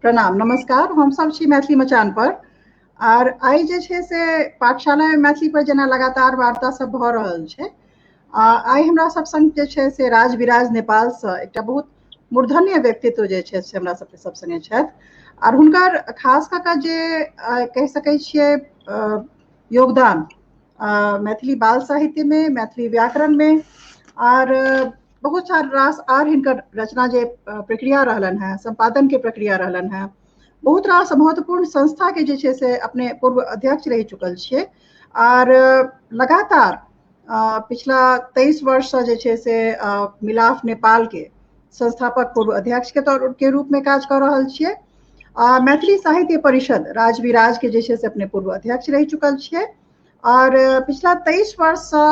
प्रणाम, नमस्कार। हम सब छी मैथिली मचान पर आर I जे छै से पाठशाला में मैथिली पर जेना लगातार वार्ता सब भऽ रहल छै। आइ हमरा सब संग जे छै से राजविराज नेपाल से एकटा बहुत मूर्धन्य व्यक्तित्व जे छै से हमरा सबके सब संगे छथि आर हुनकर खास कऽ कऽ जे कहि सकै छियै योगदान मैथिली बाल साहित्य में, मैथिली व्याकरण में आर बहुत सारा रास आर हिनकर रचना जे प्रक्रिया रहलनि हेँ, सम्पादन के प्रक्रिया रहलनि हेँ, बहुत रास महत्वपूर्ण संस्था के जे छै से अपने पूर्व अध्यक्ष रहि चुकल छियै आर लगातार पिछला 23 वर्षसँ जे छै से मिलाफ नेपाल के संस्थापक पूर्व अध्यक्ष के तौर के रूप में काज कऽ रहल छियै। मैथिली साहित्य परिषद राजविराज के जे छै से अपने पूर्व अध्यक्ष रहि चुकल छियै और पिछला 23 वर्षसँ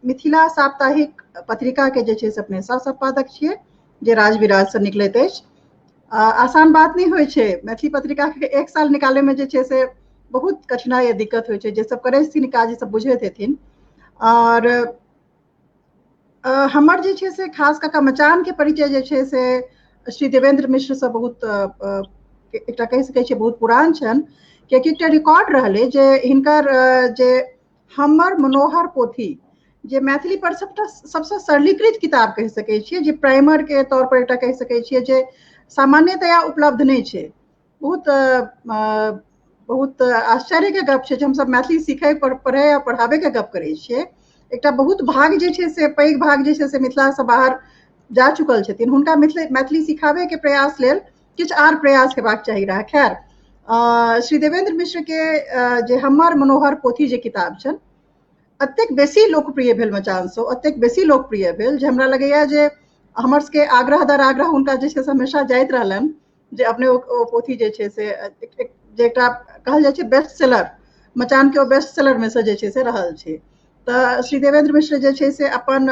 मिथिला साप्ताहिक पत्रिका के जे छै से अपने सह सम्पादक छियै जे राजविराज से निकलैत अछि। आसान बात नहि होइ छै, मैथिली पत्रिका के एक साल निकाले में जे छै से बहुत कठिनाई या दिक्कत होइ छै, जे सब करै छथिन काज सब बुझैत हेथिन। और हमर जे छै से खास कऽ कऽ मचान के परिचय जे छै से श्री देवेंद्र मिश्र से बहुत एकटा कहि सकै छियै बहुत पुरान छनि, कियाकि एकटा रिकॉर्ड रहलै जे हिनकर जे हमर मनोहर पोथी जे मैथिली पर सबटा सबसँ सरलीकृत किताब कहि सकै छियै, जे प्राइमर के तौर पर एकटा कहि सकै छियै जे सामान्यतया उपलब्ध नहि छै। बहुत बहुत आश्चर्य के गप छै जे हमसब मैथिली सीखै पढ़ै आ पढ़ाबै के गप करै छियै, एकटा बहुत भाग जे छै से पैघ भाग जे छै से मिथिला से बाहर जा चुकल छथिन, हुनका मैथिली सिखाबै के प्रयास लेल किछु आर प्रयास हेबाक चाही रहए। खैर, श्री देवेंद्र मिश्र के जे हमर मनोहर पोथी जे किताब छनि अतेक बेसी लोकप्रिय भेल मचानसँ, अतेक बेसी लोकप्रिय भेल जे हमरा लगैया जे हमर सबके आग्रह दर आग्रह हुनका जे छै से हमेशा जाइत रहलनि जे अपने ओ पोथी जे छै से जे एकटा कहल जाइ छै बेस्ट सेलर, मचान के ओ बेस्ट सेलर में से जे छै से रहल छै। तऽ श्री देवेंद्र मिश्र जे छै से अपन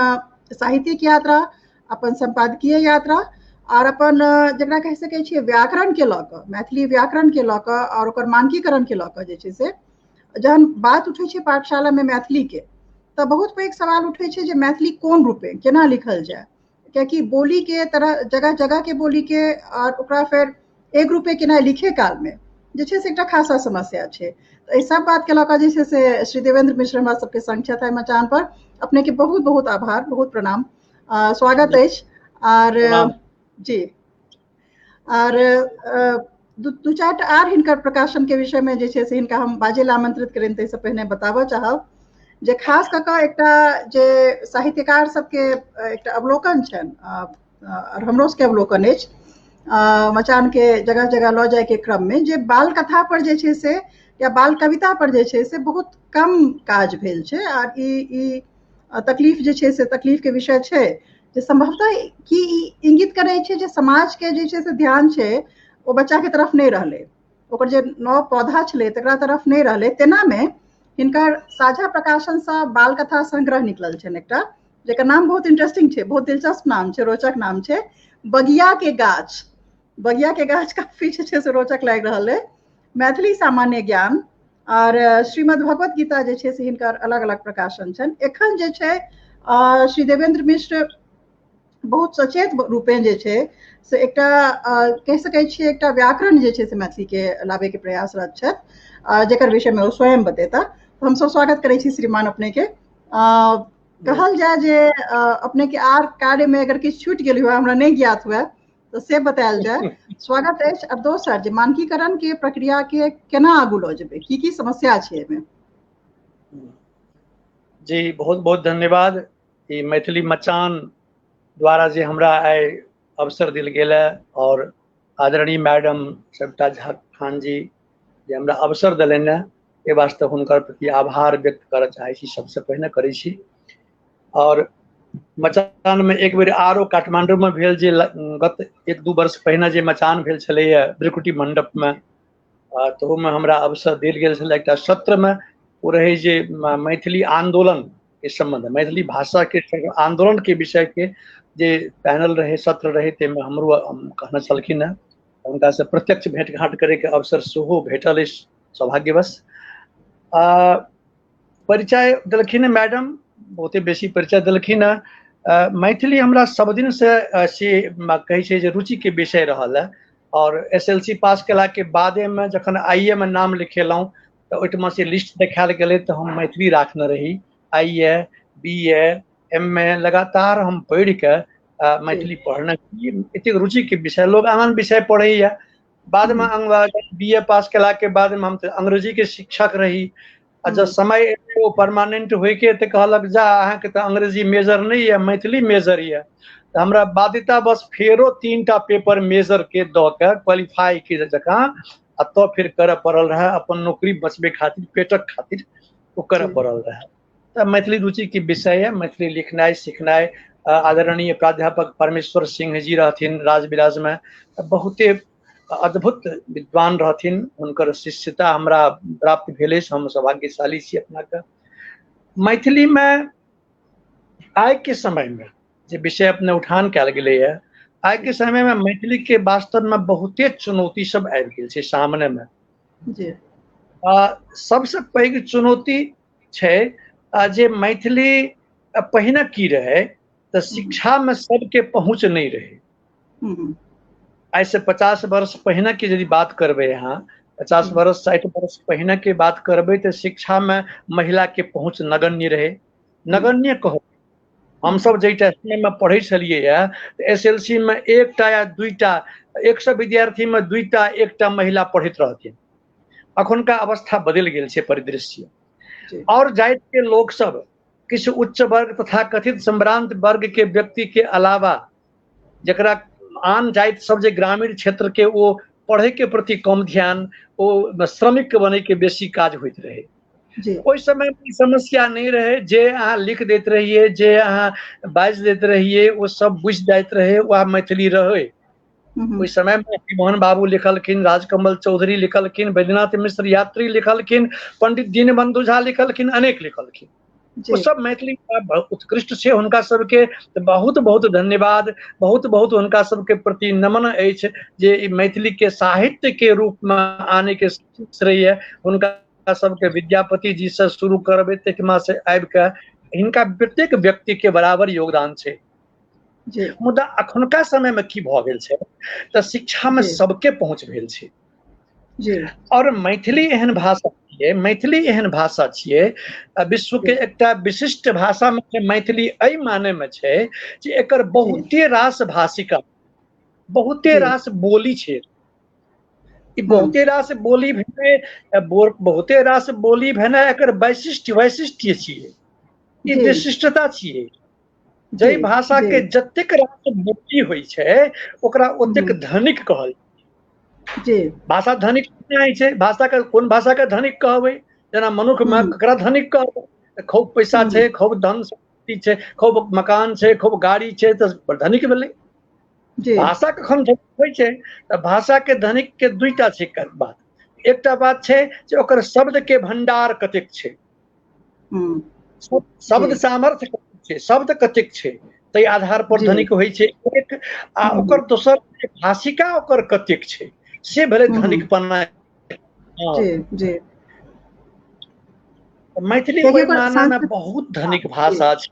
साहित्यिक यात्रा, अपन सम्पादकीय यात्रा और अपन जकरा कहि सकै छियै व्याकरण के लऽ कऽ, मैथिली व्याकरण के लऽ कऽ और ओकर मानकीकरण के लऽ कऽ जे छै से जहन बात उठै छै पाठशाला में मैथिली के तऽ बहुत पैघ सवाल उठै छै जे मैथिली कोन रूपे केना लिखल जाय, कियाकि बोली के तरह जगह जगह के बोली के और ओकरा फेर एक रूपे केना लिखे काल में जे छै से एकटा खासा समस्या छै। तऽ एहि सब बात के लऽ कऽ जे छै से श्री देवेंद्र मिश्र हमरा सबके संग छथि मचान पर। अपने के बहुत बहुत आभार, बहुत प्रणाम, स्वागत अछि। आर जी आर दू चारि आर हिनकर प्रकाशन के विषय में जे छै से हिनका हम बाजै लए आमंत्रित करें ताहिसँ पहिने बताबऽ चाहब जे खास कऽ कऽ एकटा जे साहित्यकार सबके एकटा अवलोकन छनि और हमरो सबके अवलोकन अछि मचान के जगह जगह लऽ जायके क्रम में जे बाल कथा पर जे छै से या बाल कविता पर जे छै से बहुत कम काज भेल छै। आर ई तकलीफ जे छै से तकलीफ के विषय छै जे संभवतः की इंगित करै छै जे समाज के जे छै से ध्यान छै ओ बच्चा के तरफ नहि रहलै, ओकर जे नव पौधा छलै तकरा तरफ नहि रहलै। तेना में हिनकर साझा प्रकाशन से बाल कथा संग्रह निकलल छनि एकटा, जेकर नाम बहुत इंटरेस्टिंग छै, बहुत दिलचस्प नाम छै, रोचक नाम छै, बगिया के गाछ। बगिया के गाछ काफी जे छै से रोचक लागि रहल है। मैथिली सामान्य ज्ञान और श्रीमद् भगवत गीता जे छै से हिनकर अलग अलग प्रकाशन छनि। एखन जे छै श्री देवेंद्र मिश्र बहुत सचेत रूपेण जे छै से एकटा कहि सकै छियै एकटा व्याकरण जे छै से मैथिली के लाबे के प्रयासरत छथि, जेकर विषय में ओ स्वयं बतेता। हमसब स्वागत करै छी श्रीमान अपने के। कहल जाय जे अपने के आर कार्य में अगर किछु छूटि गेल हुए, हमरा नहि ज्ञात हुए तऽ से बतायल जाय। स्वागत अछि। आ दोसर जे मानकीकरण के प्रक्रिया के केना आगू लऽ जेबै, की की समस्या छै एहिमे? जी बहुत बहुत धन्यवाद। ई मैथिली मचान द्वारा जे हमरा आइ अवसर देल गेल है और आदरणीय मैडम सविता झा खान जी जे हमरा अवसर देलनि है, एहि वास्ते हुनकर प्रति आभार व्यक्त करऽ चाहै छी, सबसे पहिने करै छी। और मचान में एक बेर आरो काठमांडू में भेल जे गत 1-2 वर्ष पहिने जे मचान भेल छलैया ब्रिकुटी मंडप में, तहू में हमरा अवसर देल गेल छलै एकटा सत्र में। ओ रहै जे मैथिली आंदोलन के संबंध, मैथिली भाषा के आंदोलन के विषय के जे पैनल रहे, सत्र रहे, ताहिमे हमरो कहने छलखिन हेँ। हुनका से प्रत्यक्ष भेंट घाट करे के अवसर सेहो भेटल अछि सौभाग्यवश। परिचय देलखिन मैडम, बहुते बेसी परिचय देलखिन हेँ। मैथिली हमरा सब दिन से से कहै छै जे रुचि के विषय रहल है। आओर SLC पास केलाके बादेमे जखन IA मे नाम लिखेलहुँ तऽ ओहिठमा से लिस्ट देखायल गेलै तऽ हम मैथिली राखने रही। IA, BA, MA लगातार हम पढ़िके मैथिली पढ़ने छी। एतेक रुचिके विषय, लोग आन आन विषय पढ़ैया। बादमे BA पास केलाके बादमे हम तऽ अंग्रेजीके शिक्षक रही। आ जब समय एलै ओ परमानेंट होइके तऽ कहलक जा अहाँके तऽ अंग्रेजी मेजर नहि यऽ, मैथिली मेजर यऽ। तऽ हमरा बाध्यता बस फेरो 3टा पेपर मेजर के दऽ के क्वालिफाई के जकाँ आ तब फिर करऽ पड़ल रहए, अपन नौकरी बचबै खातिर, पेटक खातिर ओ करऽ पड़ल रहए। तऽ मैथिली रुचिके विषय यऽ, मैथिली लिखनाइ सिखनाइ। आदरणीय प्राध्यापक परमेश्वर सिंह जी रहथिन राजविराजमे, बहुते अद्भुत विद्वान रहथिन। हुनकर शिष्यता हमरा प्राप्त भेलै, हम सौभाग्यशाली छी अपनाके। मैथिलीमे आइके समयमे जे विषय अपने उठान कयल गेलैए, आइके समयमे मैथिलीके वास्तवमे बहुते चुनौती सब आबि गेल छै सामनेमे। सबसँ पैघ चुनौती छै जे मैथिली पहिने की रहै तऽ शिक्षामे सबके पहुँच नहि रहै। आइसँ 50 वर्ष पहिने के यदि बात करबै अहाँ, 50 वर्ष 60 वर्ष पहिने के बात करबै तऽ शिक्षामे महिलाके पहुँच नगण्य रहै, नगण्य कहू। हमसब जाहि समयमे पढ़ै छलियै तऽ SLC मे 1टा या 2टा, 100 विद्यार्थीमे 2टा 1टा महिला पढ़ैत रहथिन। अखुनका अवस्था बदलि गेल छै परिदृश्य। और जाति के लोक सब किछु उच्च वर्ग तथा कथित संभ्रांत वर्ग के व्यक्ति के अलावा जकरा आन जाति सब जे ग्रामीण क्षेत्र के ओ पढ़े के प्रति कम ध्यान, ओ श्रमिक बने के बेसी काज होइत रहे। ओहि समय में समस्या नहीं रहे, जे अहाँ लिख दैत रहिए, जे अहाँ बाजि दैत रहिए, ओ सब बुझि जाइत रहे, वएह मैथिली रहे। ओहि समय में मोहन बाबू लिखलखिन, राजकमल चौधरी लिखलखिन, बैद्यनाथ मिश्र यात्री लिखलखिन, पंडित दीनबंधु झा लिखलखिन, अनेक लिखलखिन। ओ सब मैथिली उत्कृष्ट छै। हुनका सबके बहुत बहुत धन्यवाद, बहुत बहुत हुनका सबके प्रति नमन अछि जे ई मैथिली के साहित्य के रूप में आने के श्रेय हुनका सबके विद्यापति जी से शुरू करबै तहिमा से आबि के हिनका प्रत्येक व्यक्ति के बराबर योगदान छै। मुदा अखुनका समय में की भऽ गेल छै तऽ शिक्षा में सबके पहुँच भेल छै। और मैथिली एहन भाषा छियै, मैथिली एहन भाषा छियै, विश्व के एकटा विशिष्ट भाषा में मैथिली एहि माने में छै जे एकर बहुते रास भाषिका, बहुते रास बोली छै। ई बहुते रास बोली भेने, बहुते रास बोली भेने एकर वैशिष्ट्य वैशिष्ट्य छियै, ई विशिष्टता छियै। जाहि भाषा के जतेक रास बोली होइ छै ओकरा ओतेक धनिक कहल। भाषा धनिक नहि छै, भाषा के कोन भाषा के धनिक कहबै? जेना मनुख में ककरा धनिक कहबै? खूब पैसा छै, खूब धन सम्पत्ति छै, खूब मकान छै, खूब गाड़ी छै, तऽ धनिक भेलै। भाषा कखन धनिक होइ छै? तऽ भाषा के धनिक के दुईटा छै बात। एकटा बात छै जे ओकर शब्द के भंडार कतेक छै, शब्द सामर्थ्य कतेक छै, शब्द कतेक छै, ताहि आधार पर धनिक होइ छै एक। आ ओकर दोसर भाषिका ओकर कतेक छै, से भेलै धनिकपना। मैथिली ओहि माना मे बहुत धनिक भाषा छै।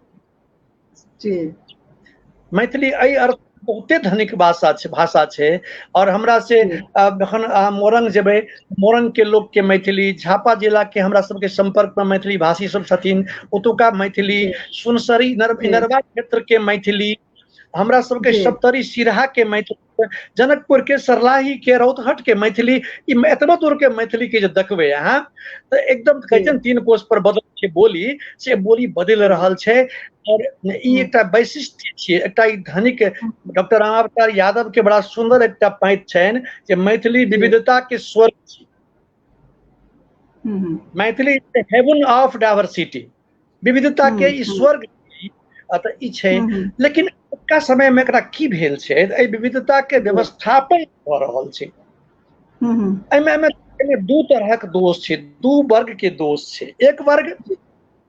मैथिली एहि अर्थ बहुते धनिक भाषा छै, भाषा छै। और हमरा से जखन अहाँ मोरंग जेबै, मोरंग के लोक के मैथिली, झापा जिला के हमरा सबके संपर्क में मैथिली भाषी सब छथिन, ओतुका मैथिली, सुनसरी इनरवा क्षेत्र के मैथिली, हमरा सबके सप्तरी सिरहा के मैथिली, जनकपुर के सरलाही के रौतहट के मैथिली, ई एतबो दूर के मैथिली के जे देखबै अहाँ तऽ एकदम कहै छै ने 3 कोस पर बदल छै बोली, से बोली बदलि रहल छै। और ई एकटा वैशिष्ट्य छियै, एकटा ई धनिक। डॉक्टर रामावतार यादव के बड़ा सुंदर एकटा पाँति छनि जे मैथिली विविधता के स्वर्ग छी। मैथिली हेवन ऑफ डाइवर्सिटी, विविधता के ई स्वर्ग तऽ ई छै। लेकिन अखुनका समय में एकरा की भेल छै, एहि विविधता के व्यवस्थापन भऽ रहल छै। एहिमे 2 तरहक दोष छै, 2 वर्ग के दोष छै। एक वर्ग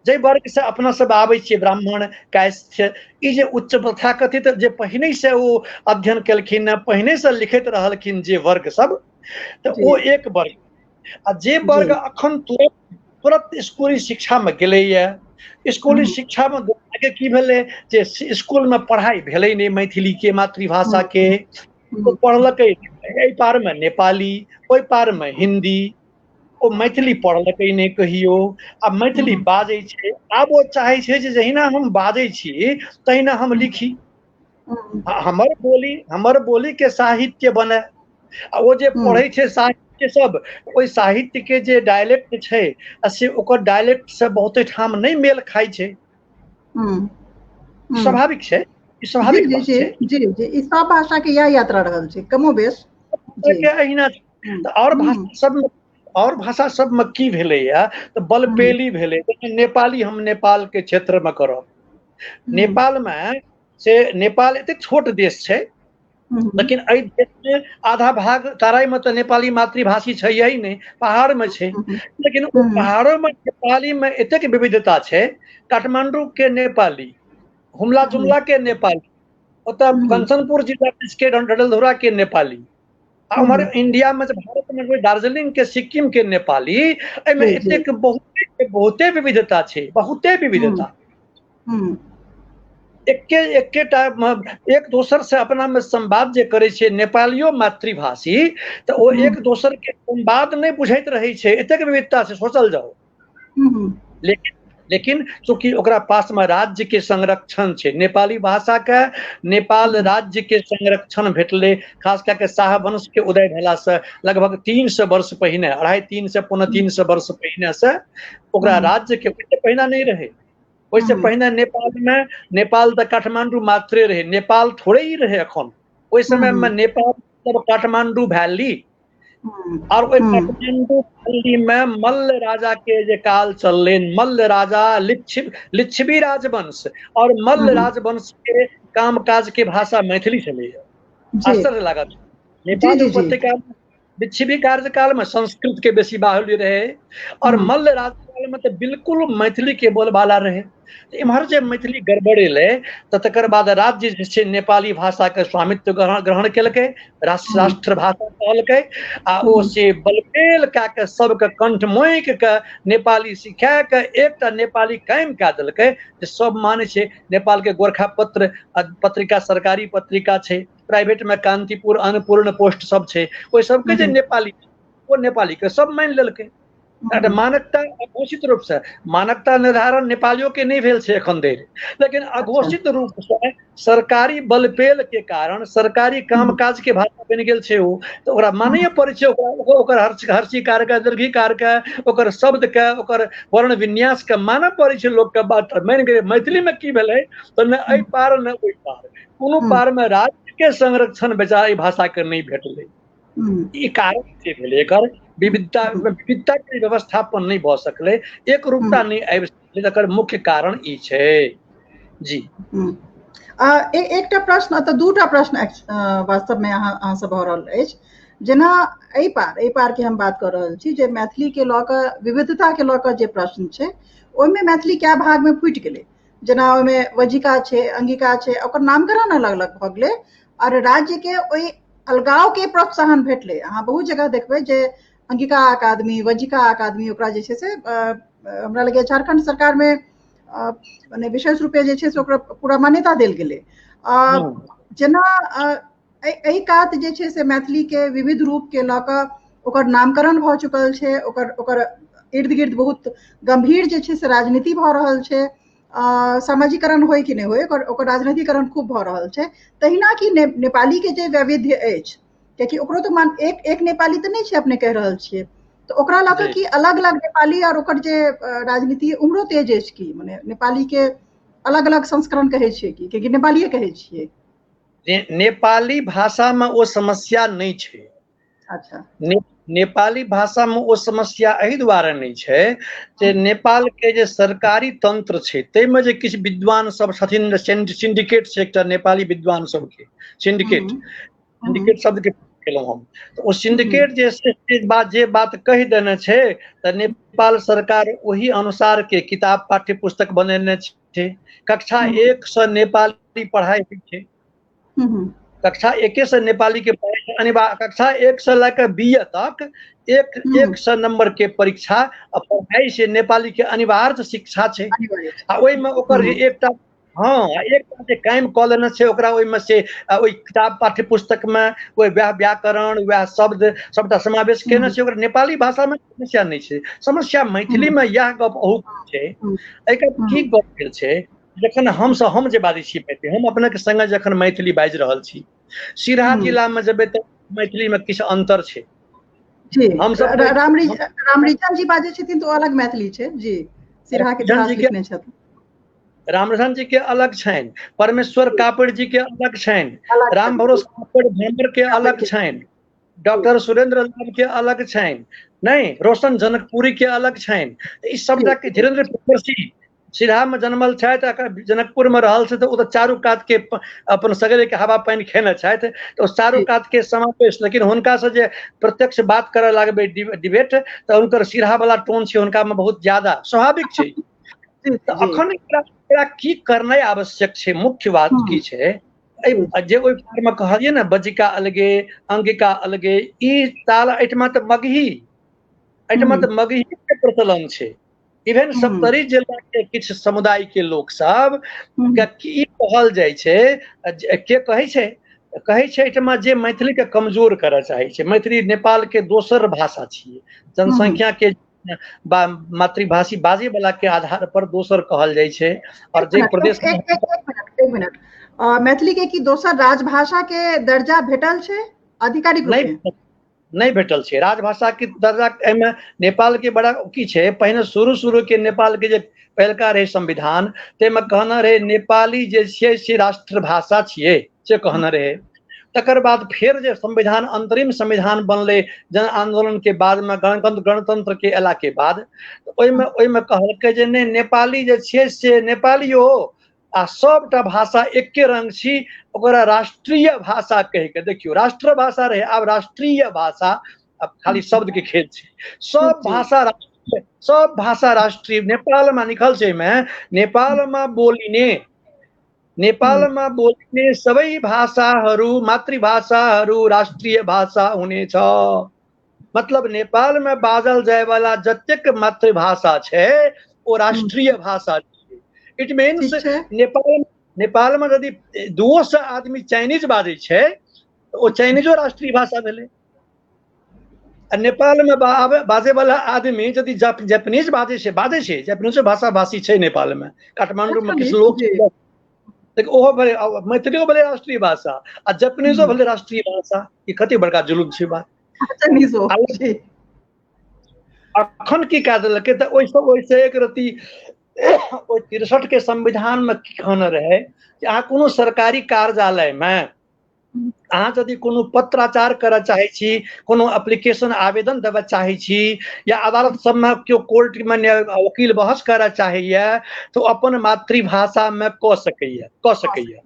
जाहि वर्ग से अपना सब आबै छियै, ब्राह्मण कायस्थ, ई जे उच्च प्रथा कथित जे पहिने से ओ अध्ययन केलखिन, पहिने से लिखैत रहलखिन जे वर्ग सब, तऽ ओ एक वर्ग। आ जे वर्ग अखन तुरंत स्कूली शिक्षा में गेलैया, स्कूली शिक्षा में आगे की भेलै जे स्कूल में पढ़ाई भेलै नहि मैथिली के, मातृभाषा के, ओ पढ़लकै। एहि पार मे नेपाली, ओहि पार मे हिन्दी, ओ मैथिली पढ़लकै नहि कहियो, आ मैथिली बाजै छै। आब ओ चाहै छै जे जहिना हम बाजै छी तहिना हम लिखी, हमर बोली के साहित्य बने। आ ओ जे पढ़ै छै साहित्य सब, ओहि साहित्य के जे डायलेक्ट छै आ से ओकर डायलेक्ट से बहुते ठाम नहि मेल खाइ छै। स्वाभाविक छै, ई स्वाभाविक बात छै। जी जी, ई सब भाषा के इएह यात्रा रहल छै कमो बेस। एहिना आओर भाषा सबमे, और भाषा सबमे की भेलैया तऽ बलपेली भेलै। नेपाली हम नेपाल के क्षेत्र मे करब, नेपाल मे से नेपाल एतेक छोट देश छै, लेकिन एहि देश मे आधा भाग तराई मे तऽ नेपाली मातृभाषी छै ही नहि, पहाड़ मे छै, लेकिन ओ पहाड़ो मे नेपाली मे एतेक विविधता छै। काठमांडू के नेपाली, हुमला जुमला के नेपाली, ओतऽ कंचनपुर जिला के डडेलधुरा के नेपाली, आ उम्हर इंडिया में भारत में दार्जिलिंग के सिक्किम के नेपाली, एहिमे एतेक बहुते बहुते विविधता छै, बहुते विविधता। एके एकेटा एक दोसर से अपना में संवाद जे करै छै नेपालियो मातृभाषी, तऽ ओ एक दोसर के संवाद नहि बुझैत रहै छै, एतेक विविधता छै, सोचल जाउ। लेकिन लेकिन चूँकि ओकरा पास में राज्य के संरक्षण छै, नेपाली भाषा के नेपाल राज्य के संरक्षण भेटलै, खास कए के शाह वंश के उदय भेला से लगभग 300 वर्ष पहिने, 250 से 275 वर्ष पहिने से ओकरा राज्य के, ओहिसे पहिने नहि रहै। ओहिसे पहिने नेपाल में, नेपाल तऽ काठमांडू मात्रे रहे, नेपाल थोड़े ही रहे एखन। ओहि समय में नेपाल काठमांडू वैली, और ओहि काठमांडू वैली में मल्ल राजा के जे काल चललै, मल्ल राजा लिच्छवी राजवंश और मल्ल राजवंश के काम काज के भाषा मैथिली छलैया। आश्चर्य लागत। नेपाल उपत्यका लिच्छवी कार्यकाल में संस्कृत के बेसी बाहुल्य रहे और मल्ल राजकाल में तऽ बिल्कुल मैथिली के बोलबाला रहे। इम्हर जे मैथिली गड़बड़ेलै तऽ तकर बाद राज्य जे छै नेपाली भाषा के स्वामित्व ग्रहण केलकै, राष्ट्रभाषा कहलकै, आ ओ से बलपेल कए के सबके कंठ मोकि के नेपाली सिखा के एकटा नेपाली कायम कए देलकै जे सब मानै छै। नेपाल के गोरखा पत्र पत्रिका सरकारी पत्रिका छै, प्राइवेट में कांतिपुर अन्नपूर्ण पोस्ट सब छै, ओहि सबके जे नेपाली, ओ नेपाली के सब मानि लेलकै। मानकता अघोषित रूप से, मानकता निर्धारण नेपालियों के नहीं भेल छै एखन धरि, लेकिन अघोषित रूप से सरकारी बलपेल के कारण सरकारी काम काज के भाषा बनि गेल छै ओ, तऽ ओकरा मानैए पड़ै छै। ओकरा ओकर हर्षीकार के, दीर्घीकार के, ओकर शब्द के, ओकर वर्ण विन्यास के मानऽ पड़ै छै लोक के बात मानि गेलै। मैथिली में की भेलै तऽ ने एहि पार ने ओहि पार, कोनो पार में राज्य के संरक्षण बेचारा एहि भाषा के नहि भेटलै। ई कारण से भेलै एकर विविधता, विविधता के व्यवस्थापन नहि भऽ सकलै, एक रूपता नहि आबि सकलै, तकर मुख्य कारण ई छै। जी। एकटा प्रश्न, तऽ दूटा प्रश्न वास्तव में अहाँ से भऽ रहल अछि। जेना एहि पार के हम बात कऽ रहल छी जे मैथिली के लऽ कऽ विविधता के लऽ कऽ जे प्रश्न छै, ओहिमे मैथिली कए भाग में फूटि गेलै। जेना ओहिमे वजिका छै, अंगिका छै, ओकर नामकरण अलग अलग भऽ गेलै और राज्य के ओहि अलगाव के प्रोत्साहन भेटलै। अहाँ बहुत जगह देखबै जे अंगिका अकादमी, वजिका अकादमी, ओकरा जे छै से हमरा लगैए झारखंड सरकार में मने विशेष रूपे जे छै से ओकरा पूरा मान्यता देल गेलै। जेना एहि कात जे छै से मैथिली के विविध रूप के लऽ कऽ ओकर नामकरण भऽ चुकल छै, ओकर ओकर इर्द गिर्द बहुत गंभीर जे छै से राजनीति भऽ रहल छै, सामाजिकरण होय कि नहि होय, ओकर राजनीतिकरण खूब भऽ रहल छै। तहिना कि नेपाली के जे वैविध्य अछि, कियाकि ओकरो तऽ मान एक एक नेपाली तऽ नहि छै, अपने कहि रहल छियै, तऽ ओकरा लऽ कऽ कि अलग अलग नेपाली और ओकर जे राजनीति उम्हरो तेज अछि कि मने नेपाली के अलग अलग संस्करण कहै छियै कि, कियाकि नेपालिये कहै छियै। नेपाली भाषा में ओ समस्या नहि छै। अच्छा। नेपाली भाषा में ओ समस्या एहि दुआरे नहि छै जे नेपाल के जे सरकारी तंत्र छै ताहिमे जे किछु विद्वान सब छथिन, सिंडिकेट छै एकटा नेपाली विद्वान सबके सिंडिकेट, सिंडिकेट शब्द के केलहुँ हम, तऽ ओ सिंडिकेट जे बात जे बात कहि देने छै तऽ नेपाल सरकार ओहि अनुसार के किताब पाठ्य पुस्तक बनेने छै। कक्षा 1 से नेपाली पढ़ाइ होइ छै, कक्षा 1 से नेपाली के पढ़ाइ अनिवार्य, कक्षा 1 से लए कऽ BA तक 100 नंबर के परीक्षा आ पढ़ाइ से नेपाली के अनिवार्य शिक्षा छै। आ ओहिमे ओकर एकटा हँ, एकटा जे कायम कऽ लेने छै ओकरा ओहिमे से ओहि किताब पाठ्य पुस्तकमे ओहि वएह व्याकरण वएह शब्द सबटा समावेश केने छै। ओकरा नेपाली भाषामे समस्या नहि छै, समस्या मैथिलीमे इएह गप अहू छै। एहिके की गप भेल छै, जखन हमसब हम जे बाजै छियै मैथिली, हम अपनेके संगे जखन मैथिली बाजि रहल छी, सिरहा जिलामे जेबै तऽ मैथिलीमे किछु अन्तर छै। जी, हमसब रामरिजन जी बाजै छथिन तऽ ओ अलग मैथिली छै। जी, सिरहा के इतिहास लिखने छथिन। रामरसन जी के अलग छनि, परमेश्वर कापड़ जी के अलग छनि, राम भरोस कापड़ भ्रमर के अलग छनि, डॉक्टर सुरेंद्र लाल के अलग छनि, नहि रोशन जनकपुरी के अलग छनि। ई सबटा के धीरेन्द्र प्रेमर्षि सिरहा में जन्मल छथि, जनकपुर में रहल छथि, ओ तऽ चारू कात के अपन सगरे के हवा पानि खेने छथि, तऽ ओ चारू कात के समावेश। लेकिन हुनका से जे प्रत्यक्ष बात करऽ लागबै डिबेट, तऽ हुनकर सिरहा वाला टोन छै हुनका में बहुत ज्यादा, स्वाभाविक छै। तऽ अखन एकरा की करनाइ आवश्यक छै, मुख्य बात की छै, जे ओहि पार में कहलियै ने बज्जिका अलगे अंगिका अलगे, ई ताल एहिठमा तऽ मगही, एहिठमा तऽ मगही के प्रचलन छै। इवेन सप्तरी जिला के किछु समुदाय के लोक सब के की कहल जाइ छै, के कहै छै, कहै छै एहिठमा जे मैथिली के कमजोर करऽ चाहै छै, मैथिली नेपाल के दोसर भाषा छियै, जनसंख्या के मातृभाषी बाजै वाला के आधार पर दोसर कहल जाइ छै। और जे प्रदेश एक मिनट, मैथिली के की दोसर राजभाषा के दर्जा भेटल छै आधिकारिक रूप में? नहि भेटल छै राजभाषा के दर्जा। एहिमे नेपाल के बड़ा की छै, पहिने शुरू शुरू के नेपाल के जे पहिलका रहै संविधान, ताहिमे कहने रहै नेपाली जे छियै से राष्ट्रभाषा छियै, से कहने रहै। तकर बाद फेर जे संविधान अंतरिम संविधान बनलै जन आंदोलन के बाद में, गणतंत्र के अयला के बाद, ओहिमे ओहिमे कहलकै जे नहि, नेपाली जे छियै से नेपालियो आ सबटा भाषा एके रंग छी, ओकरा राष्ट्रीय भाषा कहि के देखियौ, राष्ट्रभाषा रहे आब राष्ट्रीय भाषा, आब खाली शब्द के खेल छै। सब भाषा राष्ट्रीय, सब भाषा राष्ट्रीय नेपाल में लिखल छै, एहिमे नेपाल में बोलिने, नेपाल में बोलिने सबै भाषाहरू मातृभाषाहरू राष्ट्रीय भाषा हुनेछ। मतलब नेपाल में बाजल जाय वाला जतेक मातृभाषा छै ओ राष्ट्रीय भाषा छै। It means Nepal, Nepal में यदि 200 आदमी चाइनीज बाजै छै तऽ ओ चाइनीजो राष्ट्रीय भाषा भेलै। आ नेपाल में बाजै वाला आदमी यदि जापानीज बाजै छै, बाजै छै, जापानीजो भाषा भाषी छै नेपाल में, काठमांडू में किछु लोग, लेकिन ओहो भेलै मैथिलियो भेलै राष्ट्रीय भाषा आ जापानीजो भेलै राष्ट्रीय भाषा। ई कते बड़का जुलुम छै बात। अखन की कए देलकै तऽ ओहिसँ ओहिसँ एक रति ओहि 63 के संविधान में की कहने रहै कि अहाँ कोनो सरकारी कार्यालय में अहाँ यदि कोनो पत्राचार करऽ चाहै छी, कोनो एप्लीकेशन आवेदन देबऽ चाहै छी, या अदालत सबमे केओ कोर्ट में वकील बहस करऽ चाहैया, तऽ ओ अपन मातृभाषा में कऽ सकैया, कऽ सकैया।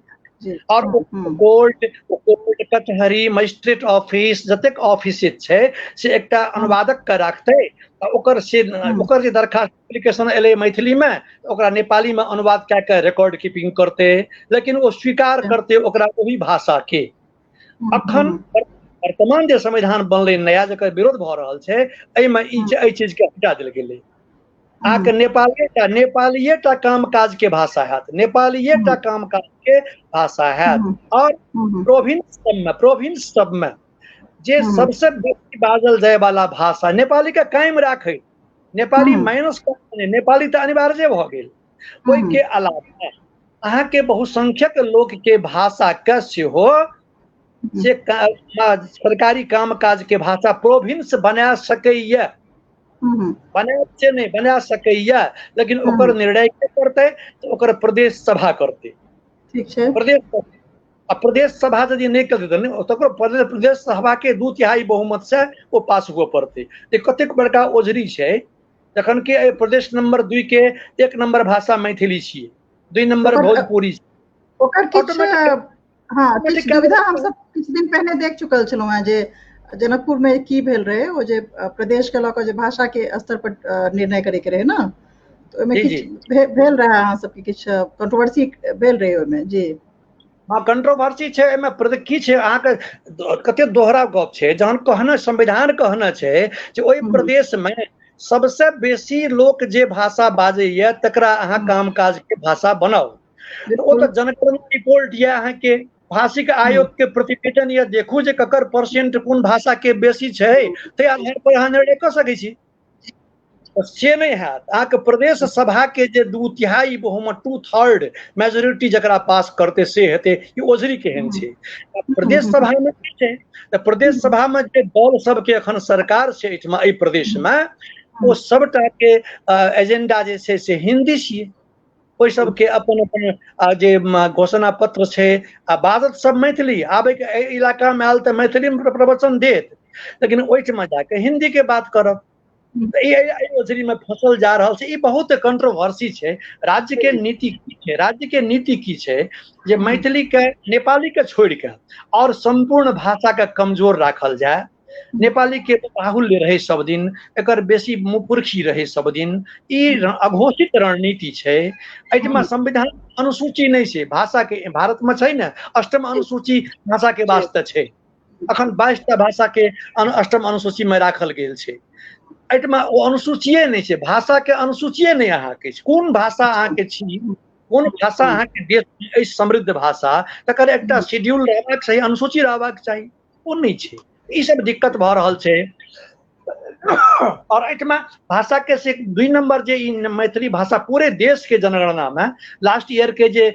और कोर्ट, कोर्ट कचहरी, मजिस्ट्रेट ऑफिस, जतेक ऑफिस छै से एकटा अनुवादक के राखतै, आ ओकर से ओकर जे दरखास्त एप्लीकेशन एलै मैथिली में, ओकरा नेपाली में अनुवाद कए के रिकॉर्ड कीपिंग करतै, लेकिन ओ स्वीकार करतै ओकरा ओहि भाषा के। अखन वर्तमान जे संविधान बनलै नया, जकर विरोध भऽ रहल छै, एहिमे ई एहि चीज के हटा देल गेलै। अहाँके नेपालिएटा, नेपालिएटा काम काज के भाषा हैत, नेपालिएटा काम काज के भाषा हैत। और प्रोविंस सबमे, प्रोविंस सबमे जे सबसे बेसी बाजल जाय वाला भाषा नेपाली के कायम राखै, नेपाली माइनस नहि, नेपाली तऽ अनिवार्य भऽ गेल। ओहि के अलावा अहाँके बहुसंख्यक लोक के भाषा के सेहो से सरकारी काम काज के भाषा प्रोविंस बना सकैया, बना से नहि बना सकैया, लेकिन ओकर निर्णय के करतै तऽ ओकर प्रदेश सभा करतै। ठीक छै। प्रदेश आ प्रदेश सभा यदि नहि करतै तऽ तकरो प्रदेश सभा के 2/3 बहुमत से ओ पास हुअ पड़तै। तऽ कतेक बड़का ओझरी छै, जखन कि एहि प्रदेश नंबर 2 के 1 नंबर भाषा मैथिली छियै, 2 नंबर भोजपुरी। ओकर किछु, हाँ, किछु दुविधा हमसब किछु दिन पहिने देख चुकल छलहुँ हेँ जे जनकपुर में की भेल रहे, ओ जे प्रदेश के लऽ कऽ जे भाषा के स्तर पर निर्णय करे के रहे ना, तऽ ओहिमे किछु भेल रहे अहाँ सबके किछु कंट्रोवर्सी भेल रहे ओहिमे। जी हाँ, कंट्रोवर्सी छै एहिमे। की छै अहाँके कते दोहरा गप छै, जहन कहने संविधान कहने छै जे ओहि प्रदेश में सबसे बेसी लोक जे भाषा बाजैया तकरा अहाँ काम काज के भाषा बनाउ, ओ तऽ जनगणना रिपोर्ट यऽ अहाँके, भाषिक आयोग के प्रतिवेदन यऽ, देखू जे ककर परसेंट कोन भाषा के बेसी छै, ताहि आधार पर अहाँ निर्णय कऽ सकै छी। से नहि हैत। अहाँके प्रदेश सभा के जे 2/3 बहुमत, 2/3 मेजोरिटी जकरा पास करतै से हेतै। ई ओझरी केहन छै? प्रदेश सभा मे की छै तऽ प्रदेश सभा मे जे दल सबके एखन सरकार छै एहिठमा एहि प्रदेश मे, ओ सबटा के एजेंडा जे छै से हिन्दी छियै। ओहि सबके अपन अपन जे घोषणा पत्र छै आ बाजत सब मैथिली, आबैके एहि इलाका मे आयल तऽ मैथिली मे प्रवचन देत, लेकिन ओहिठमा जाके हिन्दी के बात करत। तऽ ओझरी मे फंसल जा रहल छै। ई बहुत कंट्रोवर्सी छै। राज्य के नीति की छै? राज्य के नीति की छै जे मैथिली के नेपाली के छोड़ि के और संपूर्ण भाषा के कमजोर राखल जाय, नेपाली के बाहुल्य रहे सब दिन, एकर बेसी मुपुरखी रहे सब दिन। ई अघोषित रणनीति छै। एहिठमा संविधान अनुसूची नहि छै भाषा के। भारत में छै ने अष्टम अनुसूची भाषा के वास्ते छै, अखन 22 टा भाषा के अष्टम अनुसूची में राखल गेल छै। एहिठमा ओ अनुसूचिये नहि छै, भाषा के अनुसूचिये नहि अहाँके छै। कोन भाषा अहाँके छी, कोन भाषा अहाँके देश एहि समृद्ध भाषा, तकर एकटा शेड्यूल रहबाक चाही, अनुसूची रहबाक चाही, ओ नहि छै। ई सब दिक्कत भऽ रहल छै। और एहिठमा भाषा के से 2 नंबर जे ई मैथिली भाषा पूरे देश के जनगणना में लास्ट ईयर के जे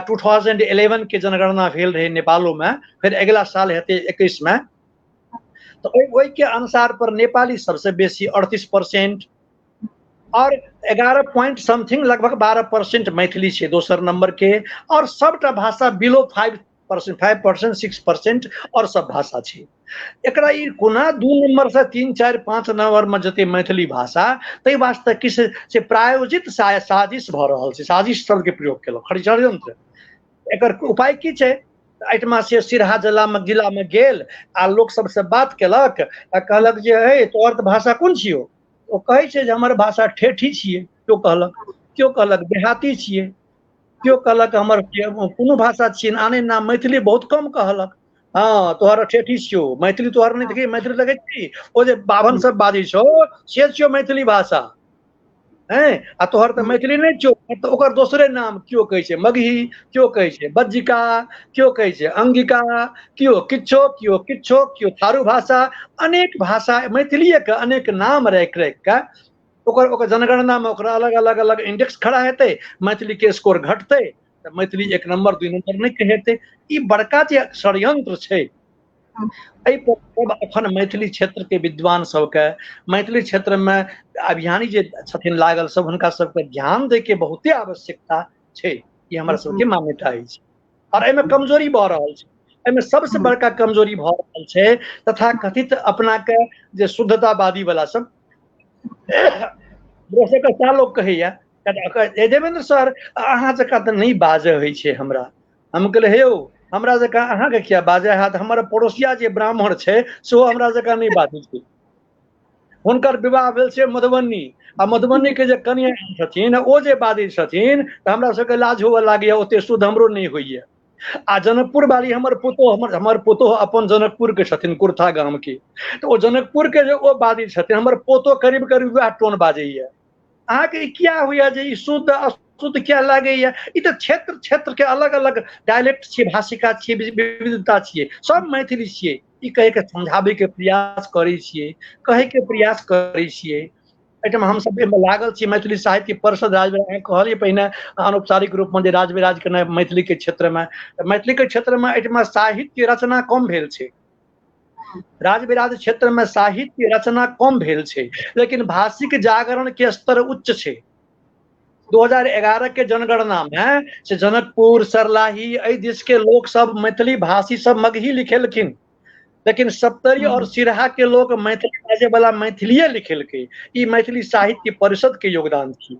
2011 के जनगणना भेल रहे नेपालो में, फिर अगला साल हेतै 21 में, तो ओहि के अनुसार पर नेपाली सबसे बेसी 38% और 11 पॉइंट समथिंग लगभग 12% मैथिली छै दोसर नंबर के, और सबटा भाषा बिलो 5%, 5%, 6% और सब भाषा छै। एकरा ई कोना 2 नंबर से 3 4 5 नंबर में जते मैथिली भाषा, ताहि वास्ते किछु से प्रायोजित साजिश भऽ रहल छै। साजिश शब्द के प्रयोग केलहुँ, षड्यंत्र। एकर उपाय की छै? एहिठमा से सिरहा जिला में गेल आ लोक सबसे बात केलक आ कहलक जे हे तोहर तऽ भाषा कोन छियौ? ओ कहै छै जे हमर भाषा ठेठी छियै। केओ कहलक, केओ कहलक देहाती छियै, केओ कहलक हमर कोनो भाषा छियै, आने नाम मैथिली बहुत कम कहलक। हाँ तोहर ठेठी छियौ मैथिली, तोहर नहि देखी मैथिली लगै छी, ओ जे बाभन सब बाजै छौ से छियौ मैथिली भाषा, हैं आ तोहर तऽ मैथिली नहि छियौ, तऽ ओकर दोसरे नाम केओ कहै छै मगही, केओ कहै छै बज्जिका, केओ कहै छै अंगिका, केओ किछो, केओ किछो, केओ थारू भाषा, अनेक भाषा मैथिलीए के अनेक नाम राखि राखि कऽ ओकर ओकर जनगणना में ओकरा अलग अलग अलग इंडेक्स खड़ा हेतै, मैथिली के स्कोर घटतै तऽ मैथिली 1 नंबर 2 नंबर नहि हेतै। ई बड़का जे षड्यंत्र छै एहि पर अखन मैथिली क्षेत्र के विद्वान सबके, मैथिली क्षेत्र में अभियानी जे छथिन लागल सब, हुनका सबके ध्यान दै के बहुते आवश्यकता छै। ई हमरा सबके मान्यता अछि। और एहिमे कमजोरी भऽ रहल छै, एहिमे सबसे बड़का कमजोरी भऽ रहल छै तथा कथित अपना के जे शुद्धतावादी वाला सब, दोसर लोग कहैया देवेंद्र सर अहाँ जकाँ तऽ नहि बाजऽ होइ छै हमरा। हम कहलियै हे यौ हमरा जकाँ अहाँके किया बाजऽ हैत, हमर पड़ोसिया जे ब्राह्मण छै सेहो हमरा जकाँ नहि बाजै छै। हुनकर विवाह भेल छै मधुबनी, आ मधुबनी के जे कनिया छथिन ओ जे बाजै छथिन तऽ हमरा सबके लाज होअ लागैया, ओते शुद्ध हमरो नहि होइया। आ जनकपुर वाली हमर पुतोह, हमर पुतोह अपन जनकपुर के छथिन, कुर्था गाम के, तऽ ओ जनकपुर के जे ओ बाजै छथिन, हमर पोतो करीब करीब वएह टोन बाजैया। अहाँके ई किया होइया जे ई शुद्ध अशुद्ध किया लागैया? ई तऽ क्षेत्र क्षेत्र के अलग अलग डायलेक्ट छियै, भाषिका छियै, विविधता छियै, सब मैथिली छियै। ई कहि के समझाबै के प्रयास करै छियै, कहै के प्रयास करै छियै। एहिठाम हमसब एहिमे लागल छी। मैथिली साहित्य परिषद राजविराज कहलियै पहिने अनौपचारिक रूप में जे राजविराज के मैथिली के क्षेत्र में, मैथिली के क्षेत्र में एहिठाम साहित्य रचना कम भेल छै, राजविराज क्षेत्र में साहित्य रचना कम भेल छै, लेकिन भाषिक जागरण के स्तर उच्च छै। 2011 के जनगणना में से जनकपुर, सरलाही एहि दिस के लोक सब मैथिली भाषी सब मगही लिखेलखिन, लेकिन सप्तरी और सिरहा के लोग मैथिली बाजे वाला मैथिलीए लिखेलकै। ई मैथिली साहित्य परिषद के योगदान छी।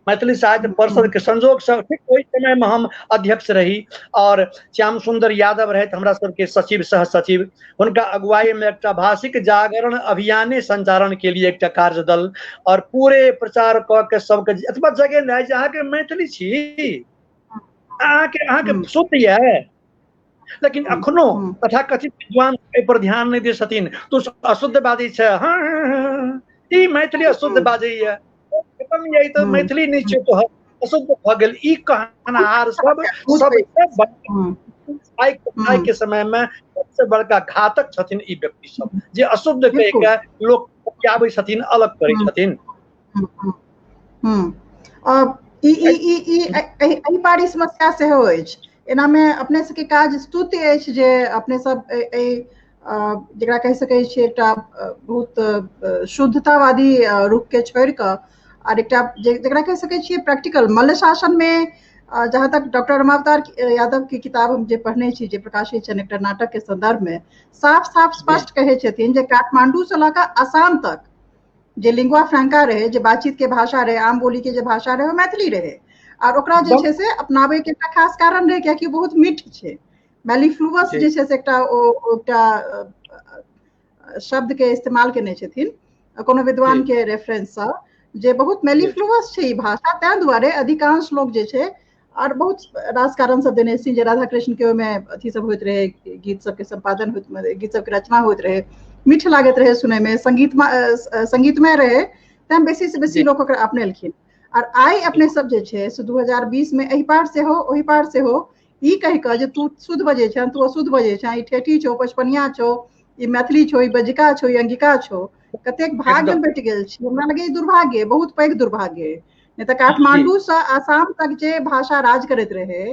मैथिली साहित्य परिषद के संजोग से ठीक ओहि समय में हम अध्यक्ष रही और श्याम सुंदर यादव रहथि हमरा सबके सचिव सह सचिव। हुनका अगुवाई में एकटा भाषिक जागरण अभियाने संचालन के लिए एकटा कार्यदल और पूरे प्रचार कऽ के सबके एतबा जगह नहि जे अहाँके मैथिली छी, अहाँके अहाँके शुद्ध यऽ, लेकिन अखनो तथाकथित विद्वान एहि पर ध्यान नहि दै छथिन। तू अशुद्ध बाजै छै, हाँ ई मैथिली अशुद्ध बाजैया, खत्म यऽ, ई तऽ मैथिली नहि छै तोहर, अशुद्ध भऽ गेल, ई कहनहार सब सबसे आइ के समय में सबसे बड़का घातक छथिन ई व्यक्ति सब, जे अशुद्ध कहि के लोक आबै छथिन, अलग करै छथिन। एहि पारी समस्या सेहो अछि। एनामे अपने सबके काज स्तुत्य अछि जे अपने सब एहि जकरा कहि सकै छियै एकटा बहुत शुद्धतावादी रूप के छोड़ि कऽ आर एकटा जकरा कहि सकै छियै प्रैक्टिकल मल्ल शासन में, जहाँ तक डॉक्टर रमावतार यादव के किताब हम जे पढ़ने छी, जे प्रकाशित छनि एकटा नाटक के संदर्भ में, साफ साफ स्पष्ट कहै छथिन जे काठमांडू से लऽ कऽ आसाम तक जे लिंगुआ फ्रांका रहे, जे बातचीत के भाषा रहे, आम बोली के जे भाषा रहे, ओ मैथिली रहे। और ओकरा जे छै से अपनाबै के एकटा खास कारण रहे कियाकि बहुत मीठ छै, मेलिफ्लुअस जे छै से एकटा ओ एकटा शब्द के इस्तेमाल केने छथिन कोनो विद्वान के रेफरेंस सँ, जे बहुत मेलिफ्लुअस छै ई भाषा, ताहि दुआरे अधिकांश लोक जे छै, और बहुत रास कारण सब देने छथिन जे राधा कृष्ण के ओहिमे अथी सब होइत रहे, गीत सबके सम्पादन होइत, गीत सबके रचना होइत रहे, मीठ लागैत रहे सुनैमे, संगीतमय रहे, तैं बेसी से बेसी लोक ओकरा अपनेलखिन। और आइ अपने सब जे छै से 2020 में एहि पार सेहो ओहि पार सेहो ई कहि कऽ जे तू शुद्ध बजै छह, तू अशुद्ध बजै छह, ई ठेठी छौ, पचपनिया छौ, ई मैथिली छौ, ई बज्जिका छौ, ई अंगिका छौ, कतेक भाग्य बटि गेल छी। हमरा लगैए दुर्भाग्य, बहुत पैघ दुर्भाग्य। नहि तऽ काठमांडू से आसाम तक जे भाषा राज करैत रहे,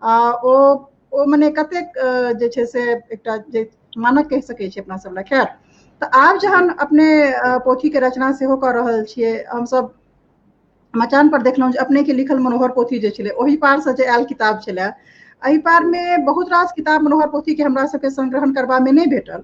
ओ मने कतेक जे छै से एकटा जे मानक कहि सकै छी अपना सब लए। खैर, तऽ आब जहन अपने पोथी के रचना सेहो कऽ रहल छियै, हमसब मचान पर देखलहुँ जे अपने के लिखल मनोहर पोथी जे छलै, ओहि पार से जे आयल किताब छलै, एहि पार मे बहुत रास किताब मनोहर पोथी के हमरा सबके संग्रहण करबा मे नहि भेटल।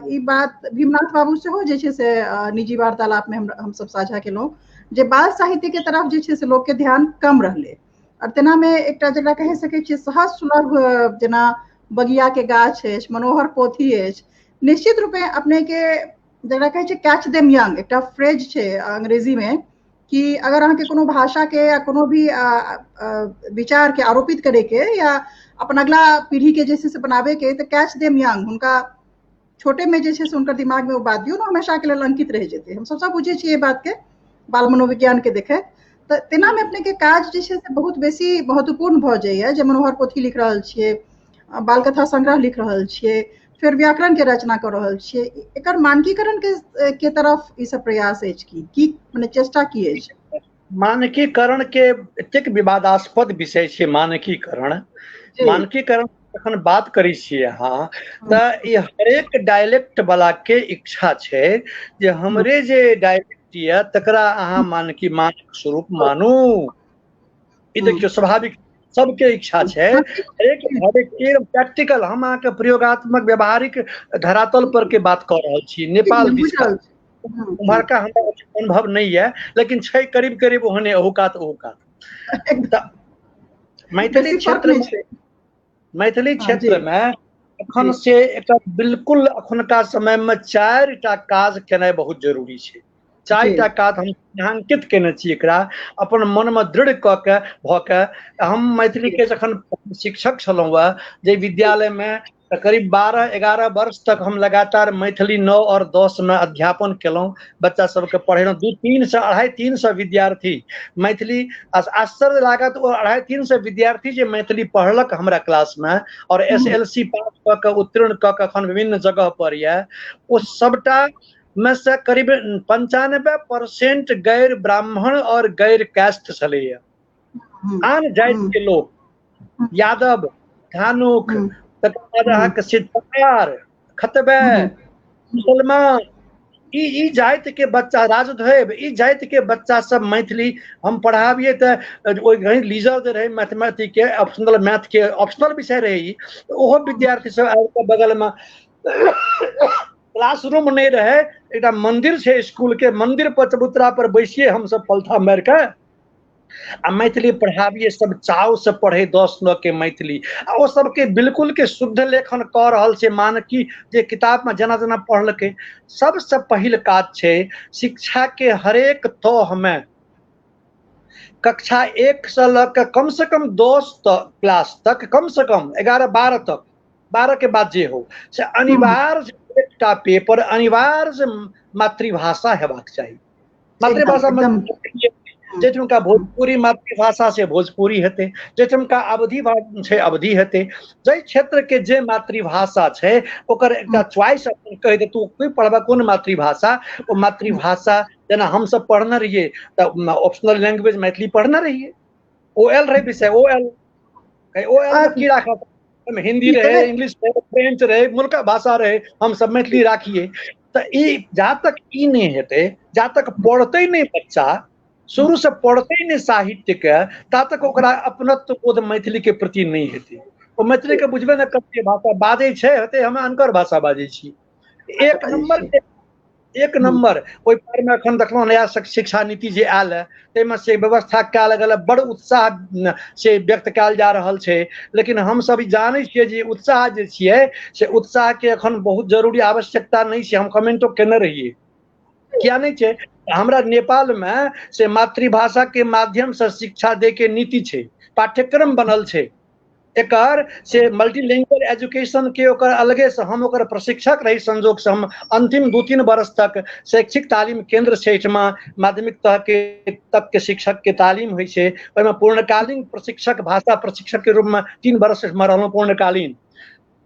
ई बात भीमनाथ बाबू सेहो जे छै से निजी वार्तालाप में हमसब साझा केलहुँ जे बाल साहित्य के तरफ जे छै से लोक के ध्यान कम रहलै। और तेना मे एकटा जकरा कहि सकै छियै सहज सुलभ, जेना बगिया के गाछ अछि, मनोहर पोथी अछि, निश्चित रूपे अपने के जकरा कहै छै कैच देम यंग, एकटा फ्रेज छै अंग्रेजी में कि अगर अहाँके कोनो भाषा के या कोनो भी विचार के आरोपित करे के या अपन अगला पीढ़ी के जे छै से बनाबे के, तऽ कैच देम यंग, हुनका छोटे में जे छै से हुनकर दिमाग में ओ बात दियौ ने, हमेशा के लेल अंकित रहि जेतै। हम सब बुझै छियै एहि बात के, बाल मनोविज्ञान के देखैत। तऽ तेनामे अपने के काज जे छै से बहुत बेसी महत्वपूर्ण भऽ जाइए जे मनोहर पोथी लिख रहल छियै, बाल कथा संग्रह लिख रहल छियै, फेर व्याकरण के रचना कऽ रहल छियै, एकर मानकीकरण के तरफ ई सब प्रयास अछि की की मने चेष्टा की अछि? मानकीकरण के एतेक विवादास्पद विषय छै मानकीकरण। मानकीकरण जखन बात करै छियै अहाँ, तऽ ई हरेक डायलेक्ट वाला के इच्छा छै जे हमरे जे डायलेक्ट यऽ तकरा अहाँ मानकी मानक स्वरूप मानू। ई देखियौ स्वाभाविक सबके इच्छा छै, हरेक हरेक के प्रैक्टिकल, हम अहाँके प्रयोगात्मक व्यवहारिक धरातल पर के बात कऽ रहल छी, नेपाल दिस का उम्हरका हमरा अनुभव नहि यऽ, लेकिन छै करीब करीब ओहने अहू कात ओहू कात। तऽ मैथिली क्षेत्र में, मैथिली क्षेत्र में अखन से एकटा बिल्कुल अखुनका समय में 4टा काज केनाइ बहुत जरूरी छै। 4टा काज हम चिन्हांकित केने छी, एकरा अपन मन में दृढ़ कऽ के भऽ के। हम मैथिली के जखन शिक्षक छलहुँ हँ जे विद्यालय में, तऽ करीब 12-11 वर्ष तक हम लगातार मैथिली 9 और 10 में अध्यापन केलहुँ, बच्चा सबके पढ़ेलहुँ। 200-300 250-300 विद्यार्थी मैथिली, आश्चर्य लागत ओ 250-300 विद्यार्थी जे मैथिली पढ़लक हमरा क्लास में और SLC पास कऽ के उत्तीर्ण कऽ के अखन विभिन्न जगह पर यऽ, ओ सबटा में से करीब 95% गैर ब्राह्मण और गैर कैस्ट छलैया। आन जाति के लोक, यादव, धानुक, तकर बाद अहाँके सिद्धार, खतबे, मुसलमान, ई जाति के बच्चा, राजधैव, ई जाति के बच्चा सब मैथिली हम पढ़ाबिए तऽ ओहि घड़ी लीजर जे रहै मैथमेटिक के ऑप्शनल, मैथ के ऑप्शनल विषय रहै ई, ओहो विद्यार्थी सब आबि कऽ बगल में क्लासरूम नहि रहै, एकटा मंदिर छै स्कूल के, मंदिर पर चबूतरा पर बैसिए हमसब पलथा मारि कऽ आ मैथिली पढ़ाबिए, सब चाव से पढ़े 10-9 के मैथिली, आ ओ सबके बिल्कुल के शुद्ध लेखन कऽ रहल छै मानकी जे किताब में जेना जेना पढ़लकै। सबसे पहिल काज छै शिक्षा के हरेक तह में कक्षा 1 से लऽ के कम से कम 10 तक क्लास तक, कम से कम 11-12 तक, 12 के बाद जे हो से अनिवार्य एकटा पेपर अनिवार्य मातृभाषा हेबाक चाही। मातृभाषा जाहिठुमका भोजपुरी मातृभाषा से भोजपुरी हेतै, जाहिठुमका अवधि छै अवधि हेतै। जाहि क्षेत्रके जे मातृभाषा छै ओकर एकटा च्वाइस अपन कहि देतू कोई पढ़बा कोन मातृभाषा, ओ मातृभाषा। जेना हमसब पढ़ने रहियै तऽ ऑप्शनल लैंग्वेज मैथिली पढ़ने रहियै, ओ एल रहै विषय, ओ एल ओ एल की राखत, हिंदी रहे, इंग्लिश रहे, फ्रेंच रहे, मुल्का भाषा रहे, हम सब मैथिली राखिए। तऽ ई जा तक ई नहि हेतै, जा तक पढ़तै नहि बच्चा, शुरू से पढ़तै नहि साहित्य के, ता तक ओकरा अपनत्व बोध मैथिली के प्रति नहि हेतै। ओ मैथिली के बुझबे नहि करतै, भाषा बाजै छै हेतै हम अनकर भाषा बाजै छी। एक नंबर के एक नंबर ओहि पर में अखन देखलहुँ नया शिक्षा नीति जे आयल है ताहिमे से व्यवस्था कयल गेल, बड़ उत्साह से व्यक्त कयल जा रहल छै। लेकिन हमसब ई जानै छियै जे उत्साह जे छियै से उत्साह के अखन बहुत जरूरी आवश्यकता नहि छै। हम कमेंटो केने रहियै, किया नहि छै। हमरा नेपाल में से मातृभाषा के माध्यम से शिक्षा दे के नीति छै, पाठ्यक्रम बनल छै एकर, से मल्टीलिंगुअल एजुकेशन के ओकर अलगे से हम ओकर प्रशिक्षक रही। संजोग से हम अंतिम 2-3 वर्ष तक शैक्षिक तालीम केंद्र छै एहिठमा माध्यमिक तह के तक के शिक्षक के तालीम होइ छै, ओहिमे पूर्णकालीन प्रशिक्षक भाषा प्रशिक्षक के रूप में 3 वर्ष मे रहलहुँ पूर्णकालीन।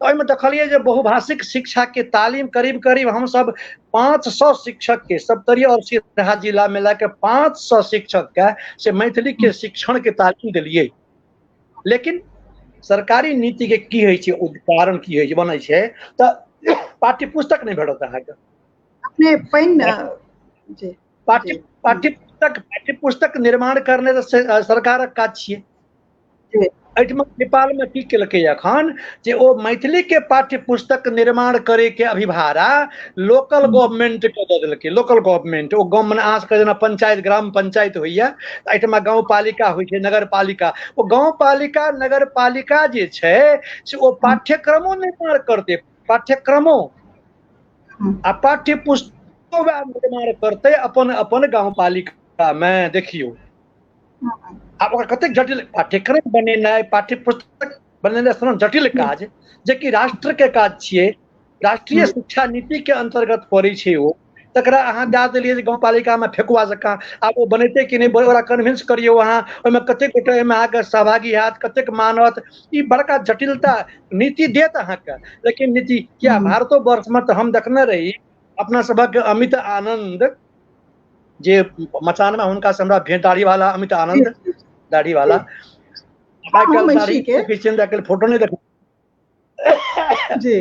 ओहिमे देखलियै जे बहुभाषिक शिक्षा के तालीम करीब करीब हमसब 500 शिक्षक के सप्तरी और सिरहा जिला में लए के 500 शिक्षक के से मैथिली के शिक्षण के तालीम देलियै। लेकिन सरकारी नीति के की होइ छै, कारण की होइ छै, बनै छै तऽ पाठ्य पुस्तक नहि भेटत अहाँके। अपने पानि पाठ्य पाठ्य पाठ्य पुस्तक निर्माण करने तऽ सरकारक काज छियै। एहिठमा नेपाल में की केलकै अखन जे ओ मैथिली के पाठ्य पुस्तक निर्माण करे के अभिभारा लोकल गवर्नमेंट के दऽ देलकै। लोकल गवर्नमेंट ओ गाँव मने अहाँ सबके जेना पंचायत ग्राम पंचायत होइया, एहिठमा गाँव पालिका होइ छै, नगर पालिका, ओ गाँव पालिका नगर पालिका जे छै से ओ पाठ्यक्रमो निर्माण करतै, पाठ्यक्रमो आ पाठ्य पुस्तको निर्माण करतै अपन अपन गाँव पालिका में। देखियौ आब ओकर कतेक जटिल पाठ्यक्रम बनेनाइ, पाठ्य पुस्तक बनेनाइ सन जटिल काज जेकि राष्ट्र के काज छियै, राष्ट्रीय शिक्षा नीति के अंतर्गत पड़ै छै ओ, तकरा अहाँ दए देलियै जे गाँव पालिका में फेकुआ जकाँ। आब ओ बनेतै कि नहि, ओकरा कन्विंस करियौ अहाँ, ओहिमे कतेक गोटे ओहिमे अहाँके सहभागी हैत, कतेक मानत, ई बड़का जटिलता। नीति देत अहाँके, लेकिन नीति किया भारतो वर्षमे तऽ हम देखने रही अपना सभक अमित आनंद जे मचान में हुनका से हमरा भेंट, दाढ़ी वाला अमित आनंद, दाढ़ी वाला, फोटो नहीं देख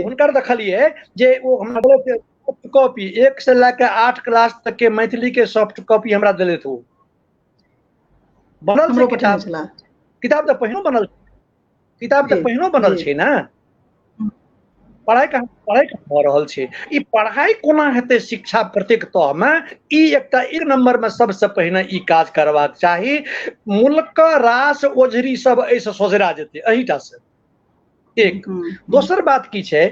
हुनकर देखलिए जे ओ हमरा सॉफ्ट कॉपी 1 से लए के 8 क्लास तक के मैथिली के सॉफ्ट कॉपी हमरा देलथि। ओ बनल छै किताब, किताब तऽ पहिनो बनल, किताब तऽ पहिनो बनल छै ने। पढ़ाइ कहाँ पढ़ाइ कहाँ भऽ रहल छै? ई पढ़ाइ कोना हेतै शिक्षा प्रत्येक तहमे? ई एकटा एक नंबर में सबसे पहिने ई काज करबाक चाही। मुल्क रास ओझरी सब एहिसँ सोझरा जेतै एहिटा से। एक दोसर बात की छै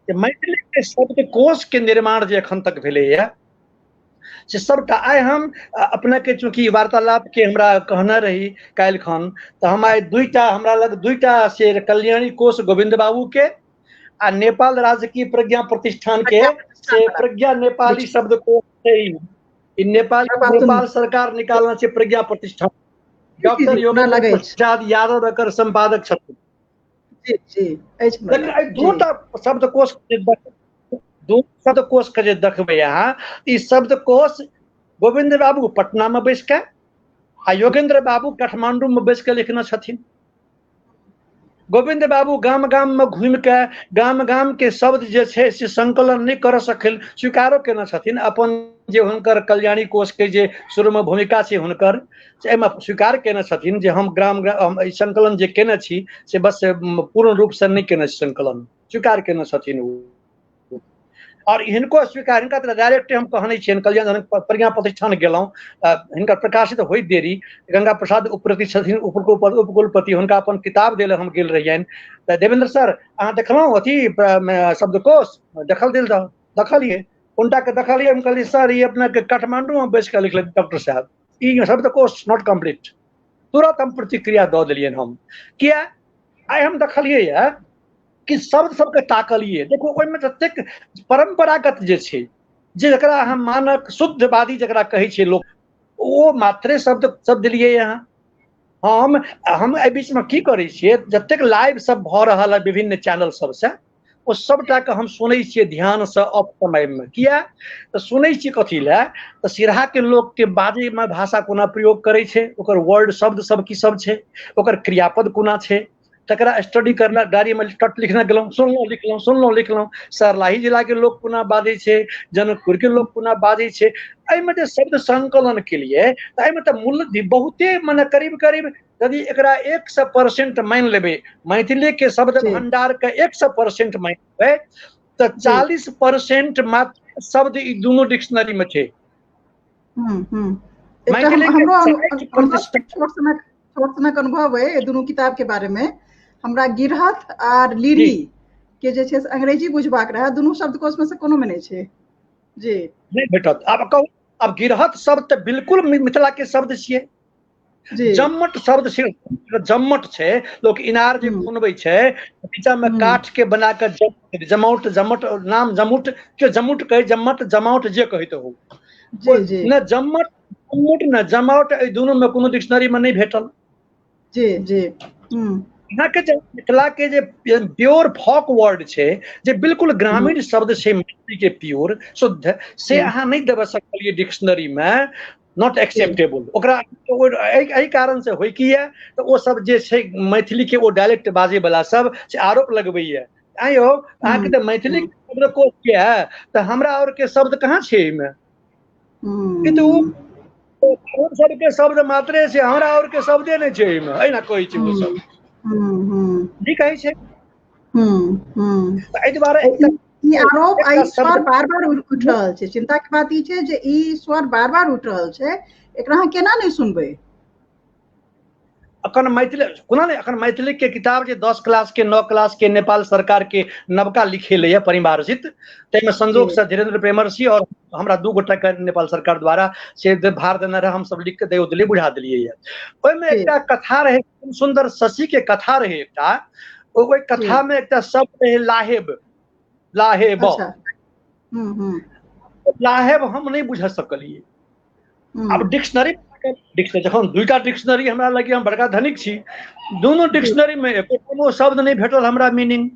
जे मैथिली के शब्दकोश के निर्माण जे एखन तक भेलैया से सबटा आइ हम अपने के चूंकि वार्तालाप के हमरा कहने रही काल्हि खन, तऽ हम आइ दुईटा हमरा लग दुईटा से कल्याणी कोश गोविंद बाबू के आ नेपाल राजकीय प्रज्ञा प्रतिष्ठान के से प्रज्ञा नेपाली शब्दकोश छै। ई नेपाल नेपाल सरकार निकालने छै प्रज्ञा प्रतिष्ठान, डॉक्टर योगेंद्र प्रसाद यादव एकर संपादक छथिन। जी जी लेकिन एहि दूटा शब्दकोश, दू शब्दकोश के जे देखबै अहाँ, ई शब्दकोश गोविंद बाबू पटना में बैस के आ योगेंद्र बाबू काठमांडू में बैस के लिखने छथिन। गोविंद बाबू गाम गाम में घूमि के गाम गाम के शब्द जे छै से संकलन नहि कर सकल, स्वीकारो केने छथिन अपन जे हुनकर कल्याणी कोश के जे शुरू में भूमिका छै हुनकर, से एहिमे स्वीकार केने छथिन जे हम ग्राम हम संकलन जे केने छी से बस पूर्ण रूप से नहि केने छी संकलन, स्वीकार केने छथिन ओ। और हिनको स्वीकार, हिनका तऽ डायरेक्ट हम कहने छियनि, कल्याण प्रज्ञा प्रतिष्ठान गेलहुँ, हिनकर प्रकाशित होइत देरी गंगा प्रसाद उपप्रति छथिन, उपकुलपति, हुनका अपन किताब देल हम गेल रहियनि। तऽ देवेंद्र सर अहाँ देखलहुँ अथी शब्दकोश देखल दिल देखलियै उनटा के देखलियै, हम कहलियै सर ई अपना के काठमांडू में बैस के लिखल डॉक्टर साहब, ई शब्दकोश not complete. तुरंत हम प्रतिक्रिया दऽ देलियनि हम, किया आइ हम देखलियै यऽ कि शब्द सबके ताकलियै, देखो ओहिमे जतेक परम्परागत जे छै, जे जकरा अहाँ मानक शुद्धवादी जकरा कहै छियै लोक, ओ मात्रे शब्द सब देलियै अहाँ। हम एहि बीचमे की करै छियै, जतेक लाइव सब भऽ रहल है विभिन्न चैनल सबसँ, ओ सबटाके हम सुनै छियै ध्यानसँ ऑफ समयमे। किया तऽ सुनै छियै कथी लए, तऽ सिरहाके लोकके बाजैमे भाषा कोना प्रयोग करै छै, ओकर वर्ड शब्द सब की सब छै, ओकर क्रियापद कोना छै, तकरा स्टडी करना। डायरीमे टट लिखने गेलहुँ, सुनलहुँ लिखलहुँ, सुनलहुँ लिखलहुँ। सरलाही जिलाके लोक कोना बाजै छै, जनकपुरके लोक कोना बाजै छै, एहिमे जे शब्द संकलन केलियै तऽ एहिमे तऽ मूल बहुते मने करीब करीब यदि एकरा 100% मानि लेबै, मैथिलीके शब्द भंडारके 100% मानि लेबै तऽ 40% मात्र शब्द ई दुनू डिक्शनरीमे छै। छोट सनक अनुभव अइ दुनू किताब के बारे में। हमरा गिरहत आर लीढ़ी के जे छै से अंग्रेजी बुझबाक रहै, दुनू शब्दकोश में से कोनो में नहि छै। जी नहि भेटत। आब कहू, आब गिरहत शब्द तऽ बिल्कुल मिथिला के शब्द छियै। जम्मट शब्द छै, जम्मट छै, लोक इनार जे खुनबै छै नीचा में काठ के बना के जमौट, जमट नाम जमुट के जमुट कहै, जम्मट जमाउट जे कहैत हो। ने जम्मट जमुट ने जमाउट, एहि दुनू में कोनो डिक्शनरी में नहि भेटल। जी जी। अहाँके जे मिथिला के जे प्योर फॉक वर्ड छै, जे बिल्कुल ग्रामीण शब्द छै मैथिली के प्योर शुद्ध, से अहाँ नहि देबऽ सकलियै डिक्शनरी में, not acceptable. ओकरा एहि कारण से होइ की यऽ तऽ ओ सब जे छै मैथिली के ओ डायलेक्ट बाजै वाला सब से आरोप लगबैया, आँय यौ अहाँके तऽ मैथिली शब्दकोश के है तऽ हमरा और के शब्द कहाँ छै एहिमे? ई तऽ ओ सबके शब्द मात्रे छै, हमरा और के शब्दे नहि छै एहिमे, एहिना कहै छै ओ सब। की कहै छै? एहि दुआरे ई आरोप आ ई स्वर बार बार उठि रहल छै। चिंता के बात ई छै जे ई स्वर बार बार उठि रहल छै, एकरा अहाँ केना नहि सुनबै? अखन मैथिली कोना नहि, अखन मैथिली के किताब जे 10 क्लास के 9 क्लास के नेपाल सरकार के नवका लिखेलै परिमार्जित, ताहिमे संजोग से धीरेन्द्र प्रेमर्षि और हमरा 2 गोटा के नेपाल सरकार द्वारा से भार देने रहे, हम सब लिख के दे देलियै, बुझा देलियै। ओहिमे एकटा कथा रहे सुंदर, शशि के कथा रहे एकटा, ओहि कथा में एकटा शब्द रहे लाहेब, लाहेब। लाहेब हम नहि बुझ सकलियै। आब डिक्शनरी जखन 2टा डिक्शनरी हमरा लगे, हम बड़का धनिक छी, दुनू डिक्शनरी में एको कोनो शब्द नहि भेटल हमरा मीनिंग।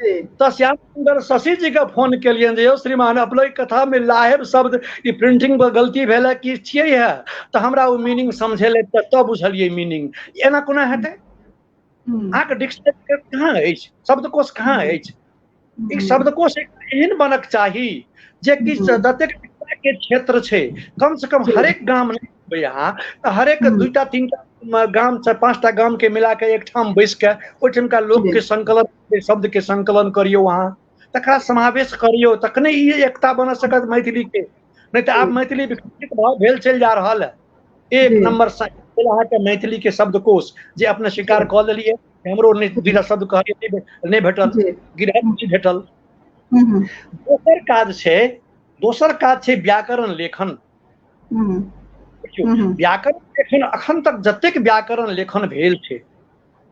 तऽ श्याम सुंदर शशि जी के फोन केलियनि जे यौ श्रीमान अपने कथा में लाहेब शब्द ई प्रिंटिंग पर गलती भेल है कि छियै है, तऽ हमरा ओ मीनिंग समझेलै तऽ बुझलियै मीनिंग। एना कोना हेतै? अहाँके डिक्शनरी कहाँ अछि, शब्दकोश कहाँ अछि? एक शब्दकोश एहन बनक चाही जे कि जतेक के क्षेत्र छै कम से कम हरेक गाम नहि अहाँ तऽ हरेक 2टा 3टा गाम 4-5टा गाम के मिला के एकठाम बैस के ओहिठामका लोक के संकलन, शब्द के संकलन करियौ अहाँ, तकरा समावेश करियौ, तखने ई एकता बन सकत मैथिली के। नहि तऽ आब मैथिली विकसित भेल चलि जा रहल है। एक नंबर अहाँके मैथिली के शब्दकोश जे अपने स्वीकार कऽ लेलियै, हमरो नहि 2टा शब्द कहलियै नहि भेटल, गिरहत नहि भेटल। दोसर काज छै व्याकरण लेखन। व्याकरण लेखन अखन तक जतेक व्याकरण लेखन भेल छै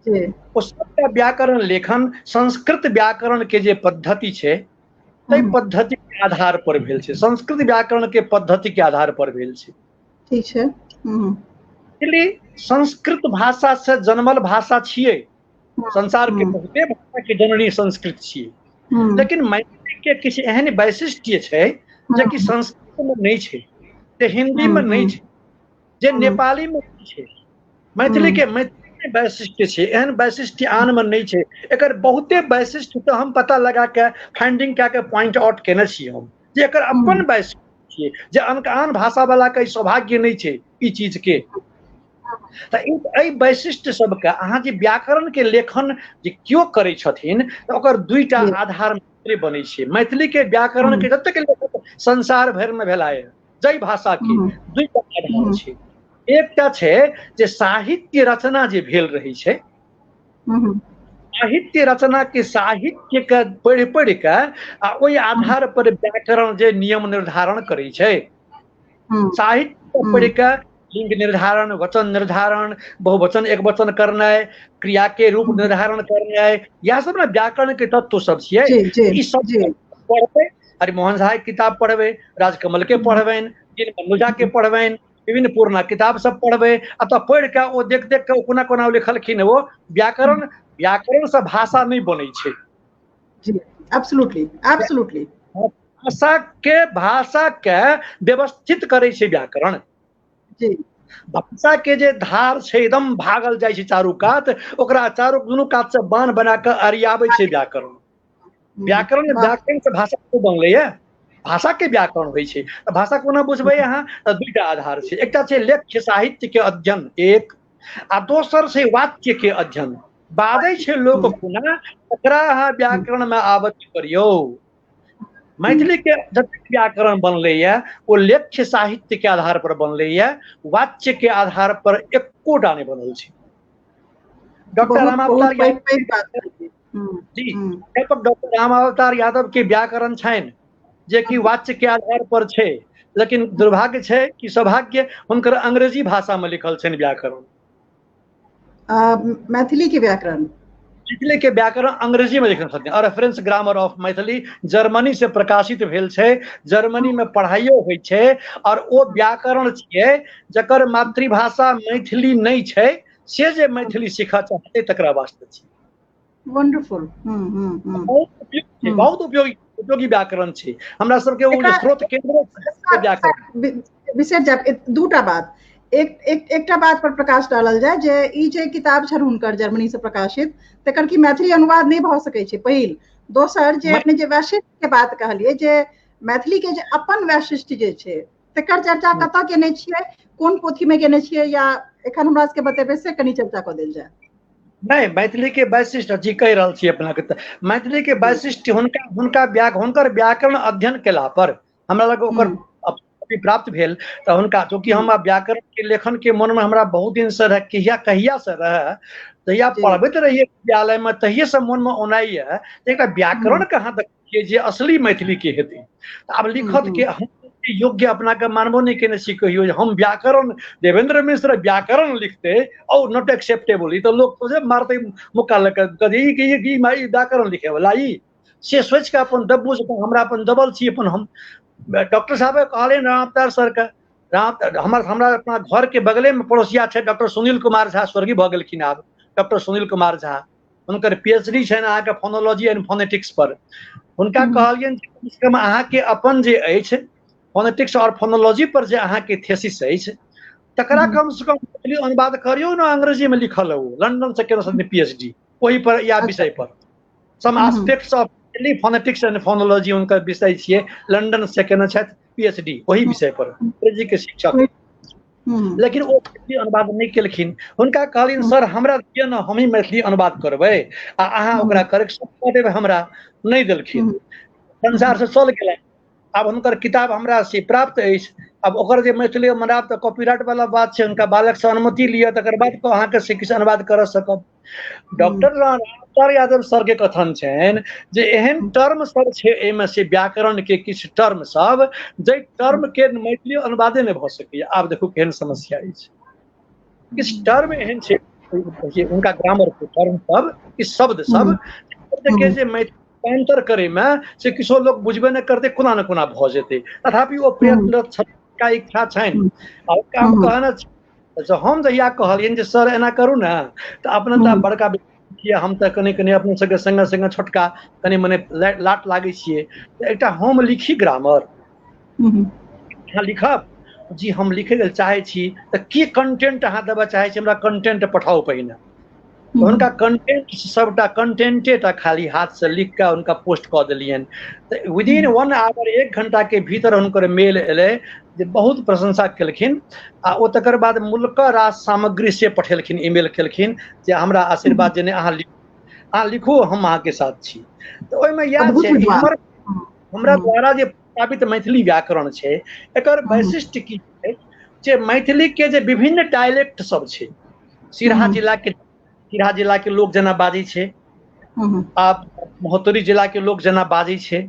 ओ सबटा व्याकरण लेखन संस्कृत व्याकरण के जे पद्धति छै ताहि पद्धति के आधार पर भेल छै, संस्कृत व्याकरण के पद्धति के आधार पर भेल छै। ठीक छै। मैथिली संस्कृत भाषा से जन्मल भाषा छियै, संसार के बहुते भाषा के जननी संस्कृत छियै, लेकिन मैथिली के किछु एहन वैशिष्ट्य छै जे कि संस्कृत में नहि छै, जे हिंदी में नहि छै, जे नेपाली में नहि छै। मैथिली के मैथिली में वैशिष्ट्य छै, एहन वैशिष्ट्य आन में नहि छै। एकर बहुते वैशिष्ट्य तऽ हम पता लगा के फाइंडिंग कए के पॉइंट आउट केने छी हम, जे एकर अपन वैशिष्ट्य छियै, जे आन भाषा वाला के सौभाग्य नहि छै ई चीज के। तऽ एहि वैशिष्ट्य सबके अहाँ जे व्याकरण के लेखन जे केओ करै छथिन तऽ ओकर 2टा आधार बनै छै। मैथिली के व्याकरण के जतेक लेखक संसार भरि में भेला है जाहि भाषा के, 2टा आधार छै। एकटा छै जे साहित्य रचना जे भेल रहै छै, साहित्य रचना के साहित्य के पढ़ि पढ़ि के आ ओहि आधार पर व्याकरण जे नियम निर्धारण करै छै, साहित्य पढ़ि के लिंग निर्धारण, वचन निर्धारण, बहुवचन एक वचन करनाइ, क्रिया के रूप निर्धारण करनाइ, यह सब ने व्याकरण के तत्व सब छियै। ई सब पढ़बै, हरिमोहन झा के किताब पढ़बै, राजकमल के पढ़बनि, दीनबंधु झा के पढ़बनि, विभिन्न पुरना किताब सब पढ़बै आ तऽ पढ़ि कऽ ओ देख देख कऽ ओ कोना कोना लिखलखिन, ओ व्याकरण व्याकरण से भाषा नहि बनै छै। जी, एब्सोल्युटली एब्सोल्युटली। भाषा के व्यवस्थित करै छै व्याकरण। भाषा के जे धार छै, एकदम भागल जाइ छै चारू कात, ओकरा चारू दुनू कात से बान्ह बना कऽ अरियाबै छै व्याकरण। व्याकरण व्याकरण से भाषा को बनलैया, भाषा के व्याकरण होइ छै। तऽ भाषा कोना बुझबै अहाँ? तऽ दूटा आधार छै, एकटा छै लेख्य साहित्य के अध्ययन एक, आ दोसर छै वाक्य के अध्ययन। बाजै छै लोक कोना, तकरा अहाँ व्याकरण मे आबद्ध करियौ। मैथिली के जतेक व्याकरण बनलैया ओ लेख्य साहित्य के आधार पर बनलैया, वाच्य के आधार पर एकोटा नहि बनल छै। डॉक्टर रामावतार जी, डॉक्टर रामावतार यादव के व्याकरण छनि जे कि वाच्य के आधार पर छै, लेकिन दुर्भाग्य छै कि सौभाग्य, हुनकर अंग्रेजी भाषा में लिखल छनि व्याकरण। मैथिली के व्याकरण? मैथिली के व्याकरण अंग्रेजी में लिखल छथिन। Reference grammar of Maithili Germany से प्रकाशित भेल छै, जर्मनी में पढ़ाइयो होइ छै, और ओ व्याकरण छियै जकर मातृभाषा मैथिली नहि छै, से जे मैथिली सीखऽ चाहतै तकरा वास्ते छै। वंडरफुल। बहुत उपयोगी, बहुत उपयोगी उपयोगी व्याकरण छै हमरा सबके। ओ स्रोत केंद्र व्याकरण। बिसरि जायब दूटा बात। एक एक एकटा बात पर प्रकाश डालल जाय जे ई जे किताब छनि हुनकर जर्मनी से प्रकाशित, तकर की मैथिली अनुवाद नहि भऽ सकै छै? पहिल। दोसर, जे अपने जे वैशिष्ट्य के बात कहलियै, जे मैथिली के जे अपन वैशिष्ट्य जे छै, तकर चर्चा कतऽ केने छियै, कोन पोथी में केने छियै, या एखन हमरा सबके बतेबै, से कनि चर्चा कऽ देल जाय। नहि, मैथिली के वैशिष्ट्य जी कहि रहल छी अपना के, मैथिली के वैशिष्ट्य हुनका हुनका व्या हुनकर व्याकरण अध्ययन केला पर हमरा लग ओकर प्राप्त भेल। तऽ हुनका चूँकि हम व्याकरण के लेखन के मन में हमरा बहुत दिन से रहे, कहिया कहिया से रहे, तहिया पढ़बैत रहियै विद्यालय में, तहिये से मन में ओनाइए एकटा व्याकरण कहाँ देखियै जे असली मैथिली के हेतै। आब लिखत के? हम योग्य अपना के मानबो नहि केने छी कहियो जे हम व्याकरण, देवेंद्र मिश्र व्याकरण लिखते, और not acceptable. ई तऽ लोक सोझे मारते मुक्का लऽ कऽ, ई व्याकरण लिखे वाला ई, से सोचि कऽ अपन दब्बू से हमरा अपन दबल छी अपन। हम डॉक्टर साहब कहलियनि रामावतार सरके, राम हमर हमरा अपना घर के बगले में पड़ोसिया छै डॉक्टर सुनील कुमार झा, स्वर्गीय भऽ गेलखिन आब डॉक्टर सुनील कुमार झा, हुनकर पीएचडी छनि अहाँके फोनोलॉजी एंड फोनेटिक्स पर। हुनका कहलियनि जे कम से कम अहाँके अपन जे अछि फोनेटिक्स और फोनोलॉजी पर जे अहाँके थेसिस अछि, तकरा कम से कम मैथिली अनुवाद करियौ ने। अंग्रेजी में लिखल है, ओ लंदन से केने छथिन पीएचडी ओहि पर या विषय पर, some aspects of phonetics and phonology हुनकर विषय छियै, लंदन से केने छथि पीएचडी ओहि विषय पर, अंग्रेजी के शिक्षक, लेकिन ओ मैथिली अनुवाद नहि केलखिन। हुनका कहलियनि, सर, हमरा दिअ ने, हमही मैथिली अनुवाद करबै आ अहाँ ओकरा करेक्शन कऽ देबै हमरा। नहि देलखिन, संसार से चल गेलनि। आब हुनकर किताब हमरा से प्राप्त अछि, आब ओकर जे मैथिली अनुवाद तऽ कॉपीराइट वाला बात छै, हुनका बालक से अनुमति लिअ, तकर बाद अहाँके से किछु अनुवाद कर सकब। डॉक्टर रामअवतार यादव सर के कथन छनि जे एहन टर्म सब छै एहिमे से व्याकरण के किछु टर्म सब, जाहि टर्म के मैथिली अनुवादे नहि भऽ सकैया। आब देखू केहन समस्या अछि। किछु टर्म एहन छै हुनका ग्रामर के टर्म सब, किछु शब्द सब के जे मैथिली रूपान्तर करे में से किछो लोक बुझबे नहि करतै, कोना ने कोना भऽ जेतै। तथापि ओ प्रयत्नरत छथि, इच्छा छनि। आ हुनका हम कहने छी, हम जहिया कहलियनि जे सर, एना करू ने, तऽ अपने तऽ बड़का छियै, हम तऽ कनि कनि अपने सबके संगे संगे छोटका कनि मने लाट लागै छियै, तऽ एकटा हम लिखी ग्रामर, अहाँ लिखब? जी, हम लिखै लेल चाहै छी। तऽ की कंटेंट अहाँ देबऽ चाहै छी? हमरा कंटेंट पठाउ पहिने। हुनका कंटेंट, सबटा कंटेंटे टा खाली हाथ से लिख कऽ हुनका पोस्ट कऽ देलियनि, तऽ विदिन वन आवर, एक घंटा के भीतर हुनकर मेल एलै जे बहुत प्रशंसा केलखिन। आ ओ तकर बाद मूलक रास सामग्री से पठेलखिन, ईमेल केलखिन जे हमरा आशीर्वाद जे नहि, अहाँ लिखू, अहाँ लिखू, हम अहाँके साथ छी। तऽ ओहिमे इएह छै, हमर हमरा द्वारा जे प्रस्तावित मैथिली व्याकरण छै, एकर वैशिष्ट्य की छै जे मैथिली के जे विभिन्न डायलेक्ट सब छै, सिरहा जिला के लोक जेना बाजै छै आ महोत्तरी जिला के लोक जेना बाजै छै,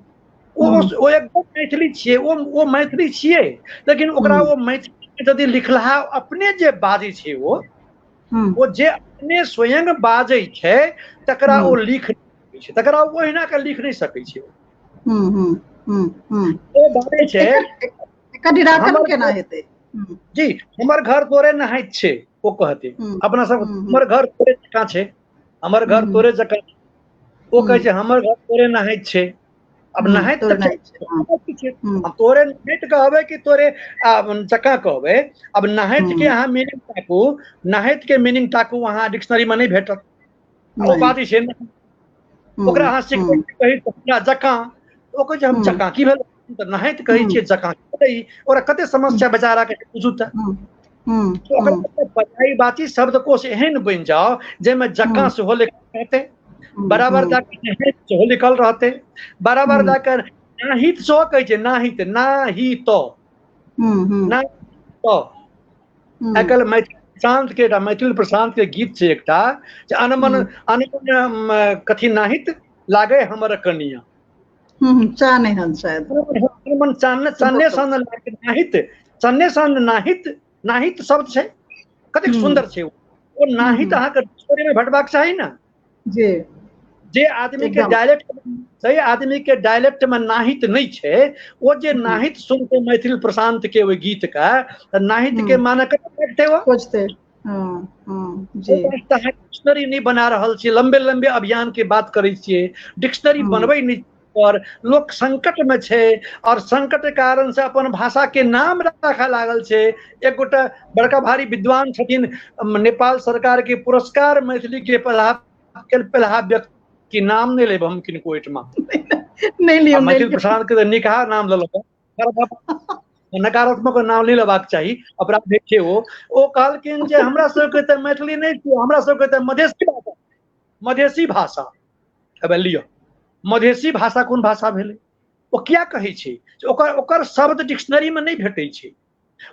ओ ओ एकदम मैथिली छियै, ओ ओ मैथिली छियै, लेकिन ओकरा ओ मैथिली यदि लिखलहा अपने जे बाजै छै, ओ ओ जे अपने स्वयं बाजै छै, तकरा ओ लिख छै, तकरा ओ ओहिना के लिख नहि सकै छै। ओ बाजै छै। एकर निराकरण केना हेतै? जी, हमर घर तोरे नहाइत छै, ओ कहतै अपना सब हमर घर तोरे जकाँ छै, हमर घर तोरे जकाँ। ओ कहै छै हमर घर तोरे नहाइत छै। अब नहाइत तऽ हम तोरे नहाइत कहबै कि तोरे जकाँ कहबै? अब नहाइत के अहाँ मीनिंग ताकू, नहाइत के मीनिंग ताकू, अहाँ डिक्शनरी में नहि भेटत। ओ बात छै, ओकरा अहाँ सिखबै कहै हमरा जकाँ, ओ कहै छै हम जकाँ की भेल? तऽ नहाइत कहै छियै, जकाँ ओकरा कते समस्या बेचारा के बुझू। तऽ ओकरा पर्यायवाची शब्दकोश एहन बनि जाओ जाहिमे जकाँ सेहो लिखल रहतै, बराबर जाकर नहाइत सेहो लिखल रहतै, बराबर जाकर नाहित सेहो कहै छै, नाहित, नाहि तो ना तो। आइ काल्हि मैथिल प्रशांत के एकटा, मैथिल प्रशांत के गीत छै एकटा जे अनमन अनमन कथी नाहित लागे हमर कनिया चाह नहि हन शायद अनमन चान चाने सन लागे नाहित, चन्ने सन नाहित, नाहित शब्द छै कतेक सुंदर छै ओ नाहित। अहाँके डिक्शनरी में भेटबाक चाही ने। जी, जे आदमी के डायलेक्ट, सही आदमी के डायलेक्ट में नाहित नहीं छै, ओ जे नाहित सुनते मैथिल प्रशांत के ओहि गीत का, तऽ नाहित के माने कतऽ भेटतै? ओ खोजते। हाँ हाँ जी। अहाँ डिक्शनरी नहि बना रहल छियै, लंबे लंबे अभियान के बात करै छियै, डिक्शनरी बनबै नहि पर लोक संकट में छै और संकट के कारण से अपन भाषा के नाम राखऽ लागल छै। एक गोटा बड़का भारी विद्वान छथिन, नेपाल सरकार के पुरस्कार मैथिली के पहला व्यक्ति, नाम नहि लेब हम किनको ओहिठमा, नहि लियौ। मैथिल प्रसाद के निकहा नाम लेलक, नकारात्मक नाम नहि लेबाक चाही, अपराध छै। ओ कहलखिन जे हमरा सबके तऽ मैथिली नहि छियै, हमरा सबके तऽ मधेसी भाषा, मधेसी भाषा। अब लिअ, मधेसी भाषा कोन भाषा भेलै? ओ किया कहै छै? ओकर ओकर शब्द डिक्शनरी में नहि भेटै छै,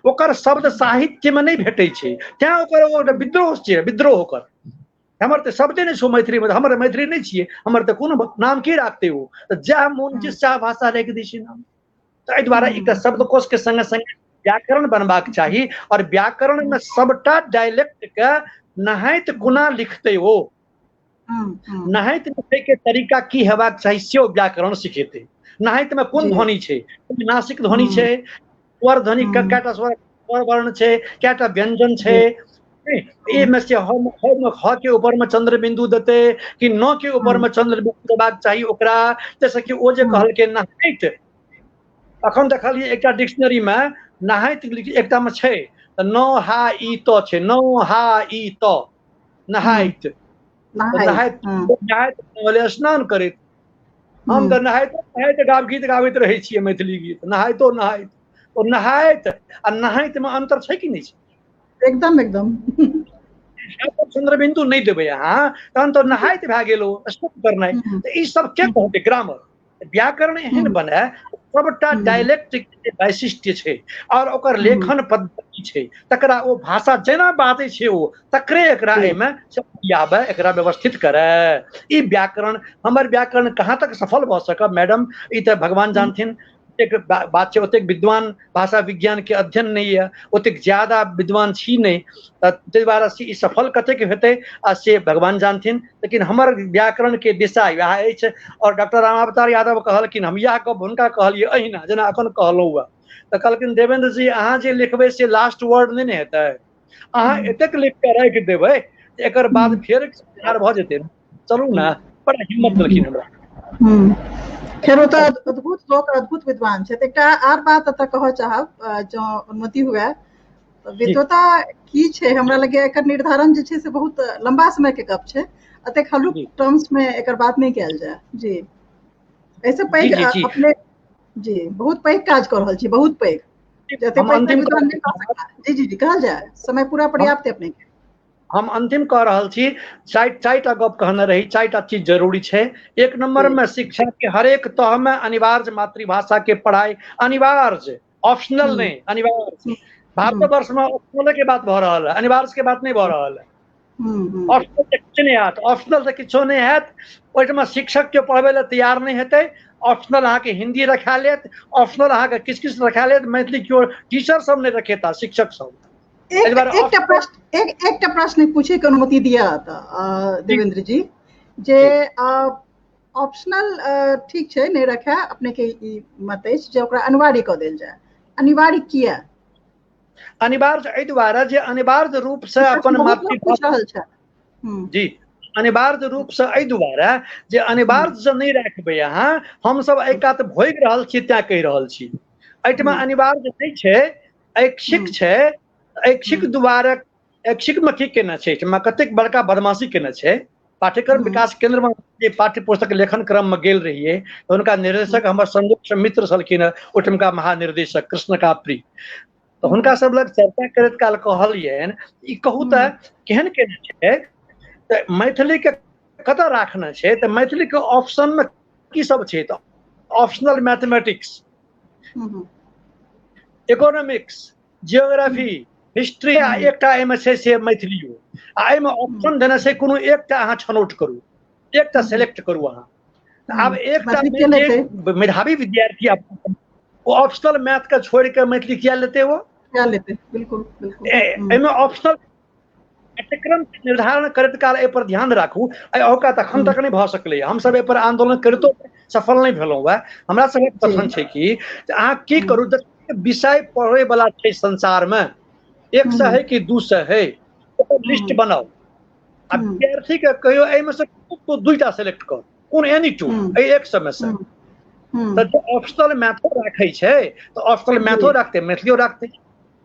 ओकर शब्द साहित्य में नहि भेटै छै, तैं ओकर ओ विद्रोह छै, विद्रोह ओकर। हमर तऽ शब्दे नहि छौ मैथिलीमे, हमर मैथिली नहि छियै, हमर तऽ कोनो नाम की राखतै ओ? तऽ जएह मोन छै सएह भाषा राखि दै छै नाम। तऽ एहि दुआरे एकटा शब्दकोश के संगे संगे व्याकरण बनबाक चाही और व्याकरण में सबटा डायलेक्ट के नहाइत कोना लिखतै ओ, नहाइत लिखै के तरीका की हेबाक चाही से व्याकरण सिखेतै। नहाइत में कोन ध्वनि छै, नासिक ध्वनि छै, स्वर ध्वनि, कएटा स्वर वर्ण छै, कएटा व्यंजन छै, एहिमे से हम ह के ऊपर में चंद्र बिंदु देतै कि न के ऊपर में चंद्र बिंदु देबाक चाही ओकरा। जैसे कि ओ जे कहलकै नहाइत, अखन देखलियै एकटा डिक्शनरी में नहाइत एकटा में छै तऽ न हा ई त छै, न हा ई त नहाइत, नहाइत नहाइत स्नान करैत। हम तऽ नहाइतो नहाइत गाब गीत गाबैत रहै छियै मैथिली गीत, नहाइतो नहाइत। ओ नहाइत आ नहाइत में अंतर छै कि नहि छै? एकदम एकदम। चंद्रबिंदु नहि देबै अहाँ तहन तऽ नहाइत भए गेल ओ स्नान करनाइ। तऽ ई सब के कहतै? ग्रामर, व्याकरण एहन बने सबटा डायलेक्ट के वैशिष्ट्य छै और ओकर लेखन पद्धति छै, तकरा ओ भाषा जेना बाजै छै ओ तकरे एकरा एहिमे आबै, एकरा व्यवस्थित करे। ई व्याकरण, हमर व्याकरण कहाँ तक सफल भऽ सकब मैडम, ई तऽ भगवान जानथिन। एक बात छै, ओतेक विद्वान भाषा विज्ञान के अध्ययन नहि यऽ, ओतेक ज्यादा विद्वान छी नहि, ताहि दुआरे से ई सफल कतेक हेतै आ से भगवान जानथिन। लेकिन हमर व्याकरण के दिशा इएह अछि। और डॉक्टर रामावतार यादव कहलखिन, हम इएह गप हुनका कहलियै अहिना जेना अखन कहलहुँ हुए, तऽ कहलखिन देवेंद्र जी अहाँ जे लिखबै से लास्ट वर्ड नहि ने हेतै, अहाँ एतेक लिख कऽ राखि देबै एकर बाद फेर सुधार भऽ जेतै, चलू ने। बड़ा हिम्मत देलखिन हमरा। खैर ओ तऽ अद्भुत लोक, अद्भुत विद्वान छथि। एकटा आर बात एतऽ कहऽ चाहब जँ अनुमति हुए। विद्वता की छै हमरा लगैया एकर निर्धारण जे छै से बहुत लंबा समय के गप छै, एतेक हलुक टर्म्स में एकर बात नहि कयल जाय। जी, एहिसँ पैघ अपने जी बहुत पैघ काज कऽ रहल छी, बहुत पैघ, जते पैघ विद्वान नहि कऽ सकता। जी जी जी, कहल जाय, समय पूरा पर्याप्त है अपने के। हम अंतिम कह रहल छी, चारिटा गप कहने रही, चारिटा चीज जरूरी छै। एक नंबर में शिक्षा के हरेक तह में अनिवार्य मातृभाषा के पढ़ाई अनिवार्य, ऑप्शनल नहीं, अनिवार्य। भारतवर्ष में ऑप्शनल के बात भऽ रहल है, अनिवार्य के बात नहीं भऽ रहल है। ऑप्शनल से किछु नहि हैत, ऑप्शनल से किछो नहि हैत। ओहिठमा शिक्षक के पढ़बै लए तैयार नहि हेतै। ऑप्शनल अहाँके हिंदी रखा लेत, ऑप्शनल अहाँके किछु किछु रखा लेत, मैथिली केओ टीचर सब नहि रखेता, शिक्षक सब। एकटा प्रश्न पूछे के अनुमति दिया तऽ देवेंद्र जी, जे ऑप्शनल ठीक छै नहि रखा, अपने के ई मत अछि जे ओकरा अनिवार्य कऽ देल जाय, अनिवार्य किया? अनिवार्य एहि दुआरे जे अनिवार्य रूप से अपन मातृभाषा जी अनिवार्य रूप से एहि दुआरे जे अनिवार्य जँ नहि राखबै अहाँ, हमसब एहि कात भोगि रहल छी तें कहि रहल छी। एहिठमा अनिवार्य नहि छै, ऐच्छिक छै। ऐच्छिक दुआरे ऐच्छिक मे की केने छै, एहिठमा कतेक बड़का बदमाशी केने छै। पाठ्यक्रम विकास केंद्र में जे पाठ्य पुस्तक लेखन क्रम में गेल रहिए, हुनका निर्देशक हमर संयुक्त मित्र छलखिन हँ, ओहिठमका महानिर्देशक कृष्ण काप्री। तऽ हुनका सब लग चर्चा करैत काल कहलियनि, ई कहू तऽ केहन केने छै, तऽ मैथिली के कतऽ राखने छै, तऽ मैथिली के ऑप्शन में की सब छै, तऽ optional mathematics, economics, geography, history आ एकटा एहिमे छै से मैथिलियो। आ एहिमे ऑप्शन देने छै कोनो एकटा अहाँ छनौट करू, एकटा सेलेक्ट करू अहाँ। आब एकटा मेधावी विद्यार्थी ओ ऑप्शनल मैथ के छोड़ि के मैथिली किया लेतै ओ? किया लेतै, बिल्कुल बिल्कुल। एहिमे ऑप्शनल पाठ्यक्रम निर्धारण करैत काल एहि पर ध्यान राखू। औका तखन तक नहि भऽ सकलै, हमसब एहि पर आंदोलन करितो सफल नहि भेलहुँ। वएह हमरा सबके कथन छै कि अहाँ की करू, विषय पढ़ै वाला छै संसार में 100 है कि 200 है, ओकर लिस्ट बनाउ आ विद्यार्थी के कहियो एहिमे से दूटा सेलेक्ट कर, कोन एनी टू एहि 100 में से। तऽ जे ऑप्शनल मैथो राखै छै तऽ ऑप्शनल मैथो राखतै, मैथिलियो राखतै,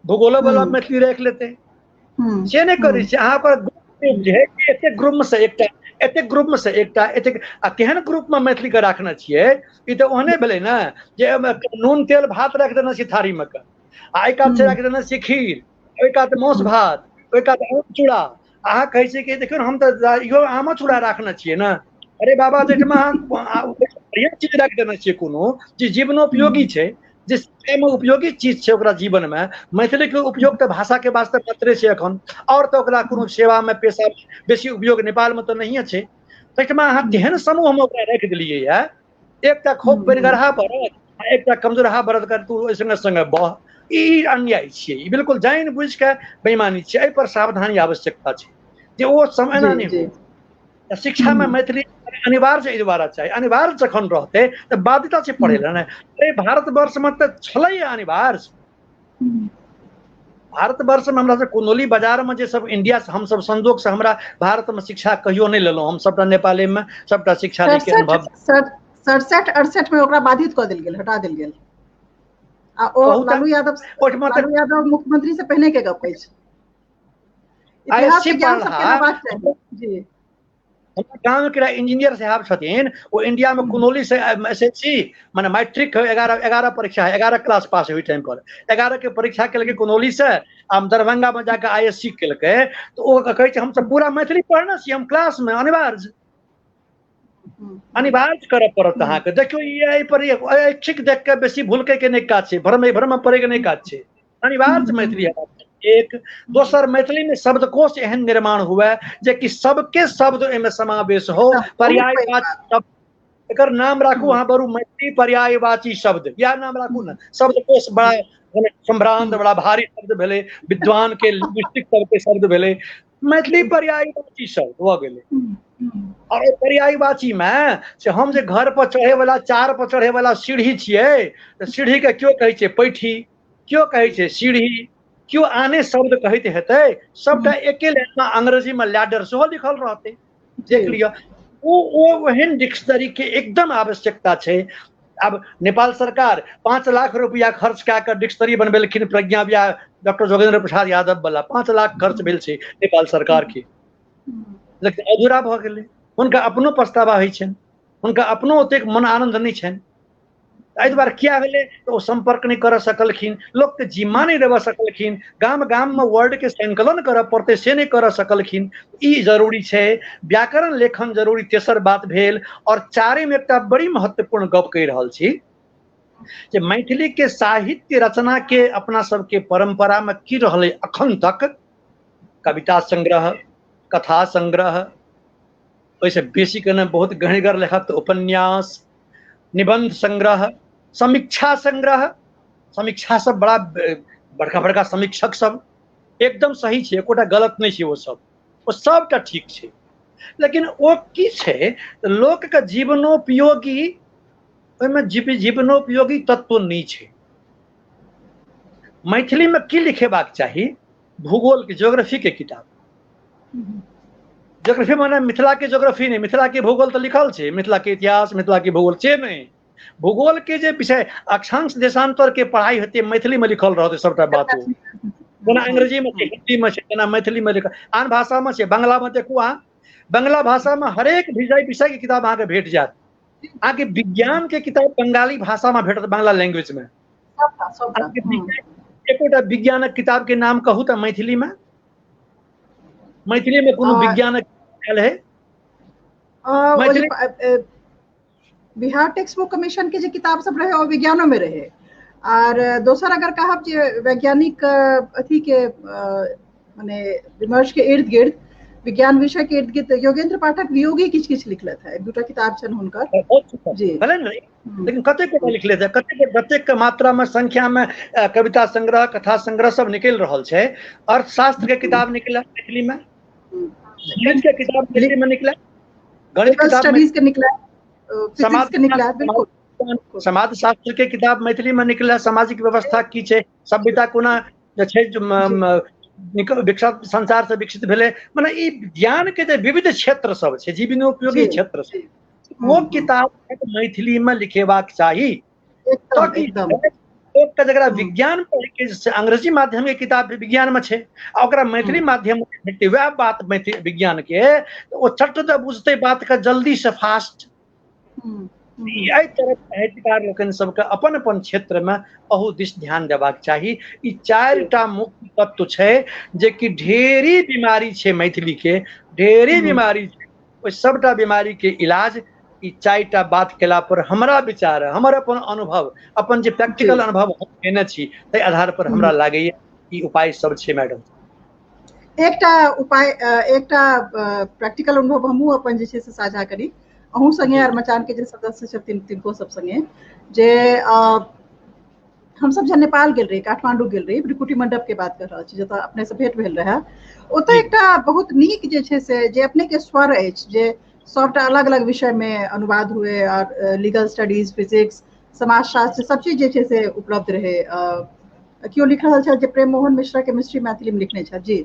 भूगोलो वाला मैथिली राखि लेतै। से नहि करै छै। अहाँ ओकर ग्रुप जे है एतेक ग्रुप में से एकटा, एतेक ग्रुप में से एकटा, एतेक आ केहन ग्रुप में मैथिली के राखने छियै? ई तऽ ओहने भेलै ने जे नून तेल भात राखि देने छियै थारी में के, आ एहि कात से राखि देने छियै खीर, ओहि कात मासु भात, ओहि कात आम चूड़ा। अहाँ कहै छियै कि देखियौ हम तऽ इहो आमो चूड़ा राखने छियै ने। अरे बाबा, जाहिठमा अहाँ बढ़िआँ चीज राखि देने छियै, कोनो जे जीवनोपयोगी छै, जे मे उपयोगी चीज छै ओकरा जीवन में, मैथिली के उपयोग तऽ भाषा के वास्ते मात्रे छै एखन, और तऽ ओकरा कोनो सेवा में पेशा बेसी उपयोग नेपाल में तऽ नहिए छै। ताहिठमा अहाँ तेहन समूह में ओकरा राखि देलियै ये, एकटा खूब बरिगरहा बरद आ एकटा कमजोरहा बरद कर तू ओहि संगे संगे बह, ई अन्याय छियै, ई बिल्कुल जानि बुझि के बेईमानी छियै। एहि पर सावधानी आवश्यकता छै जे ओ समय एना नहि हो। शिक्षा में मैथिली अनिवार्य एहि दुआरे चाही, अनिवार्य जखन रहतै तऽ बाध्यता छै पढ़ै लए ने। अरे भारतवर्ष में तऽ छलै अनिवार्य। भारतवर्ष में हमरा सब कुनौली बाजार में जे सब इंडिया से हम सब संजोग से हमरा भारत में शिक्षा कहियो नहि लेलहुँ, हम सबटा नेपाले में सबटा शिक्षा के अनुभव। 67 68 में ओकरा बाधित कऽ देल गेल, हटा देल गेल। आ ओ लालू यादव, लालू यादव मुख्यमंत्री से पहिने के गप अछि। इतिहास के ज्ञान सबके रहबाक चाही जी। हमरा गाँव के इंजीनियर साहब छथिन, ओ इंडिया में कुनौली से एस एस सी माने मैट्रिक 11 परीक्षा है, 11 क्लास पास हुई टाइम पर, 11 के परीक्षा केलकै कुनौली से, आ दरभंगा में जाके I S C केलकै। तऽ ओ कहै छै हम सब पूरा मैथिली पढ़ने छी, हम क्लास में अनिवार्य अनिवार्य करऽ पड़त अहाँके। देखियौ ई एहि पर ऐच्छिक देख के बेसी भूलकै के नहि काज छै, भ्रम भ्रम पड़ै के नहि काज छै। अनिवार्य मैथिली एक दोसर मैथिली में शब्दकोश एहन निर्माण हुए जे कि सबके शब्द एहिमे समावेश हो, पर्यायवाची शब्द एकर नाम राखू अहाँ बरू मैथिली पर्यायवाची शब्द, इएह नाम राखू ने। शब्दकोश बड़ा संभ्रांत बड़ा भारी शब्द भेलै, विद्वान के लिंग्विस्टिक सबके शब्द भेलै। मैथिली पर्यायवाची शब्द भऽ गेलै। और ओहि पर्यायवाची में से हम जे घर पर चढ़े वाला चार पर चढ़े वाला सीढ़ी छियै, तऽ सीढ़ी के केओ कहै छै पैठी, केओ कहै छै सीढ़ी, केओ आने शब्द कहैत हेतै, सबटा एके लाइन में अंग्रेजी में लैडर सेहो लिखल रहतै। देख लिअ, ओ ओहन डिक्शनरी के एकदम आवश्यकता छै। आब नेपाल सरकार 5 लाख रुपया खर्च कए कऽ डिक्शनरी बनबेलखिन, प्रज्ञा व्या डॉक्टर जोगेंद्र प्रसाद यादव वाला 5 लाख खर्च भेल छै नेपाल सरकार के, लेकिन अधूरा भऽ गेलै। हुनका अपनो पछतावा होइ छनि, हुनका अपनो ओतेक मन आनन्द नहि छनि। एहि दुआरे किया भेलै तऽ ओ सम्पर्क नहि करऽ सकलखिन, लोकके जिम्मा नहि देबऽ सकलखिन, गाम गाममे वर्डके संकलन करऽ पड़तै से नहि करऽ सकलखिन। ई जरूरी छै। व्याकरण लेखन जरूरी तेसर बात भेल। और चारिम एकटा बड़ी महत्वपूर्ण गप कहि रहल छी जे मैथिली के साहित्य रचना के अपना सबके परंपरा में की रहलै अखन तक, कविता संग्रह, कथा संग्रह, ओहिसँ बेसी कने बहुत गहनगर लेखक तऽ उपन्यास, निबंध संग्रह, समीक्षा संग्रह, समीक्षा सब बड़ा बड़का बड़का समीक्षक सब एकदम सही छै, एकोटा गलत नहि छै, ओ सब ओ सबटा ठीक छै। लेकिन ओ की छै, लोकके जीवनोपयोगी ओहिमे जीवनोपयोगी तत्व नहि छै। मैथिली में की लिखेबाक चाही? भूगोल के, ज्योग्राफी के किताब। ज्योग्राफी माने मिथिला के ज्योग्राफी नहीं, मिथिला के भूगोल तो लिखल छै, मिथिला के इतिहास, मिथिला के भूगोल से नहीं, भूगोल के जे विषय अक्षांश देशांतर के पढ़ाई होते मैथिली में लिखल रहते सबटा बात। ओ जेना अंग्रेजी में छै, हिंदी में छै, तेना मैथिली में लिखल, आन भाषा में छै। बंगला में देखू अहाँ, बंगला भाषा में हरेक विषय विषय के किताब अहाँके भेट जायत। अहाँके विज्ञान के किताब बंगाली भाषा में भेटत, बंगला लैंग्वेज में। एकोटा विज्ञानक किताब के नाम कहू तऽ मैथिली में, मैथिली में कोनो विज्ञानक आयल है? Maithili Bihar text book commission के जे किताब सब रहे ओ विज्ञानों में रहे। आर दोसर अगर कहब जे वैज्ञानिक अथी के माने विमर्श के इर्द गिर्द, विज्ञान विषय के इर्द गिर्द योगेंद्र पाठक वियोगी किछु किछु लिखलथि है, एक दूटा किताब छनि हुनकर। जी भले ने, लेकिन कतेक गोटा लिखले थे, कतेक कतेक मात्रा में संख्या में कविता संग्रह, कथा संग्रह सब निकलि रहल छै। अर्थशास्त्र के किताब निकला मैथिली में, गणित के किताब मैथिली में निकला, गणित किताब स्टडीज के निकला, फिजिक्स के निकला, बिल्कुल समाज शास्त्र के किताब मैथिली में निकला, सामाजिक व्यवस्था की छै, सभ्यता कोना जे छै विकसित संसार से विकसित भेलै, माने ई ज्ञान के जे विविध क्षेत्र सब छै, जीवनोपयोगी क्षेत्र सब, ओ किताब मैथिली में लिखेबाक चाही। लोकके जकरा विज्ञान पढ़े के अंग्रेजी माध्यम के किताब विज्ञान में छै आ ओकरा मैथिली माध्यम में भेटतै वएह बात मैथिली विज्ञान के, ओ चट दऽ बुझतै बात के जल्दी से फास्ट। एहि तरह साहित्यकार लोकनि सबके अपन अपन क्षेत्र में अहू दिस ध्यान देबाक चाही। ई चारिटा मुख्य तत्व छै जेकि ढेरी बीमारी छै मैथिली के, ढेरी बीमारी छै, ओहि सबटा बीमारी के इलाज ई चारिटा बात केला पर हमरा विचार, हमर अपन अनुभव, अपन जे प्रैक्टिकल अनुभव हम केने छी ताहि आधार पर हमरा लागैया ई उपाय सब छै। मैडम एकटा उपाय, एकटा प्रैक्टिकल अनुभव हमहूँ अपन जे छै से साझा करी अहूँ संगे आर मचान के जे सदस्य छथिन तिनको सब संगे, जे हमसब जहन नेपाल गेल रही, काठमांडू गेल रही, भ्रिकुटी मंडप के बात कर रहल छी जतऽ अपने से भेंट भेल रहे, ओतऽ एकटा बहुत नीक जे छै से जे अपने के स्वर अछि जे सबटा अलग अलग विषय में अनुवाद हुए और लीगल स्टडीज, फिजिक्स, समाजशास्त्र सब चीज जे छै से उपलब्ध रहे। केओ लिख रहल छथि जे प्रेम मोहन मिश्रा के मिस्ट्री मैथिली में लिखने छथि जी।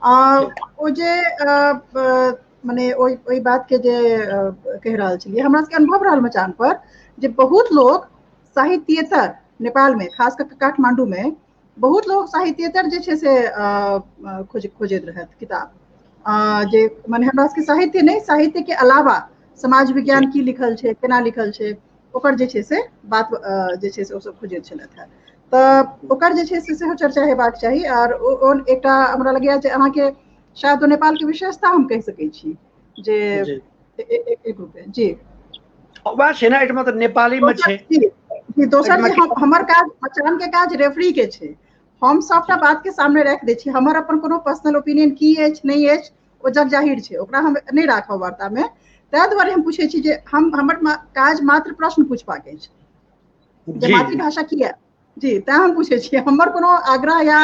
ओ जे मने ओहि बात के जे कहि रहल छलियै, हमरा सबके अनुभव रहल मचान पर जे बहुत लोग साहित्येतर नेपाल में, खास कर काठमांडू में बहुत लोग साहित्येतर जे छै से खोजैत रहथि किताब, जे मने हमरा सबके साहित्य नहि, साहित्य के अलावा समाज विज्ञान की लिखल छै, केना लिखल छै, ओकर जे छै से बात जे छै से ओ सब खोजैत छलथि हेँ। तऽ ओकर जे छै से सेहो चर्चा हेबाक चाही। आर ओ एकटा हमरा लगैया जे अहाँके शायद ओ नेपाल के विशेषता हम कहि सकै छी जे एक रूपे जी वएह छै ने, एहिठाम तऽ नेपाली में छै। दोसर जे हमर काज मचान के काज रेफरी के छै, हम सबटा बात के सामने राखि दै छी, हमर अपन कोनो पर्सनल ओपिनियन की अछि नहि अछि ओ जग जाहिर छै, ओकरा हम नहि राखब वार्ता में। ताहि दुआरे हम पूछै छी जे हम हमर काज मात्र प्रश्न पूछबाक अछि जे मातृभाषा किया जी, तैं हम पूछै छी, हमर कोनो आग्रह या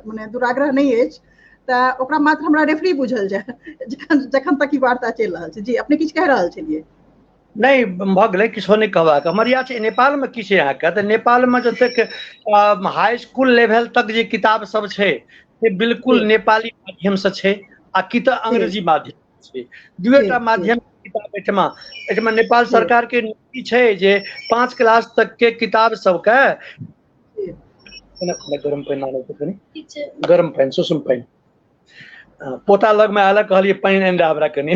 मने दुराग्रह नहि अछि, तऽ ओकरा मात्र हमरा रेफरी बुझल जाय जखन तक ई वार्ता चलि रहल छै। जी अपने किछु कहि रहल छलियै? नहि भऽ गेलै, किछो नहि कहबाक। हमर इएह छै नेपालमे की छै अहाँके, तऽ नेपालमे जतेक हाई स्कूल लेवल तक जे किताब सब छै से बिल्कुल नेपाली माध्यमसँ छै आ कि तऽ अंग्रेजी माध्यम छै, दुएटा माध्यम किताब एहिठमा। एहिठमा नेपाल सरकार के नीति छै जे 5 क्लास तक के किताब सबके गरम पानि आनै छै कनि, गरम पानि, सुसुम पानि, पोता लग में आयल कहलियै पानि आनि दे हमरा कनि।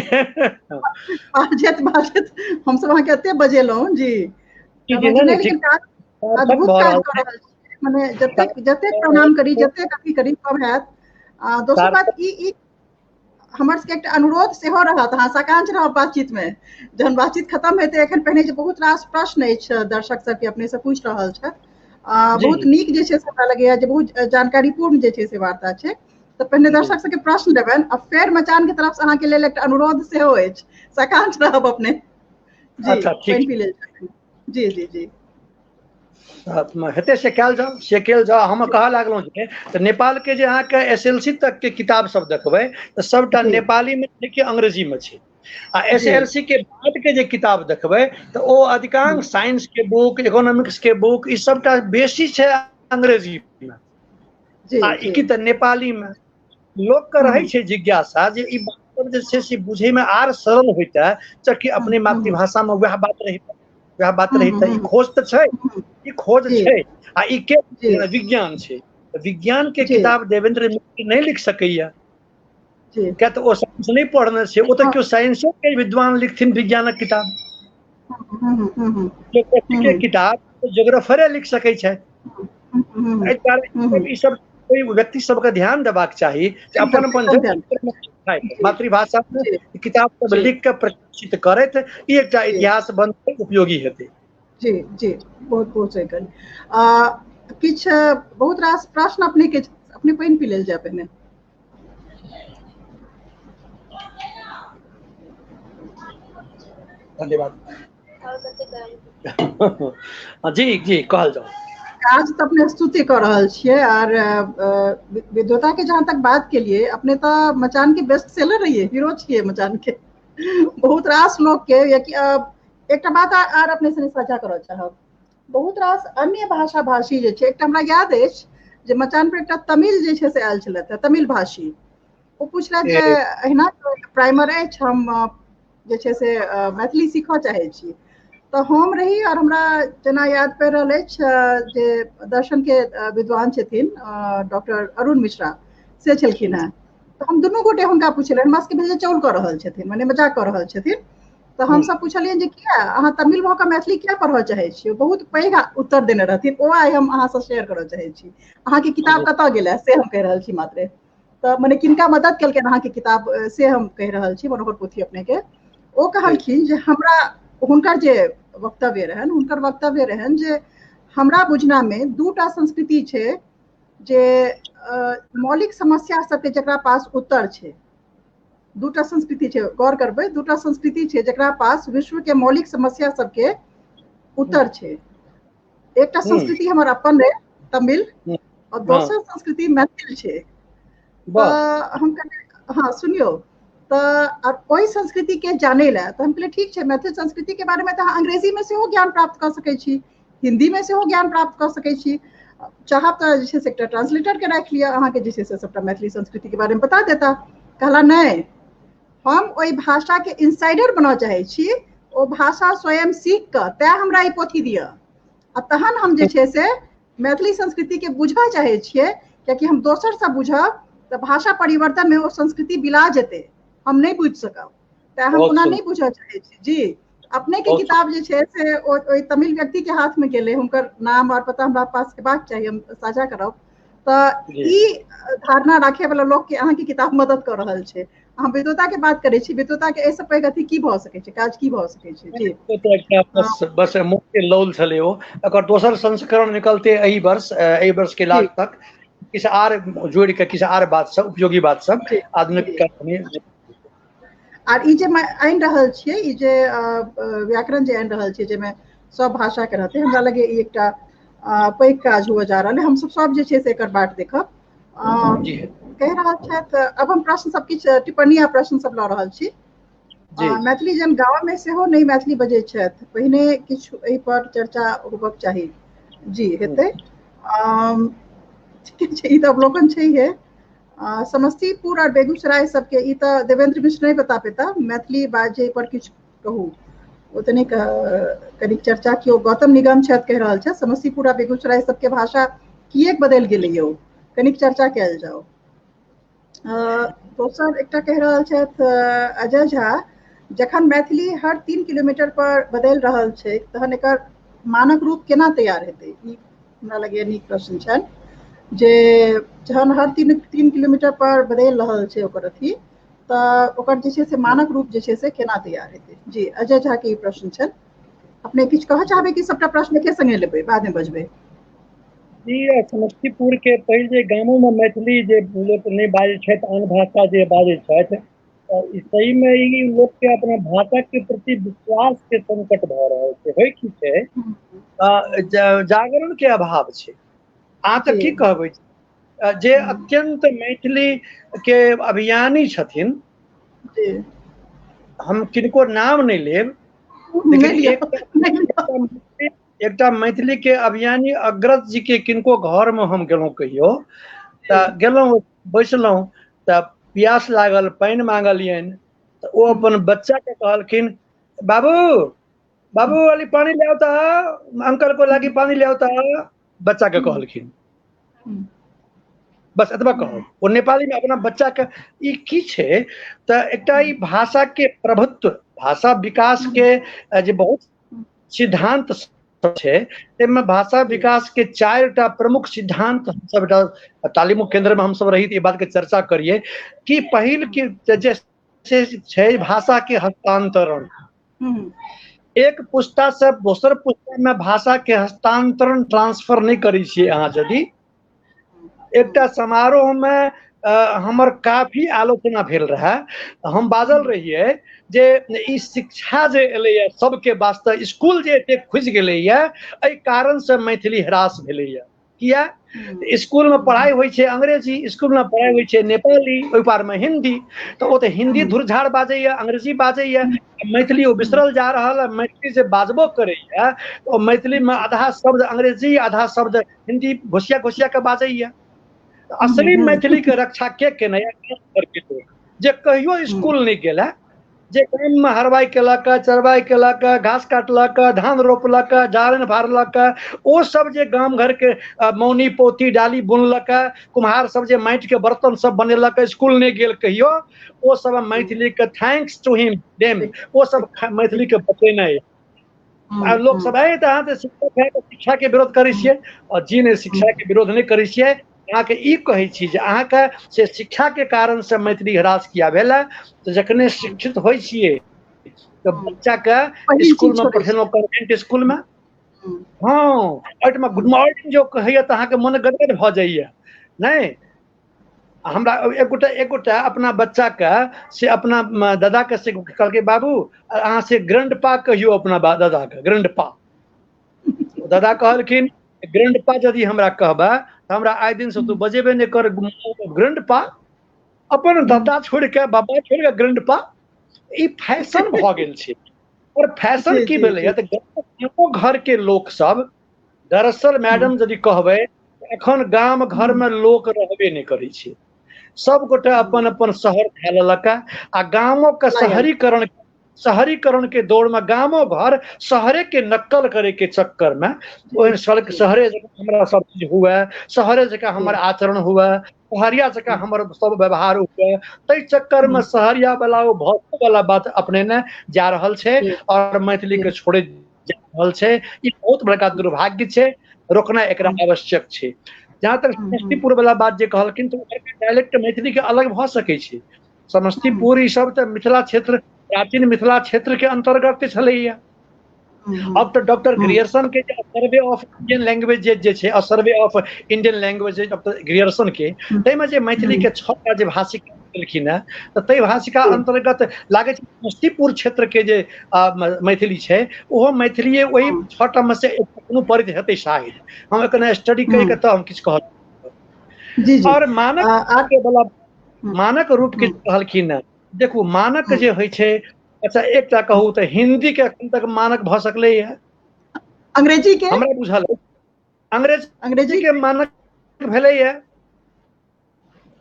बाजैत बाजैत हमसब अहाँके एते बजेलहुँ जी, अद्भुत काज कऽ रहल छी, मने जतेक जतेक प्रणाम करी जतेक अथी करी सब हैत। दोसर बात ई हमर सबके एकटा अनुरोध सेहो रहत, अहाँ साकांक्ष रहब बातचीत में, जहन बातचीत खत्म हेतै एखन पहिने जे बहुत रास प्रश्न अछि दर्शक सबके अपने से पूछि रहल छथि, बहुत नीक जे छै से हमरा लगैया जे बहुत जानकारीपूर्ण जे छै से वार्ता छै, तऽ पहिने दर्शक सबके प्रश्न देबनि आ फेर मचान के तरफ से अहाँके लेल एकटा अनुरोध सेहो अछि, साकांक्ष रहब अपने जी। पानि पी लेल जी जी जी हेतै से कयल जाउ, से कयल जाउ। हम कहऽ लागलहुँ जे तऽ नेपाल के जे अहाँके SLC तक के किताब सब देखबै तऽ सबटा नेपाली में छै कि अंग्रेजी में छै, आ SLC के बाद के जे किताब देखबै तऽ ओ अधिकांश साइंस के बुक, इकोनॉमिक्स के बुक, ई सबटा बेसी छै अंग्रेजी में। आ ई की तऽ नेपाली मे लोक के रहै छै जिज्ञासा जे ई बात सब जे छै से बुझै मे आर सरल होइते चूँकि अपने मातृभाषा मे वएह बात रहिते वएह बात रहिते। ई खोज तऽ छै, ई खोज छै आ ई के विज्ञान छै। विज्ञान के किताब देवेंद्र मिश्र नहि लिख सकैया, किया तऽ ओ साइंस नहि पढ़ने छै। ओ तऽ केओ साइंसो के विद्वान लिखथिन विज्ञानक किताब, के किताब जोग्राफरे लिख सकै छथि। एहि कारण ई सब कोई व्यक्ति सबके ध्यान देबाक चाही जे अपन अपन मातृभाषा मे किताब सब लिख के प्रकाशित करैत ई एकटा इतिहास बनतै, उपयोगी हेतै। जी जी, बहुत बहुत सही कहलियै। किछु बहुत रास प्रश्न अपने के, अपने पानि पी लेल जाय पहिने। धन्यवाद। जी जी, कहल जाउ। काज तऽ अपने स्तुति कऽ रहल छियै आर विद्वता के जहाँ तक बात केलिए, अपने तऽ मचान के बेस्ट सेलर रहिए, हीरो छियै मचान के। बहुत रास लोक के एकटा बात आर अपने से साझा करऽ चाहब, बहुत रास अन्य भाषा भाषी जे छै, एकटा हमरा याद अछि जे मचान पर एकटा तमिल जे छै से आयल छलथि, तमिल भाषी। ओ पुछलथि जे एहिना प्राइमर अछि, हम जे छै से मैथिली सीखऽ चाहै छी। तऽ हम रही और हमरा जेना याद पड़ि रहल अछि जे दर्शन के विद्वान छथिन डॉक्टर अरुण मिश्रा से छलखिन हेँ, तऽ हम दुनू गोटे हुनका पुछलियनि। हमरा सबके भेल जे चौल कऽ रहल छथिन, मने मजाक कऽ रहल छथिन। तऽ हमसब पुछलियनि जे किया अहाँ तमिल भऽ कऽ मैथिली किया पढ़ऽ चाहै छी। बहुत पैघ उत्तर देने रहथिन, ओ आइ हम अहाँसँ शेयर करऽ चाहै छी। अहाँके किताब कतऽ गेलै से हम कहि रहल छी मात्रे, तऽ मने किनका मदद केलकनि अहाँके किताब से हम कहि रहल छी, मनोहर पोथी अपने के। ओ कहलखिन जे हमरा, हुनकर जे वक्तव्य रहनि, हुनकर वक्तव्य रहनि जे हमरा बुझना मे दूटा संस्कृति छै जे मौलिक समस्या सबके जकरा पास उत्तर छै। दूटा संस्कृति छै, गौर करबै, दूटा संस्कृति छै जकरा पास विश्व के मौलिक समस्या सबके उत्तर छै। एकटा संस्कृति हमर अपन रहै तमिल, और दोसर संस्कृति मैथिल छै। तऽ हम कहलियै हाँ सुनियौ, तऽ आर ओहि संस्कृति के जानै लए तऽ हम कहलियै ठीक छै, मैथिल संस्कृति के बारे मे तऽ अहाँ अंग्रेजी मे सेहो ज्ञान प्राप्त कऽ सकै छी, हिंदी मे सेहो ज्ञान प्राप्त कऽ सकै छी, चाहब तऽ जे छै से एकटा ट्रांसलेटर के राखि लिअ, अहाँके जे छै से सबटा मैथिली संस्कृति के बारे मे बता देता। कहला नहि, हम ओहि भाषा के इनसाइडर बनऽ चाहै छी, ओ भाषा स्वयं सीख कऽ तैं हमरा ई पोथी दिअ, आ तहन हम जे छै से मैथिली संस्कृति के बुझऽ चाहै छियै, कियाकि हम दोसरसँ बुझब तऽ भाषा परिवर्तन मे ओ संस्कृति बिला जेतै, हम नहि बुझि सकब, तैं हम ओना नहि बुझऽ चाहै छी। जी, अपने के किताब जे छै से ओहि तमिल व्यक्ति के हाथ मे गेलै, हुनकर नाम और पता हमरा पास हेबाक चाही, हम साझा करब। तऽ ई धारणा राखे वाला लोक के अहाँके किताब मदद कऽ रहल छै। अहाँ विद्वता के बात करै छी, विद्वता के एहिसँ पैघ अथी की भऽ सकै छै, काज की भऽ सकै छै। जी, बस मुख्य लौल छलै ओ। एकर दोसर संस्करण निकलते एहि वर्ष के लास्ट तक, किछु आर जोड़ि के किछु आर बात सब, उपयोगी बात सब आधुनिक। आर ई जे आनि रहल छियै, ई जे व्याकरण जे आनि रहल छियै जाहिमे सब भाषा के रहतै, हमरा लगे ई एकटा पैघ काज हुअ जा रहल है। हमसब सब जे छै से एकर बाट देखब। कहि रहल छथि, अब हम प्रश्न सब किछु टिप्पणी आ प्रश्न सब लऽ रहल छी। मैथिली जन गाँव में सेहो नहि मैथिली बजै छथि, पहिने किछु एहि पर चर्चा होबक चाही। जी हेतै, ठीक छै, ई तऽ अवलोकन छैहे। समस्तीपुर और बेगूसराय सबके ई तऽ देवेंद्र मिश्र नहि बता पेता, मैथिली बाजै पर किछु कहू, ओ तऽ नहि कनिक चर्चा केओ। गौतम निगम छथि, कहि रहल छथि समस्तीपुर आ बेगूसराय सबके भाषा किएक बदलि गेलै यौ, कनिक चर्चा कयल जाओ। दोसर एकटा कहि रहल छथि अजय झा, जखन मैथिली हर 3 किलोमीटर पर बदलि रहल छै तहन एकर मानक रूप केना तैयार हेतै? ई हमरा लगैए नीक प्रश्न छनि, जे जहन हर 3 किलोमीटर पर बदलि रहल छै ओकर अथी, तऽ ओकर जे छै से मानक रूप जे छै से केना तैयार हेतै? जी, अजय झा के ई प्रश्न छनि। अपने किछु कहऽ चाहबै कि सबटा प्रश्न एके संगे लेबै, बादमे बजबै? जी, समस्तीपुर के पहिल जे गामो में मैथिली जे लोक नहि बाजै छथि, आन भाषा जे बाजै छथि, सही में ई लोक के अपना भाषा के प्रति विश्वास के संकट भऽ रहल छै। होइ की छै, जागरण के अभाव छै। अहाँ तऽ की कहबै जे अत्यंत मैथिली के अभियानी छथिन, हम किनको नाम नहि लेब, लेकिन एकटा मैथिली के अभियानी अग्रज जी के किनको घर में हम गेलहुँ कहियो, तऽ गेलहुँ, बैसलहुँ, तऽ प्यास लागल, पानि मांगलियनि, तऽ ओ अपन बच्चाके कहलखिन, बाबू बाबू अली पानी ले आता, अंकल को लागी पानी ले आता, बच्चाके कहलखिन। बस एतबा कहब। ओ नेपालीमे अपना बच्चाके ई की छै, तऽ एकटा ई भाषाके प्रभुत्व, भाषा विकासके जे बहुत सिद्धांत छै, ताहिमे भाषा विकास के 4टा प्रमुख सिद्धांत हमसब एकटा तालीमो केंद्र में हमसब रही, ई बात के चर्चा करिए कि पहिल के जे छै भाषा के हस्तांतरण। एक पुस्ता से दोसर पुस्ता में भाषा के हस्तांतरण ट्रांसफर नहीं करै छियै अहाँ। यदि एकटा समारोह में हमर काफी आलोचना भेल रहे, हम बाजल रहियै जे ई शिक्षा जे एलैया सबके वास्ते, स्कूल जे एते खुजि गेलैया, एहि कारण से मैथिली ह्रास भेलैया। किया? स्कूल में पढ़ाई होइ छै अंग्रेजी, स्कूल में पढ़ाई होइ छै नेपाली, ओहि पार में हिंदी, तऽ ओ तऽ हिंदी धुरझाड़ बाजैया, अंग्रेजी बाजैया, मैथिली ओ बिसरल जा रहल है। मैथिली जे बाजबो करैया ओ मैथिली में आधा शब्द अंग्रेजी आधा शब्द हिंदी घोसिया घोसिया के बाजैया। असली मैथिली के रक्षा के केने जे कहियो स्कूल नहीं गेला, जे गाम में हरवाई केलक, चरवाई केलक, घास काटलक, धान रोपलक, जारनि फाड़लक, ओ सब जे गाम घर के मौनी पोती डाली बुनलक, कुम्हार सब जे माटि के बर्तन सब बनेलक, स्कूल नहीं गेल कहियो, ओ सब मैथिली के thanks to him देम, ओ सब मैथिली के बचेने। आ लोक सब है तऽ अहाँ तऽ शिक्षक है, शिक्षा के विरोध करै छियै, और जी नहि, शिक्षा के विरोध नहि करै छियै। अहाँके ई कहै छी जे अहाँके से शिक्षा के कारण से मैथिली ह्रास किया भेल है, तऽ जखने शिक्षित होइ छियै तऽ बच्चा के स्कूल में पठेलहुँ, कॉन्वेंट स्कूल में, हँ, एहिठमा गुड मॉर्निंग जो कहैया तऽ अहाँके मन गदगद भऽ जाइया। नहि, हमरा एक गोटा अपना बच्चा के से अपना दादा के से कहलकै, बाबू, अहाँ से ग्रैंड पा कहियौ अपना दादा के, ग्रैंड पा। दादा कहलखिन, ग्रैंड पा यदि हमरा कहबै तऽ हमरा आइ दिन से तू बजेबे नहि कर। ग्रैंड पा, अपन दादा छोड़ि के, बाबा छोड़ि के ग्रैंड पा, ई फैशन भऽ गेल छै। और फैशन की भेलैया तऽ गामो घर के लोक सब, दरअसल मैडम यदि कहबै, एखन गाम घर में लोक रहबे नहि करै छै। सब गोटे अपन अपन शहर धए लेलक आ गामो के शहरीकरण, शहरीकरण के दौड़ में गामो घर शहरे के नक्कल करे के चक्कर में ओहन सड़क, शहरे जकाँ हमरा सब चीज हुए, शहरे जकाँ हमर आचरण हुए, शहरिया जकाँ हमर सब व्यवहार हुए, ताहि चक्कर में शहरिया वाला ओ भौतिक वाला बात अपनेने जा रहल छै और मैथिली के छोड़ैत जा रहल छै। ई बहुत बड़का दुर्भाग्य छै, रोकना एकरा आवश्यक छै। जहाँ तक समस्तीपुर वाला बात जे कहलखिन, तऽ ओकर डायलेक्ट मैथिली के अलग भऽ सकै छै। समस्तीपुर ई सब तऽ मिथिला क्षेत्र, प्राचीन मिथिला क्षेत्र के अंतर्गत छलैया। अब तऽ डॉक्टर ग्रियर्सन के सर्वे ऑफ इंडियन लैंग्वेज जे छै, survey of Indian language doctor Grierson के, ताहिमे जे मैथिली के 6टा जे भाषिका देलखिन हेँ, तऽ ताहि भाषिका अंतर्गत लागै छै समस्तीपुर क्षेत्र के जे मैथिली छै, ओहो मैथिलीए ओहि 6टा मे से कोनो परित हेतै शायद। हम एखन स्टडी करि के तऽ हम किछु कहब। जी जी और मानक के वाला, मानक रूप के कहलखिन हेँ, देखू, मानक जे होइ छै, अच्छा एकटा कहू तऽ हिंदी के एखन तक मानक भऽ सकलैया? अंग्रेजी के? हमरा बुझल अंग्रेजी अंग्रेजी के मानक भेलैया?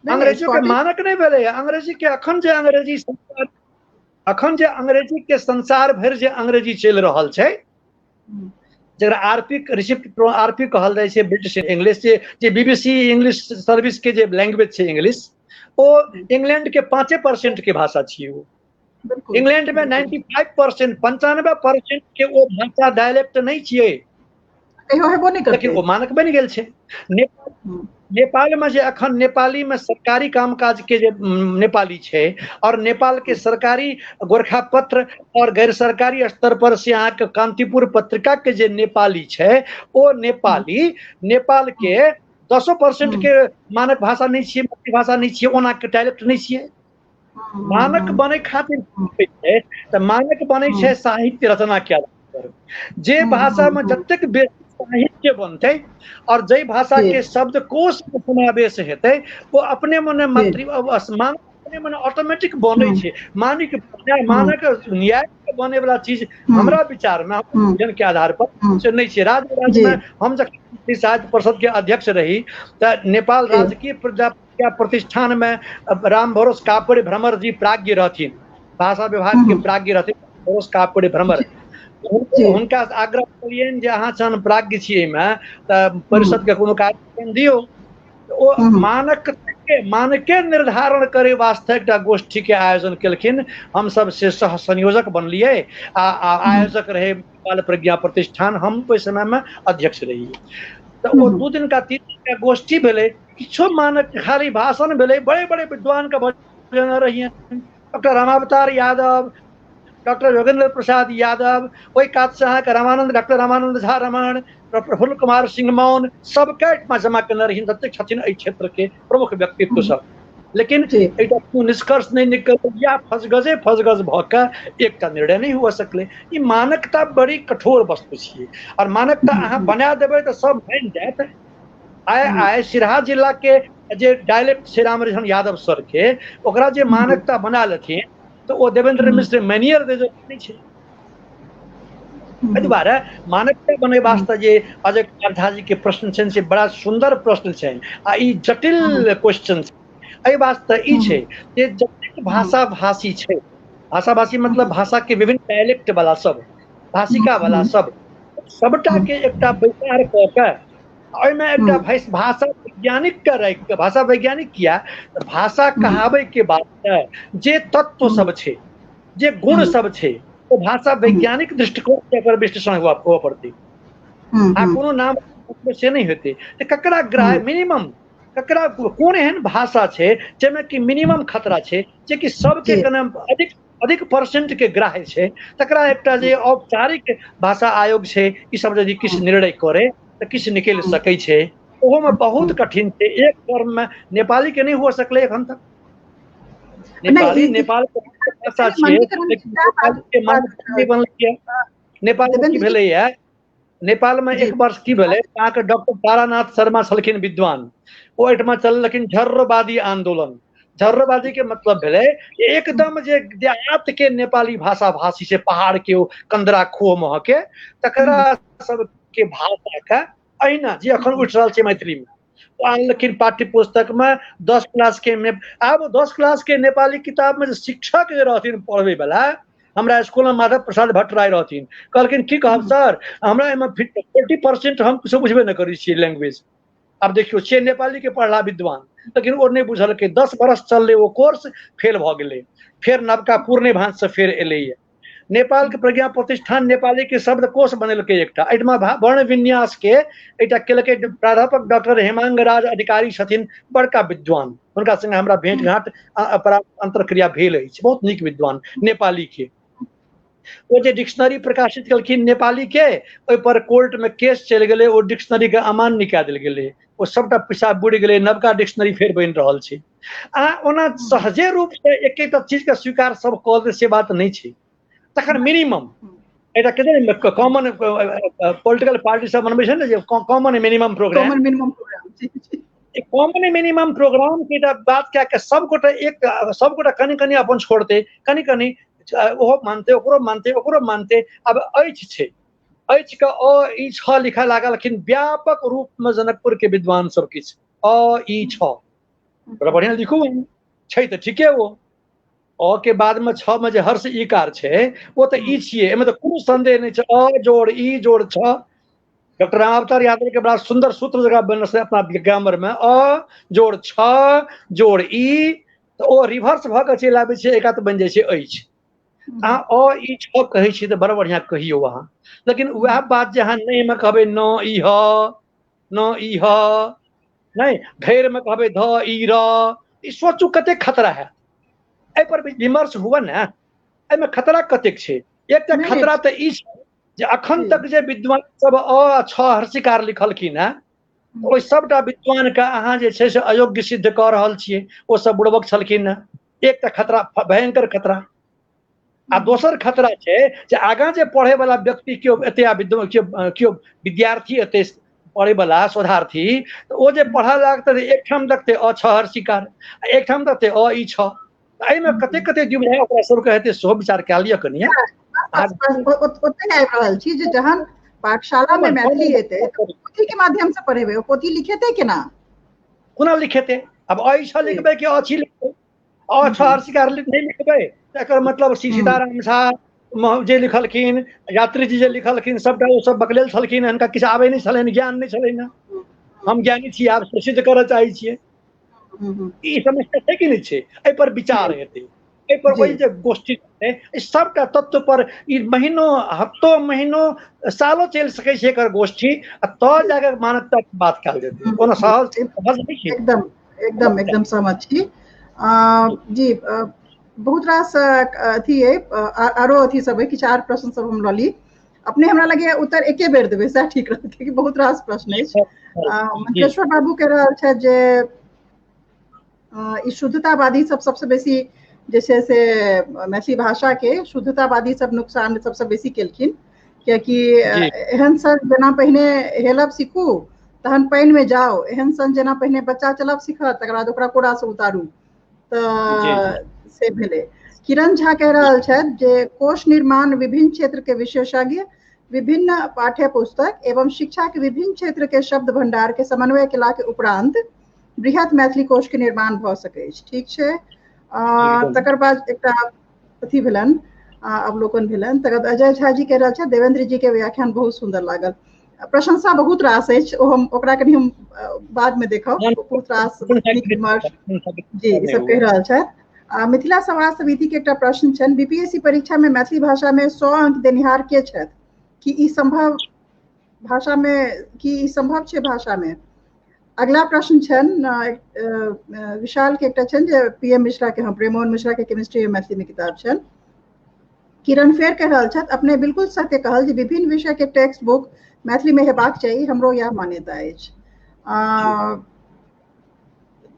अंग्रेजो के मानक नहि भेलैया। अंग्रेजी के अखन जे अंग्रेजी संसार, अखन जे अंग्रेजी के संसार भरि जे अंग्रेजी चलि रहल छै, जकरा आरपी रिसिप्ट आरपी कहल जाइ छै, ब्रिटिश इंग्लिश, जे जे बीबीसी इंग्लिश सर्विस के जे लैंग्वेज छै इंग्लिश, ओ इंग्लैंड के 5% के भाषा छियै। ओ इंग्लैंड में 95%, 95% के ओ भाषा डायलेक्ट नहि छियै। कहियो हेबो नहि लेकिन ओ मानक बनि गेल छै। नेपाल नेपाल में जे अखन नेपाली में सरकारी कामकाज के जे नेपाली छै और नेपाल के सरकारी गोरखा पत्र और गैर सरकारी स्तर पर से अहाँके कांतिपुर पत्रिका के जे नेपाली छै, ओ नेपाली नेपाल के 10% के मानक भाषा नहि छियै, मातृभाषा नहि छियै, ओना के डायलेक्ट नहि छियै। मानक बनै खातिर छै तऽ मानक बनै छै साहित्य रचना के आधार पर। जे भाषा में जतेक बेसी साहित्य बनतै और जाहि भाषा के शब्दकोश के समावेश हेतै, ओ अपने मने मातृ मानक अपने मने ऑटोमेटिक बनै छै। मानिक मानक न्याय बने वाला चीज हमरा विचार में अध्ययन के आधार पर से नहि छै। राज्य में हम जखन साहित्य परिषद के अध्यक्ष रही तऽ नेपाल राजकीय प्रजा प्रतिष्ठान में राम भरोस कापड़ि भ्रमर जी प्राज्ञ रहथिन, भाषा विभाग के प्राज्ञ रहथिन भरोस कापड़ि भ्रमर। हुनका आग्रह कलियनि जे अहाँ जहन प्राज्ञ छी एहिमे तऽ परिषद के कोनो कार्यक्रम दियौ। ओ मानक मानके निर्धारण करे वास्ते एकटा गोष्ठी के आयोजन केलखिन। हम सब से सह संयोजक बनलियै आ आयोजक रहे नेपाल प्रज्ञा प्रतिष्ठान, हम ओहि समय में अध्यक्ष रहियै। तऽ ओ 2 दिन का 3 दिन का गोष्ठी भेलै, किछो मानक खाली भाषण भेलै, बड़े बड़े विद्वान के बजेने रहियै, डॉक्टर रामावतार यादव, डॉक्टर योगेंद्र प्रसाद यादव, ओहि कात से अहाँके रामानंद, डॉक्टर रामानंद झा रमण, प्रफुल्ल कुमार सिंह मौन, सबके एहिठमा जमा केने रहिन, जतेक छथिन एहि क्षेत्र के प्रमुख व्यक्तित्व सब। लेकिन एकटा कोनो निष्कर्ष नहि निकल, या फसगजे फसगज भऽ के एकटा निर्णय नहि हुआ सकलै। ई मानकता बड़ी कठोर वस्तु छियै और मानकता अहाँ बना देबै तऽ सब मानि जायत। आइ आइ सिरहा जिला के जे डायलेक्ट छै रामरिझन यादव सर के, ओकरा जे मानकता बना लेथिन तऽ ओ देवेंद्र मिश्र मैनियर दे नहि छै। एहि दुआरे मानकता बने वास्ते जे अजय कुमार झा जी के प्रश्न छनि से बड़ा सुंदर प्रश्न छनि आ ई जटिल क्वेश्चन छै। एहि वास्ते ई छै जे जतेक भाषा भाषी छै, भाषा भाषी मतलब भाषा के विभिन्न डायलेक्ट वाला सब, भाषिका वाला सब, सबटा के एकटा बैसार कऽ के ओहिमे एकटा भाषा वैज्ञानिक के राखि के, भाषा वैज्ञानिक किया तऽ भाषा कहाबै के वास्ते जे तत्व सब छै, जे गुण सब छै, ओ भाषा वैज्ञानिक दृष्टिकोण से एकर विश्लेषण हुआ पड़तै। आ कोनो नाम से नहि हेतै तऽ ककरा ग्राह्य मिनिमम, ककरा कोन एहन भाषा छै जाहिमे कि मिनिमम खतरा छै, जेकि सबके कने अधिक अधिक परसेंट के ग्राह्य छै, तकरा एकटा जे औपचारिक भाषा आयोग छै ई सब यदि किछु निर्णय करे तऽ किछु निकलि सकै छै। ओहोमे बहुत कठिन छै, एक फॉर्म में नेपाली के नहि हुआ सकलै एखन तक। नेपाली नेपाल के भाषा छियै, लेकिन नेपाल के मानक नहि बनलै। नेपाल में की भेलैया, नेपाल में एक वर्ष की भेलै, अहाँके डॉक्टर तारानाथ शर्मा छलखिन विद्वान, ओ एहिठमा चललखिन झर्रवादी आंदोलन। झर्रवादी के मतलब भेलै एकदम जे देहात के नेपाली भाषा भाषी छै, पहाड़ के ओ कंदरा खोह मह के, तकरा सबके भाषा के अहिना जे अखन उठि रहल छै मैथिली में, ओ आनलखिन पाठ्य पुस्तक में 10 क्लास के में। आब 10 क्लास के नेपाली किताब में जे शिक्षक जे रहथिन पढ़बै वाला, हमरा स्कूल में माधव प्रसाद भट्टराय रहथिन, कहलखिन की कहब सर, हमरा एहिमे 40% हम किछो बुझबे नहि करै छियै लैंग्वेज। आब देखियौ से नेपाली के पढ़ला विद्वान, लेकिन ओ नहि बुझलकै। 10 बरस चललै ओ कोर्स, फेल भऽ गेलै। फेर नवका पूर्णे भांज से फेर एलैया। नेपाल के प्रज्ञा प्रतिष्ठान नेपाली के शब्दकोश बनेलकै एकटा, एहिठमा वर्ण विन्यास के एकटा केलकै। प्राध्यापक डॉक्टर हेमांग राज अधिकारी छथिन, बड़का विद्वान, हुनका संगे हमरा भेंट घाट अंतरक्रिया भेल अछि, बहुत नीक विद्वान नेपाली के। ओ जे डिक्शनरी प्रकाशित केलखिन नेपाली के, ओहि पर कोर्ट में केस चलि गेलै, ओ डिक्शनरी के अमान्य कए देल गेलै, ओ सबटा पैसा बुड़ि गेलै, नवका डिक्शनरी फेर बनि रहल छै। आ ओना सहजे रूप से एकेटा चीज के स्वीकार सब कऽ दे से बात नहि छै। तखन मिनिमम एकटा के कॉमन पॉलिटिकल पार्टी सब बनबै छै ने, जे common minimum programme, common minimum programme के एकटा बात कए के सबगोटा एक, सबगोटा कनि कनि अपन छोड़तै, कनि कनि ओहो मानतै, ओकरो मानतै, ओकरो मानतै। आब अछि छै, अछि के अ ई छ लिखऽ लागलखिन व्यापक रूप में जनकपुर के विद्वान सब, किछु अ ई छ बड़ा बढ़िया लिखू छै तऽ ठीके, ओ अ के बाद में छ में जे हर्ष ईकार छै ओ तऽ ई छियै, एहिमे तऽ कोनो संदेह नहि छै। अ जोड़ ई जोड़ छ, डॉक्टर रामावतार यादव के बड़ा सुंदर सूत्र जगह बनल छै अपना ग्रामर में, अ जोड़ छ जोड़ ई, तऽ ओ रिवर्स भऽ के चलि आबै छै, एकात बनि जाइ छै अछि। अहाँ अ ई छ कहै छी तऽ बड़ा बढ़िया कहियौ अहाँ, लेकिन वएह बात जे अहाँ नहि मे कहबै न ई ह, न ई ह, नहि धैर्य मे कहबै ध ई र, ई सोचू कतेक खतरा है। एहि पर विमर्श हुआ ने, एहिमे खतरा कतेक छै। एकटा खतरा तऽ ई छै जे अखन तक जे विद्वान सब अ छ हर्षिकार लिखलखिन हेँ, ओहि सबटा विद्वान के अहाँ जे छै से अयोग्य सिद्ध कऽ रहल छियै, ओ सब बुड़बक छलखिन हेँ। एकटा खतरा, भयंकर खतरा। आ दोसर खतरा छै जे आगाँ जे पढ़े वाला व्यक्ति केओ एते आ विद्वान केओ विद्यार्थी एते पढ़े वाला शोधार्थी, तऽ ओ जे पढ़ऽ लागतै तऽ एकठाम देखतै अ छ हर्षिकार, एकठाम देखतै अ ई छ, तऽ एहिमे कते कते दुविधा ओकरा सबके हेतै, सेहो विचार कए लिअ कनिये। ओतहि आबि रहल छी जे जहन पाठशाला मे मैथिली एतै पोथी के माध्यम से पढ़ेबै, ओ पोथी लिखेतै केना? कोना लिखेतै? आब अ छ लिखबै कि अछि लिखबै? अ छ हर्षिकार नहि लिखबै तऽ एकर मतलब श्री सीताराम झा जे लिखलखिन, यात्री जी जे लिखलखिन, सबटा ओ सब बकलेल छलखिन, हिनका किछु आबै नहि छलनि, ज्ञान नहि छलनि, हम ज्ञानी छी आब सिद्ध करऽ चाहै छियै। ई समस्या छै कि नहि छै? एहि पर विचार हेतै, एहि पर ओहि जे गोष्ठी छै सबटा तत्व पर ई महीनो, हफ्तो, महीनो, सालो चलि सकै छै एकर गोष्ठी, आ तब जाके मानवता के बात कयल जेतै। कोनो सहज सहज नहि छै। एकदम एकदम एकदम सहमत छी जी। बहुत रास अथी अइ, आरो अथी सब अइ, किछु आर प्रश्न सब हम लऽ ली। अपने हमरा लगैया उत्तर एके बेर देबै सएह ठीक रहत, कियाकि बहुत रास प्रश्न अछि। मंत्रेश्वर बाबू कहि रहल छथि जे ई शुद्धतावादी सब सबसँ बेसी जे छै से मैथिली भाषा के शुद्धतावादी सब नुकसान सबसँ बेसी केलखिन, कियाकि एहन सन जेना पहिने हेलब सीखू तहन पानि मे जाओ, एहन सन जेना पहिने बच्चा चलब सीखत तकर बाद ओकरा कोड़ा से उतारू, तऽ से भेलै। किरण झा कहि रहल छथि जे कोष निर्माण विभिन्न क्षेत्र के विशेषज्ञ, विभिन्न पाठ्य पुस्तक एवं शिक्षा के विभिन्न क्षेत्र के शब्द भंडार के समन्वय केला के उपरांत बृहत मैथिली कोष के निर्माण भऽ सकै अछि। ठीक छै। तकर बाद एकटा अथी भेलनि, अवलोकन भेलनि। तकर बाद अजय झा जी कहि रहल छथि देवेंद्र जी के व्याख्यान बहुत सुन्दर लागल। प्रशंसा बहुत रास अछि, ओ हम ओकरा कनि हम बाद मे देखब। बहुत रास विमर्श जी ई सब कहि रहल छथि। मिथिला समाज समिति के एकटा प्रश्न छनि, बीपीएससी परीक्षा में मैथिली भाषा में 100 अंक देनिहार के छथि? कि ई संभव भाषा में, कि ई संभव छै भाषा में? अगला प्रश्न छनि विशाल के एकटा छनि जे पीएम मिश्रा के, हम प्रेमोहन मिश्रा के केमिस्ट्री मैथिली में किताब छनि। किरण फेर कहि रहल छथि, अपने बिल्कुल सत्य कहल जे विभिन्न विषय के टेक्स्ट बुक मैथिली में हेबाक चाही, हमरो यह मान्यता अछि।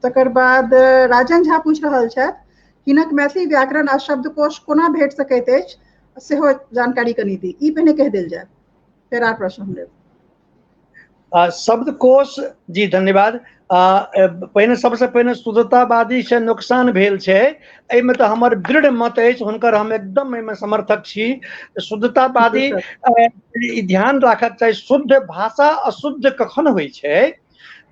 तकर बाद राजन झा पूछि रहल छथि, हिनक मैथिली व्याकरण आ शब्दकोश कोना भेट सकैत अछि, सेहो जानकारी कनि दी। ई पहिने कहि देल जाय, फेर आर प्रश्न हम लेब। शब्दकोश जी धन्यवाद। पहिने सबसे पहिने शुद्धतावादी से नुकसान भेल छै, एहिमे तऽ हमर दृढ़ मत अछि, हुनकर हम एकदम एहिमे समर्थक छी। शुद्धतावादी ध्यान राखक चाही, शुद्ध भाषा अशुद्ध कखन होइ छै?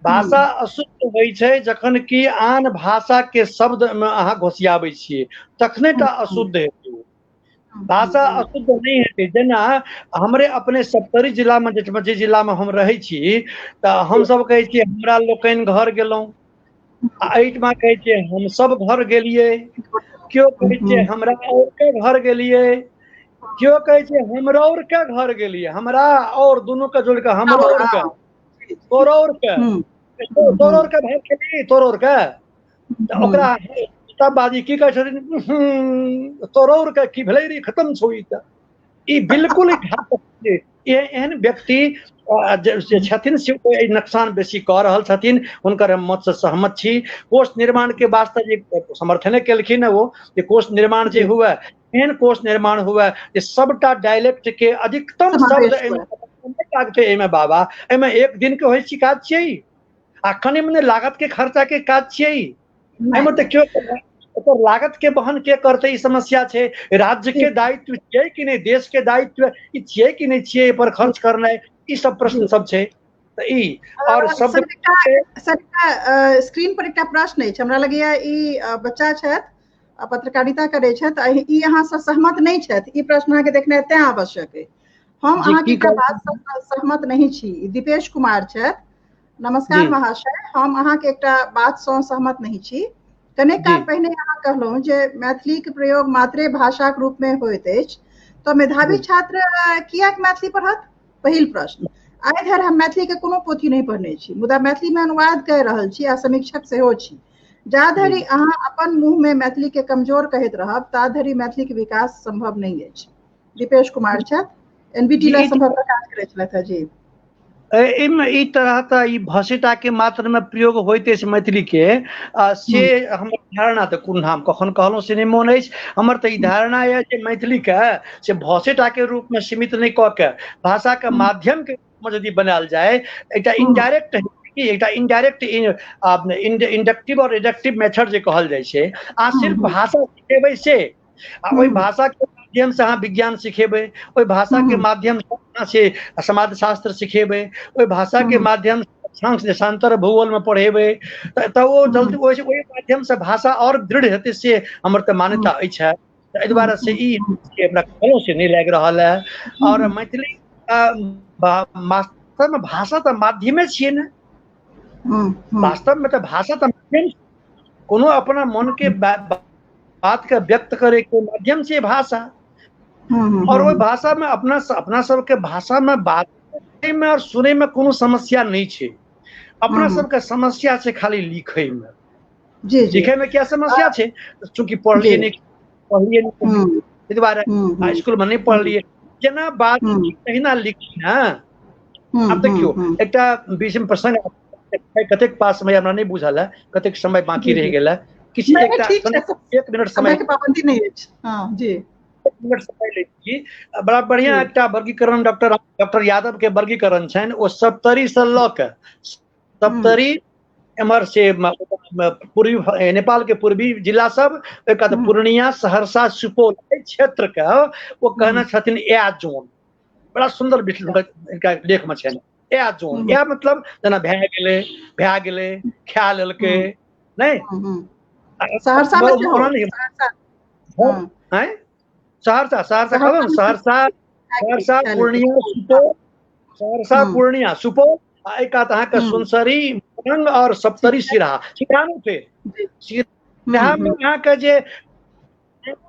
भाषा अशुद्ध होइ छै जखन कि आन भाषा के शब्द मे अहाँ घोसियाबै छियै, तखने टा अशुद्ध हेतै। भाषा अशुद्ध नहि हेतै। जेना हमरे अपने सप्तरी जिलामे, जे जिलामे हम रहै छी, तऽ हमसब कहै छियै हमरा लोकनि घर गेलहुँ, आ एहिठमा कहै छियै हमसब घर गेलियै, केओ कहै छियै हमरा और के घर गेलियै, केओ कहै छै हमरा और के घर गेलियै, हमरा और दुनू के जोड़ि कऽ हमरो और के, तोरो और के, तोरो और के भात खेली, तोरो और के, तऽ ओकरा बाजी की कहै छथिन, तोरो और के की भेलै रे, खत्म छौ ई। तऽ ई बिल्कुल एहन व्यक्ति जे छथिन से एहि नुकसान बेसी कऽ रहल छथिन, हुनकर हम मतसँ सहमत छी। कोष निर्माण के वास्ते जे समर्थने केलखिन ओ, जे कोष निर्माण जे हुए, एहन कोष निर्माण हुए जे सबटा डायलेक्ट के अधिकतम शब्द लागतै एहिमे। बाबा एहिमे एक दिन के होइ छै काज छियै, आ कनि मने लागत के खर्चा के काज छियै एहिमे, तऽ केओ ओकर लागत के वहन के करतै, ई समस्या छै। राज्य के दायित्व छियै कि नहि, देश के दायित्व ई छियै कि नहि छियै एहि पर खर्च करनाइ, ई सब प्रश्न सब छै। तऽ ई और सब सर स्क्रीन पर एकटा प्रश्न अछि, हमरा लगैया ई बच्चा छथि, पत्रकारिता करै छथि, ई अहाँसँ सहमत नहि छथि, ई प्रश्न अहाँके देखनाइ तें आवश्यक अछि। हम अहाँके एकटा बात सहमत नहि छी। दीपेश कुमार छथि, नमस्कार महाशय, हम अहाँके एकटा बात सँ सहमत नहि छी। कनेक काल पहिने अहाँ कहलहुँ जे मैथिलीक प्रयोग मात्रे भाषाक रूप में होइत अछि, तऽ मेधावी छात्र कियाक मैथिली पढ़त? पहिल प्रश्न। आइ धरि हम मैथिली के कोनो पोथी नहि पढ़ने छी, मुदा मैथिली में अनुवाद कहि रहल छी आ समीक्षक सेहो छी। जा धरि अहाँ अपन मुँह में मैथिली के कमजोर कहैत रहब ता धरि मैथिली के विकास संभव नहि अछि। दीपेश कुमार छथि, एनबीटी ला संभवतः काज करै छलथि जी। एहिमे ई तरह तऽ ई भाषेटा के मात्र में प्रयोग होइत अछि मैथिली के, से हमर धारणा तऽ कोन हम कखन कहलहुँ से नहि मोन अछि। हमर तऽ ई धारणा यऽ जे मैथिली के से भाषेटा के रूप में सीमित नहि कऽ के भाषा के माध्यम के रूप में यदि बनायल जाय, एकटा इनडायरेक्ट कि एकटा इनडायरेक्ट इंडक्टिव और रिडक्टिव मेथड जे कहल जाइ छै। अहाँ सिर्फ भाषा सिखेबै से, आ ओहि भाषा के माध्यम से अहाँ विज्ञान सिखेबै, ओहि भाषा के माध्यम से अहाँ से समाजशास्त्र सिखेबै, ओहि भाषा के माध्यम से देशांतर भूगोल में पढ़ेबै, तऽ ओ जल्दी ओहि माध्यम से भाषा और दृढ़ हेतै, से हमर तऽ मान्यता अछि। एहि दुआरे से ई हमरा कोनो से नहि लागि रहल है। और मैथिली वास्तव में भाषा तऽ माध्यमे छियै ने, वास्तव में तऽ भाषा तऽ माध्यम, कोनो अपना मन के बात के व्यक्त करे के माध्यम से भाषा। और ओहि भाषा में अपना अपना सबके भाषा में बात में और सुनै में कोनो समस्या नहीं छै। अपना सबके समस्या छै खाली लिखै में। लिखै में क्या समस्या छै? चूँकि पढ़लियै नहि, पढ़लियै नहि, ताहि दुआरे स्कूल में नहि पढ़लियै, जेना बात तहिना लिखी ने। आब देखियौ एकटा बीच में प्रसंग, कतेक पास समय हमरा नहि बुझल है, कतेक समय बाकी रहि गेल है, किछु एकटा 1 मिनट समय के पाबंदी नहि अछि। हां जी, 1 मिनट समय लै छी। बड़ा बढ़िया एकटा वर्गीकरण डॉक्टर यादव के वर्गीकरण छनि, ओ सप्तरी से लऽ के सप्तरी एम्हर से पूर्वी नेपाल के पूर्वी जिला सब, ओहि बाद पूर्णिया, सहरसा, सुपौल क्षेत्र के ओ कहने छथिन ए जोन। बड़ा सुंदर इनका लेख में छनि ए जोन। ए मतलब जेना भए गेलै, भए गेलै, खा लेलकै, नहि सहरसा में सहरसा, सहरसा कहब, सहरसा, सहरसा, पूर्णिया, सुपौल, सहरसा, पूर्णिया, सुपौल, आ एक कात अहाँके सुनसरी, मोरंग और सप्तरी, सिरहा। सिरहा में फेर सिरहा में अहाँके जे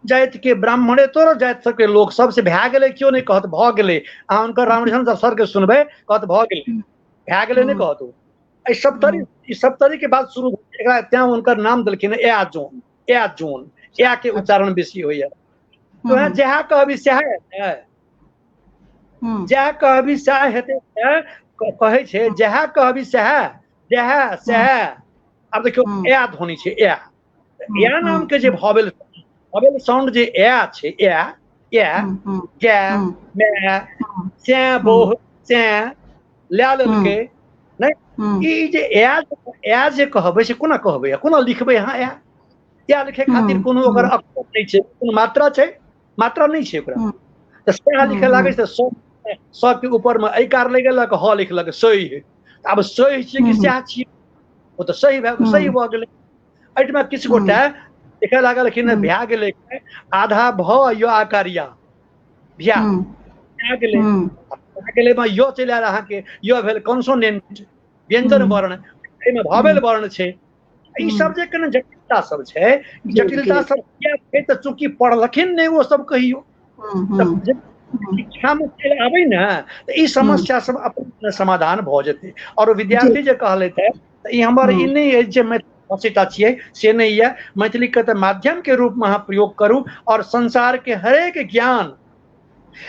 जाति के ब्राह्मणेतर जाति सबके लोक सबसे भए गेलै, केओ नहि कहत भऽ गेलै। अहाँ हुनकर रामकृष्ण सर के सुनबै, कहत भऽ गेलै, भए गेलै नहि कहत ओ। एहि सप्तरी, ई सप्तरी के बाद शुरू एकरा, तें हुनकर नाम देलखिन ए जोन, ए जोन, ए के उच्चारण बेसी होइया। तो जएह कहबी सएह हेतै, जएह कहबी सएह हेतै, कहै छै जएह कहबी सएह, जएह सएह। आब देखियौ ए ध्वनि छै, ए ए नाम के जे भवेल, भवेल साउंड जे ए छै, ए ए गे मे से बोह से लए लेलकै, नहि ई जे ए ए जे कहबै से कोना कहबै, कोना लिखबै अहाँ? ए ए लिखै खातिर कोनो ओकर अक्षर नहि छै, कोनो मात्रा छै, मात्रा नहि छै ओकरा। तऽ सएह लिखै लागै छै, स के ऊपर में ऐकार लागि गेलक, ह लिखलक सही। आब सही छियै कि सएह छियै? ओ तऽ सही भए सही भऽ गेलै। एहिठमा किछु गोटे लिखऽ लागलखिन भए गेलै, आधा भ यो आकार या भ्या भए गेलै, भए गेलै मे यो चलि आयल अहाँके, यो भेल कॉन्सोनेंट व्यंजन वर्ण, एहिमे भवेल वर्ण छै। ई सब जे कने जटिलता सब छै, जटिलता सब किया छै? तऽ चूँकि पढ़लखिन नहि ओ सब कहियो, शिक्षा में चलि आबै ने तऽ ई समस्या सब अपन समाधान भऽ जेतै। और विद्यार्थी जे कहलथि है, तऽ ई हमर ई नहि अछि जे मैथिली भाषिता छियै, से नहि यऽ। मैथिली के तऽ माध्यम के रूप में अहाँ प्रयोग करू और संसार के हरेक ज्ञान।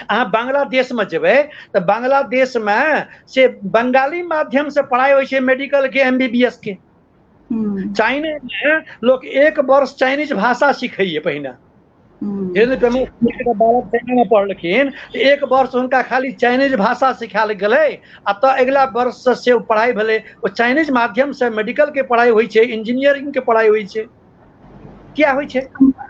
अहाँ बांग्लादेश में जेबै तऽ बांग्लादेश में से बंगाली माध्यम से पढ़ाइ होइ छै मेडिकल के, MBBS के। चाइना में लोक 1 वर्ष चाइनीज भाषा सिखैये पहिने। बालक चाइना में पढ़लखिन, 1 वर्ष हुनका खाली चाइनीज भाषा सिखायल गेलै, आ तऽ अगिला वर्ष से से पढ़ाइ भेलै। ओ चाइनीज माध्यम से मेडिकल के पढ़ाइ होइ छै, इंजीनियरिंग के पढ़ाइ होइ छै। किया होइ छै?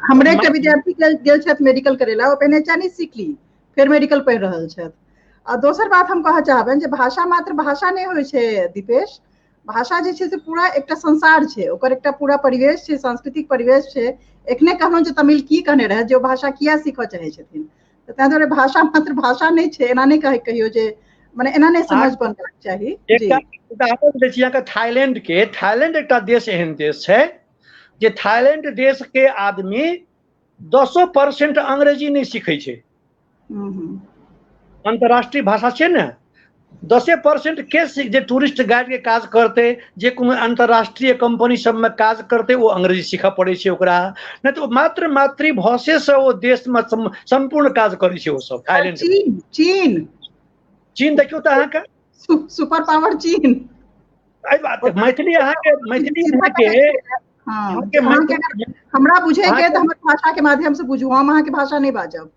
हमरे एकटा विद्यार्थी गेल छथि मेडिकल करै ला, ओ पहिने चाइनीज सीखली, फेर मेडिकल पढ़ि रहल छथि। आ दोसर बात हम कहऽ चाहबनि जे भाषा मात्र भाषा नहि होइ छै दीपेश, भाषा जे छै से पूरा एकटा संसार छै, ओकर एकटा पूरा परिवेश छै, सांस्कृतिक परिवेश छै। एखने कहलहुँ जे तमिल की कहने रहै जे ओ भाषा किया सीखऽ चाहै छथिन, तऽ ताहि दुआरे भाषा मात्र भाषा नहि छै, एना नहि कहै कहियो जे मने एना नहि समझ बनबाक चाही। एकटा उदाहरण दै छी अहाँके थाईलैंड के। थाईलैंड एकटा देश एहन देश छै जे थाईलैंड देश के आदमी 10% अंग्रेजी नहि सीखै छै। अंतरराष्ट्रीय भाषा छै ने, 10% के जे टूरिस्ट गाइड के काज करतै, जे कोनो अंतरराष्ट्रीय कंपनी सब में काज करतै, ओ अंग्रेजी सीखऽ पड़ै छै ओकरा, नहि तऽ मात्र मातृभाषे से ओ देश में संपूर्ण काज करै छै ओ सब। थाईलैंड, चीन, चीन, चीन देखियौ तऽ अहाँके सुपर पावर चीन। एहि बात मैथिली अहाँके, मैथिली अहाँके, हमरा बुझे के तऽ हमर भाषा के माध्यम से बुझू, हम अहाँके भाषा नहि बाजब।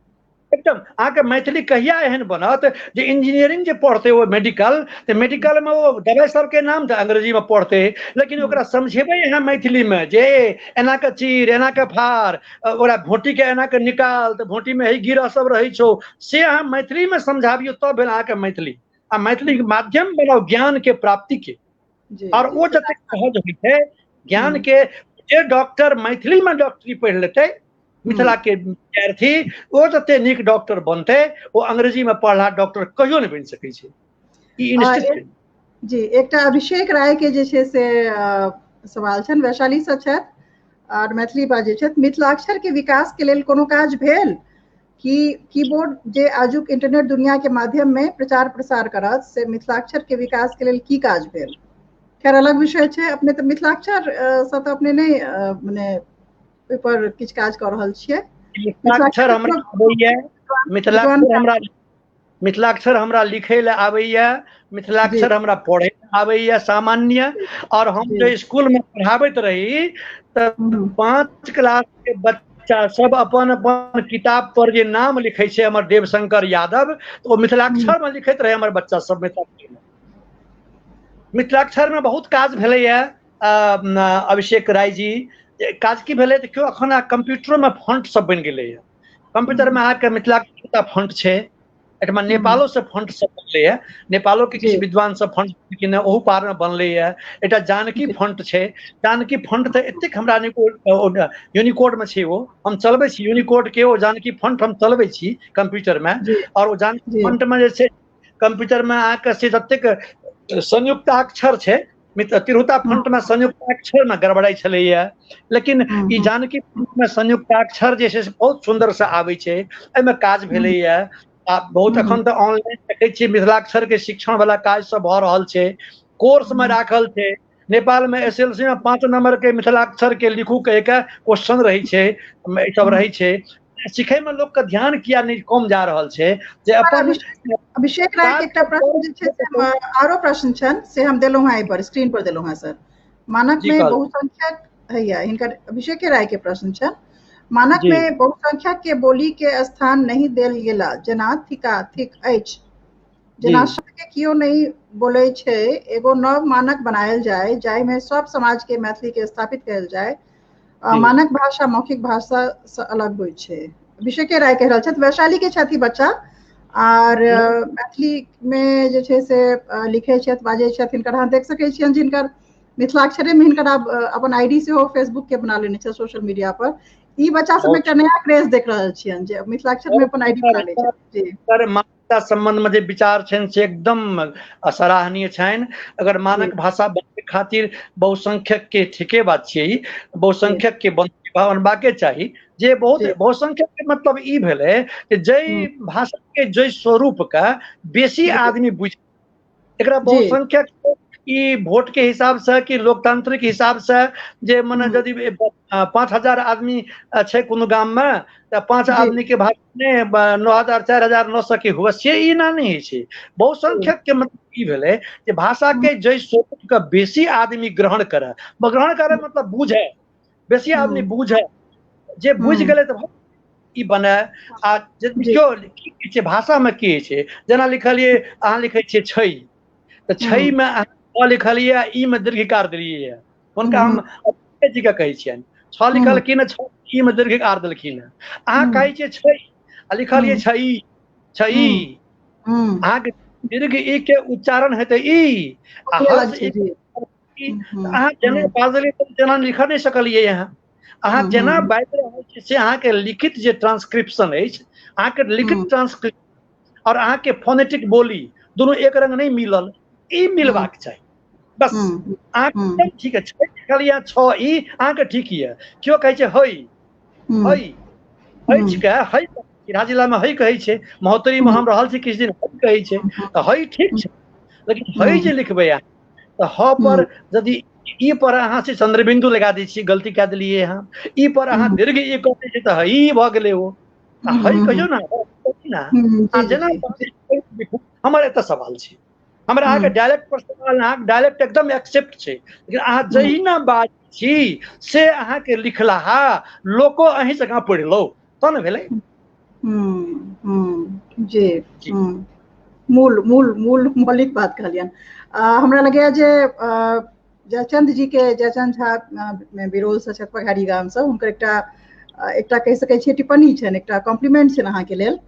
एकदम अहाँके मैथिली कहिया एहन बनत जे इंजीनियरिंग जे पढ़तै ओ मेडिकल, तऽ मेडिकल मे ओ दवाइ सबके नाम तऽ अंग्रेजी मे पढ़तै, लेकिन ओकरा समझेबै अहाँ मैथिली मे जे एना के चीर, एना के फाड़, ओकरा भोटी के एना के निकाल, तऽ भोटी मे हे गिरह सब रहै छौ, से अहाँ मैथिली मे समझाबियौ तब भेल अहाँके मैथिली। आ मैथिली के माध्यम बनाउ ज्ञान के प्राप्ति के, और ओ जतेक सहज होइ छै ज्ञान के। जे डॉक्टर मैथिली मे डॉक्टरी पढ़ि लेतै मिथिला के विद्यार्थी, ओ जते नीक डॉक्टर बनतै ओ अंग्रेजी में पढ़ला डॉक्टर कहियो नहि बनि सकै छै। ई निश्चित। जी, एकटा अभिषेक राय के जे छै से सवाल छनि, वैशाली से छथि और मैथिली बाजै छथि। मिथिलाक्षर के विकास के लेल कोनो काज भेल कि कीबोर्ड जे आजुक इंटरनेट दुनिया के माध्यम में प्रचार प्रसार करत, से मिथिलाक्षर के विकास के लेल की काज भेल? खैर अलग विषय छै। अपने तऽ मिथिलाक्षर से तऽ अपने नहि मने ओहिपर किछु काज कऽ रहल छियै। मिथिलाक्षर हमरा आबैया, मिथिलाक्षर हमरा, मिथिलाक्षर हमरा लिखै लए आबैया, मिथिलाक्षर हमरा पढ़ै लए आबैया सामान्य। और हम जे स्कूल में पढ़ाबैत रही तऽ 5 क्लास के बच्चा सब अपन अपन किताब पर जे नाम लिखै छै हमर देवशंकर यादव, तऽ ओ मिथिलाक्षर में लिखैत रहे हमर बच्चा सब मिथिलाक्षर में। मिथिलाक्षर में बहुत काज भेलैया अभिषेक राय जी। काज की भेलै तऽ केओ एखन कम्प्यूटरो में फॉन्ट सब बनि गेलैया। कम्प्यूटर में अहाँके मिथिलाक्षर फॉन्ट छै, एहिठमा नेपालो से फॉन्ट सब बनलैया, नेपालो के किछु विद्वान सब फॉन्ट बनेलखिन हेँ, ओहू पार में बनलैया। एकटा जानकी फॉन्ट छै, जानकी फॉन्ट तऽ एतेक हमरा यूनिकोड में छै, ओ हम चलबै छी यूनिकोड के, ओ जानकी फॉन्ट हम चलबै छी कम्प्यूटर में। और ओ जानकी फॉन्ट में जे छै कम्प्यूटर में अहाँके से जतेक संयुक्ताक्षर छै, तिरहुता फॉन्ट में संयुक्ताक्षर में गड़बड़ाइ छलैया, लेकिन ई जानकी फॉन्ट में संयुक्ताक्षर जे छै से बहुत सुन्दर से आबै छै, एहिमे काज भेलैया। आ बहुत एखन तऽ ऑनलाइन देखै छियै मिथिलाक्षर के शिक्षण वाला काज सब भऽ रहल छै, कोर्स में राखल छै। नेपाल में एस एल सी में 5 नंबर के मिथिलाक्षर के लिखू कहि के क्वेश्चन रहै छै, ई सब रहै छै। सिखै में लोक के ध्यान किया नहि कम जा रहल छै जे अपन। अभिषेक राय के एकटा प्रश्न जे छै से आरो प्रश्न छनि, से हम देलहुँ हेँ एहि पर स्क्रीन पर देलहुँ हेँ सर। मानक में बहुसंख्यक हैया, हिनकर अभिषेक राय के प्रश्न छनि, मानक में बहुसंख्यक के बोली के स्थान नहीं देल गेला, जेना थिका थिक अछि, जेना शब्द के कियो नहीं बोलै छै, एगो नव मानक बनायल जाय जाहिमे सब समाज के मैथिली के स्थापित कयल जाय। मानक भाषा मौखिक भाषा से अलग होइ छै। अभिषेक राय कहि रहल छथि, वैशाली के छथि बच्चा आर मैथिली में जे छै से लिखै छथि बाजै छथि। हिनकर अहाँ देख सकै छियनि जिनकर मिथिलाक्षरे में हिनकर आब अपन आईडी सेहो फेसबुक के बना लेने छै सोशल मीडिया पर। ई बच्चा सब एकटा नया क्रेज देख रहल छियनि जे मिथिलाक्षर में अपन आईडी बना ले छथि। जी मानकता संबंध में जे विचार छनि से एकदम सराहनीय छनि। अगर मानक भाषा बनबै खातिर बहुसंख्यक के ठीके बात छियै, बहुसंख्यक के बनबाके चाही। जे बहुत बहुसंख्यक के मतलब ई भेलै कि जाहि भाषा के जाहि स्वरूप के बेसी आदमी बुझ, एकरा बहुसंख्यक ई वोट के हिसाब से कि लोकतांत्रिक हिसाब से जे मने यदि 5000 आदमी छै कोनो गाम में तऽ 5 आदमी के भाषा ने 9000 4900 के हुए, से ई ना नहीं होइ छै। बहुसंख्यक के मतलब ई भेलै जे भाषा के जाहि स्वरूप के बेसी आदमी ग्रहण करे, ग्रहण करे मतलब बुझे, बेसी आदमी बुझे, जे बुझि गेलै तऽ ई बने। आ जे केओ की छै भाषा में की होइ छै, जेना लिखलियै अहाँ लिखै छियै छै, तऽ छै में अहाँ छ लिखलियै ई में दीर्घिकार देलियै, हुनका हम जी के कहै छियनि छ लिखलखिन छ ई में दीर्घिकार देलखिन, अहाँ कहै छियै छै आ लिखलियै छै छै, अहाँके दीर्घ ई के उच्चारण हेतै ई आ अहाँ जेना बाजलियै तेना लिख नहि सकलियै। अहाँ जेना बाजि रहल छी से अहाँके लिखित जे ट्रांसक्रिप्शन अछि, अहाँके लिखित ट्रांसक्रिप्शन और अहाँके फोनेटिक बोली दोनों एक रंग नहीं मिलल, ई मिलबाक चाही बस। अहाँके ठीक है छै लिखलियै छ ई अहाँके ठीक यऽ। केओ कहै छै हई हई अछि के हई, सिरहा जिला में हई कहै छै, महोत्तरी में हम रहल छी किछु दिन हई कहै छै, तऽ हई ठीक छै, लेकिन हई जे लिखबै अहाँ तऽ ह पर यदि ई पर अहाँ से चंद्रबिंदु लगा दै छियै, गलती कए देलियै अहाँ, ई पर अहाँ दीर्घ ई कऽ दै छियै तऽ हई भऽ गेलै ओ। हई कहियौ ना, जेना हमर एतऽ सवाल छै, हमरा अहाँके डायलेक्ट पर सवाल, अहाँके डायलेक्ट एकदम एक्सेप्ट छै, लेकिन अहाँ जहिना बाजै छी से अहाँके लिखलाहा लोको अहीं जकाँ पढ़ि लौ तब ने भेलै। जी। मूल मूल मूल मौलिक बात कहलियनि। हमरा लगैया जे जयचंद जी के, जयचंद झा बिरोल से छथि, पघारी गाम से, हुनकर एकटा एकटा कहि सकै छियै टिप्पणी छनि, एकटा कॉम्प्लीमेंट छनि अहाँके लेल,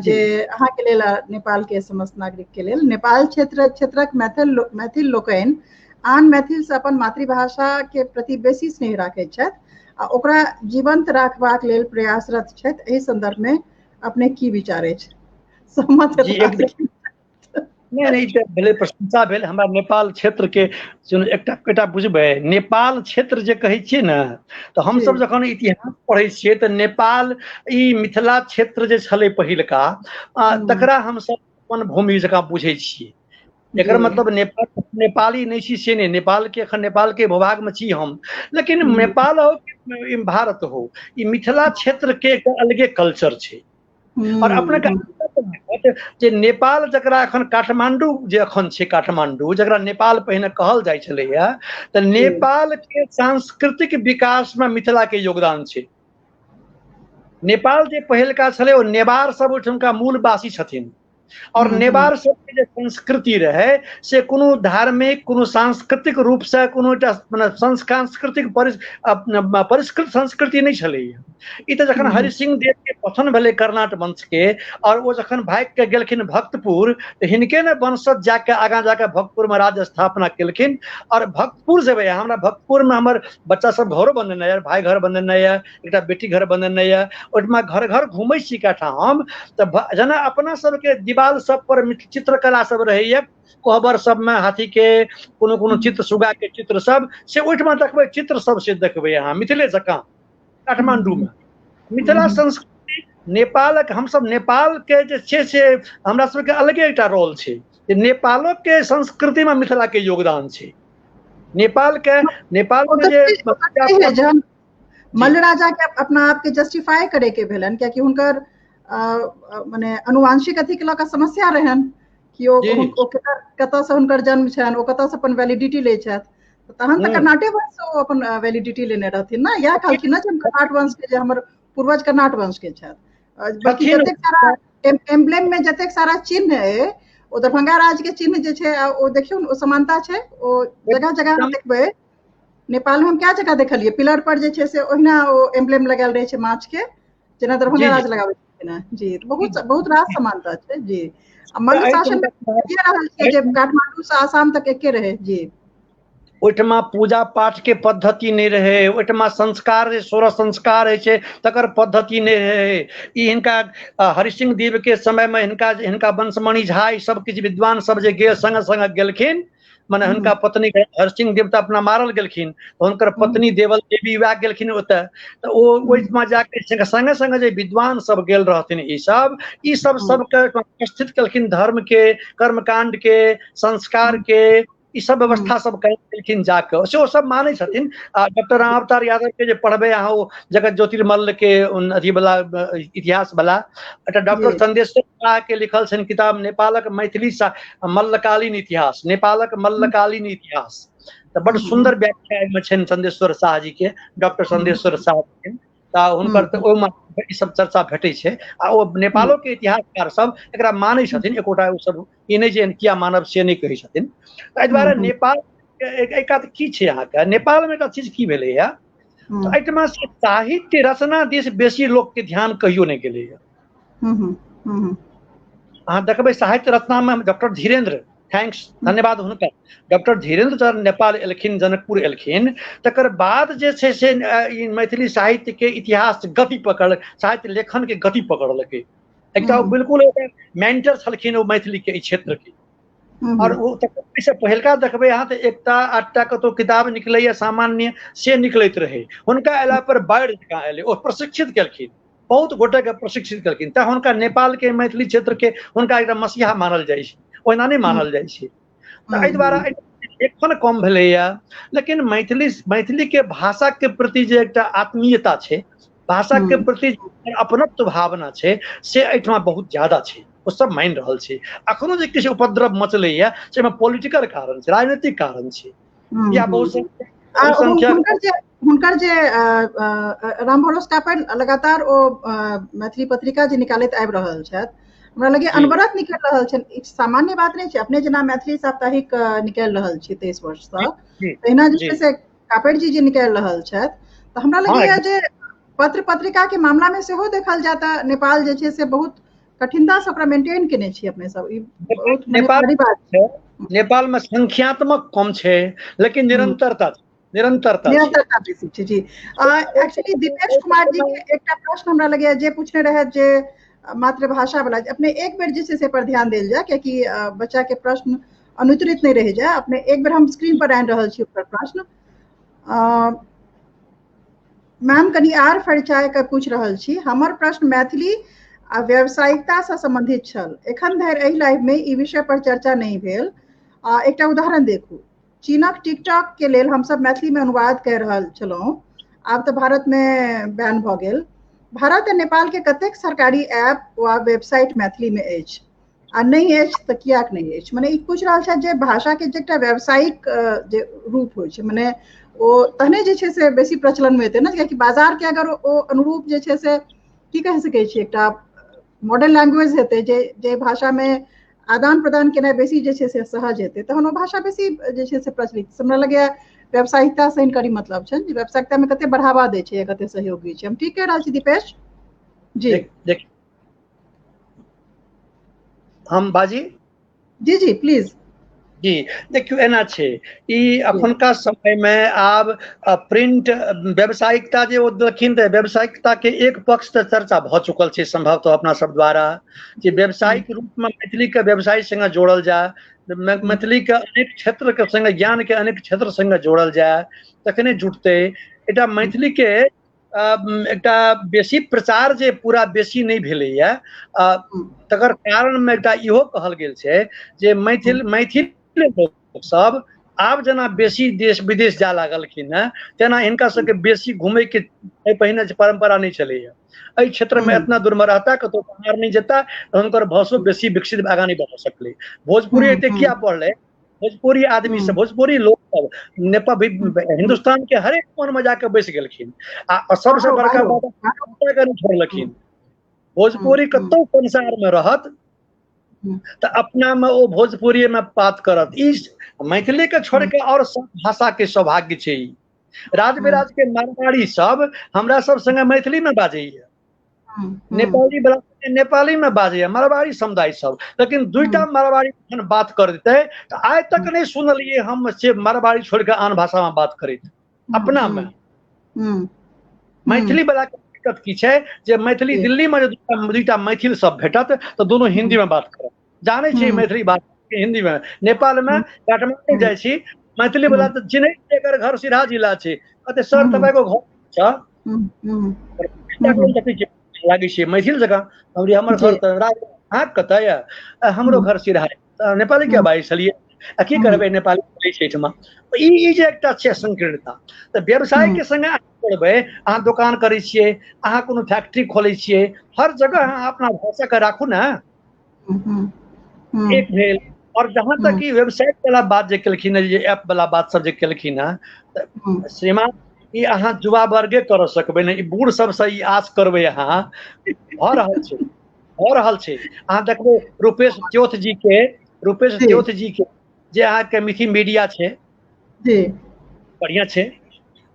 जे अहाँके लेल नेपाल के समस्त नागरिक के लेल, नेपाल क्षेत्रक मैथिल मैथिल लोकनि आन मैथिल से अपन मातृभाषा के प्रति बेसी स्नेह राखैत छथि आ ओकरा जीवंत राखबाक लेल प्रयासरत छथि। एहि संदर्भ में अपने की विचार अछि? सहमत? नहि नहि, तऽ भेलै, प्रशंसा भेल हमरा नेपाल क्षेत्रके। सुन, एकटा एकटा बुझबै, नेपाल क्षेत्र जे कहै छियै ने, तऽ हमसब जखन इतिहास पढ़ै छियै तऽ नेपाल ई मिथिला क्षेत्र जे छलै पहिलका, तकरा हमसब अपन भूमि जकाँ बुझै छियै। एकर मतलब नेपाल नेपाली नहि छी से नहि, नेपालके एखन नेपालके भूभागमे छी हम, लेकिन नेपाल हो कि भारत हो, ई मिथिला क्षेत्रके एकटा अलगे कल्चर छै। और अपने जे नेपाल जकरा एखन काठमांडू जे एखन छै काठमांडू, जकरा नेपाल पहिने कहल जाइ छलैया, तऽ नेपाल के सांस्कृतिक विकास में मिथिला के योगदान छै। नेपाल जे पहिलका छलै ओ नेवार सब ओहिठुमका मूलवासी छथिन, और नेवार सबके जे संस्कृति रहै से कोनो धार्मिक, कोनो सांस्कृतिक रूप से कोनो एकटा मने सांस्कृतिक परिष्कृत संस्कृति नहि छलैया। ई तऽ जखन हरिसिंह देव के पतन भेलै कर्णाट वंश के, और ओ जखन भागि के गेलखिन भक्तपुर, तऽ हिनके ने वंशज जाके आगाँ जाके भक्तपुर में राज्य स्थापना केलखिन। और भक्तपुर जेबै, हमरा भक्तपुर में हमर बच्चा सब घरो बनेने यऽ, भाय घर बनेने यऽ, एकटा बेटी घर बनेने यऽ, ओहिठमा घर घर घूमै छी कएठा हम, तऽ जेना अपना सबके दिवाल सब पर चित्रकला सब रहैया, कोहबर सबमे हाथी के कोनो कोनो चित्र, सुगा के चित्र सब, से ओहिठमा देखबै चित्र सब, से देखबै अहाँ मिथिले जकाँ काठमांडू में मिथिला संस्कृति नेपालक। हमसब नेपाल के जे छै से हमरा सबके अलगे एकटा रोल छै जे नेपालो के संस्कृति में मिथिला के योगदान छै। नेपाल के नेपाल में जे जहन मल्ल राजा के अपना आप के जस्टिफाई करे के भेलन, कियाकि हुनकर मने अनुवांशिक अथी के लऽ कऽ समस्या रहनि कि ओ कतऽ से हुनकर जन्म छनि, ओ कतऽ से अपन वैलिडिटी लै छथि, तहन तऽ कर्नाटे वंश से ओ अपन वैलिडिटी लेने रहथिन ने। इएह कहलखिन ने जे हम कर्नाट वंश के, जे हमर पूर्वज कर्नाट वंश के छथि। बल्कि जतेक सारा एम्बलेम में जतेक सारा चिन्ह अइ, ओ दरभंगा राज के चिन्ह जे छै, ओ देखियौ ओ समानता छै। ओ जगह जगह देखबै नेपाल में, हम क्या जगह देखलियै, पिलर पर जे छै से ओहिना ओ एम्बलेम लगायल रहै छै माछ के, जेना दरभंगा राज लगाबै छै जी। बहुत बहुत रास समानता छै जी। आ मल्ल शासन रहल छै जे काठमांडू से आसाम तक एके रहै जी। ओहिठमा पूजा पाठ के पद्धति नहि रहै, ओहिठमा संस्कार जे 16 संस्कार होइ छै तकर पद्धति नहि रहै। ई हिनका हरिसिंह देव के समय में हिनका हिनका वंशमणि झा ई सब किछु विद्वान सब जे गेल संग संग गेलखिन, मने हुनका पत्नी हरसिंह देव तऽ अपना मारल गेलखिन, हुनकर पत्नी देवल देवी वएह गेलखिन ओतऽ, तऽ ओ ओहिठमा जाके संगे संगे जे विद्वान सब गेल रहथिन ई सब ई सब सबके उपस्थित केलखिन, धर्म के, कर्मकांड के, संस्कार के, ई सब व्यवस्था सब केलखिन जाके, से ओ सब मानै छथिन। आ डॉक्टर रामावतार यादव के जे पढ़बै अहाँ ओ जगत ज्योतिर्मल्ल के अथी वाला इतिहास वाला, एकटा डॉक्टर चंदेश्वर शाह के लिखल छनि किताब नेपालक मैथिली मल्लकालीन इतिहास, नेपालक मल्लकालीन इतिहास, तऽ बड सुन्दर व्याख्या एहिमे छनि चंदेश्वर शाह जी के, डॉक्टर चंदेश्वर शाह जी के, तऽ हुनकर तऽ ओहिमे ई सब चर्चा भेटै छै। आ ओ नेपालो के इतिहासकार सब एकरा मानै छथिन, एकोटा ओ सब ई नहि जे किया मानब से नहि कहै छथिन। एहि दुआरे नेपाल एहि कात की छै अहाँके, नेपालमे एकटा चीज की भेलैया, तऽ एहिठमा से साहित्य रचना दिस बेसी लोकके ध्यान कहियो नहि गेलैया। अहाँ देखबै साहित्य रचनामे डॉक्टर धीरेन्द्र, thanks, धन्यवाद हुनका, डॉक्टर धीरेन्द्र जब नेपाल एलखिन, जनकपुर एलखिन, तकर बाद जे छै से ई मैथिली साहित्य के इतिहास गति पकड़, साहित्य लेखन के गति पकड़लकै। एकटा बिल्कुल मेंटर छलखिन ओ मैथिली के क्षेत्र के। और ओ से पहिलका देखबै अहाँ तऽ एकटा आठटा कतौ किताब निकलैया सामान्य, से निकलैत रहै। हुनका अयला पर बाढ़ि जकाँ एलै, ओ प्रशिक्षित केलखिन, बहुत गोटे के प्रशिक्षित केलखिन, तऽ हुनका नेपाल के मैथिली क्षेत्र के हुनका एकटा मसीहा मानल जाइ छै, ओहिना नहि मानल जाइ छै। तऽ एहि दुआरे एखन कम भेलैया, लेकिन मैथिली मैथिली के भाषा के प्रति जे एकटा आत्मीयता छै, भाषा के प्रति अपनत्व भावना छै, से एहिठमा बहुत ज्यादा छै, ओ सब मानि रहल छै। अखनो जे किछु उपद्रव मचलैया से पोलिटिकल कारण छै, राजनीतिक कारण छै, या बहुत संख्यक हुनकर जे राम भरोस कापड़ि लगातार ओ मैथिली पत्रिका जे निकालैत आबि रहल छथि, हमरा लगैए अनवरत निकलि रहल छनि। ई सामान्य बात नहि छै। अपने जेना मैथिली साप्ताहिक निकालि रहल छी 23 वर्षसँ, तहिना जे छै से कापड़ि जी जे निकालि रहल छथि, तऽ हमरा लगैए जे पत्र पत्रिका के मामला मे सेहो देखल जाय तऽ नेपाल जे छै से बहुत कठिनता से ओकरा मेंटेन केने छी अपने सब। ई बहुत नेपाल बात छै। नेपाल में संख्यात्मक कम छै लेकिन निरंतरता निरंतरता निरंतरता बेसी छै। जी, एक्चुअली दीपेश कुमार जी के एकटा प्रश्न हमरा लगैया जे पूछने रहै जे मातृभाषा वाला, अपने एक बेर जे छै से पर ध्यान देल जाय, कियाकि बच्चा के प्रश्न अनुत्तरित नहि रहि जाय। अपने एक बेर हम स्क्रीन पर आनि रहल छी ओकर प्रश्न। मैम कनि आर फरिचाय के पूछि रहल छी। हमर प्रश्न मैथिली आ व्यावसायिकता से संबंधित छल। एखन धरि एहि लाइव में ई विषय पर चर्चा नहि भेल। एकटा उदाहरण देखू, चीनक टिकटॉक के लेल हमसब मैथिली में अनुवाद कर रहल छलहुँ, आब तऽ भारत में बैन भऽ गेल। भारत आ नेपाल के कतेक सरकारी ऐप वा वेबसाइट मैथिली में अछि, आ नहि अछि तऽ कियाक नहि अछि? मने ई पूछि रहल छथि जे भाषा के जे एकटा व्यावसायिक जे रूप होइ छै, मने ओ तहने जे छै से बेसी प्रचलन मे एतै ने, कियाकि बाजार के अगर ओ अनुरूप जे छै से की कहि सकै छी, एकटा मॉडर्न लैंग्वेज हेतै जे जे भाषा मे आदान प्रदान केनाइ बेसी जे छै से सहज हेतै, तहन ओ भाषा बेसी जे छै से प्रचलित। हमरा लगैए व्यावसायिकता से हिनकर ई मतलब छनि जे व्यावसायिकता मे कते बढ़ावा दै छै, कते सहयोगी छै। हम ठीक कहि रहल छी दीपेश जी? देख हम बाजी? जी जी प्लीज। जी देखियौ, एना छै ई अखुनका समय मे आब प्रिंट व्यावसायिकता जे ओ देखिन तऽ व्यावसायिकता के एक पक्ष तऽ चर्चा भऽ चुकल छै संभवतः अपना सब द्वारा, जे व्यावसायिक रूप में मैथिली के व्यवसाय संगे जोड़ल जाय, मैथिली के अनेक क्षेत्र के संगे, ज्ञान के अनेक क्षेत्र संगे जोड़ल जाय तखने जुटतै। एकटा मैथिली के एकटा बेसी प्रचार जे पूरा बेसी नहि भेलैया, तकर कारण मे एकटा इहो कहल गेल छै जे मैथिल मैथिल लोक सब आब जेना बेसी देश विदेश जा लागलखिन हेँ, तेना हिनका सबके बेसी घुमै के पहिने जे परम्परा नहि छलैया। एहि क्षेत्र मे एतना दूर मे रहता, कतौ बाहर नहि जेता, हुनकर भाषो बेसी विकसित आगाँ नहि बढ़ सकलै। भोजपुरी एते किया बढ़लै? भोजपुरी आदमी सब, भोजपुरी लोक सब नेपाल हिंदुस्तान के हरेक कोन में जाके बैस गेलखिन, आ सबसे बड़का बात नहि छोड़लखिन। भोजपुरी कतौ संसार में रहत तऽ अपना में ओ भोजपुरी में बात करत। ई मैथिली के छोड़ के और सब भाषा के सौभाग्य छै। ई राज विराज के मारवाड़ी सब हमरा सब संगे मैथिली में बाजैया, नेपाली वाला नेपाली में बाजैया, मारवाड़ी समुदाय सब। लेकिन दुईटा मारवाड़ी जखन बात कर देते तऽ आइ तक नहि सुनलियै हम से मारवाड़ी छोड़ के आन भाषा में बात करैत अपना में। मैथिली वाला के दिक्कत की छै जे मैथिली दिल्ली में जे दुईटा मैथिल सब भेटत तऽ दोनों हिंदी में बात करत। जानै छी मैथिली बात हिंदी में। नेपाल में काठमांडू जाइ छी, मैथिली वाला तऽ चिन्है छै, एकर घर सिरहा जिला छै, कहतै सर तपाईँको घर छ, लागै छै मैथिल जकाँ। हमर घर तऽ अहाँ कतऽ यऽ? हमरो घर सिरहा। नेपाली के बाजै छलियै, आ की करबै नेपाली बोलै छै एहिठमा। ई जे एकटा छै संकीर्णता। तऽ व्यवसाय के संगे अहाँ करबै, अहाँ दोकान करै छियै, अहाँ कोनो फैक्ट्री खोलै छियै, हर जगह अहाँ अपना भाषा के राखू ने। एक भेल। और जहाँ तक ई वेबसाइट वाला बात जे केलखिन हँ, जे ऐप वाला बात सब जे केलखिन हँ, तऽ श्रीमान ई अहाँ युवा वर्गे कर सकबै ने, ई बूढ़ सबसँ ई आस करबै अहाँ। भऽ रहल छै, भऽ रहल छै। अहाँ देखबै रूपेश त्योथ जी के, रूपेश त्योथ जी के जे अहाँके मिथि मीडिया छै, बढ़िया छै।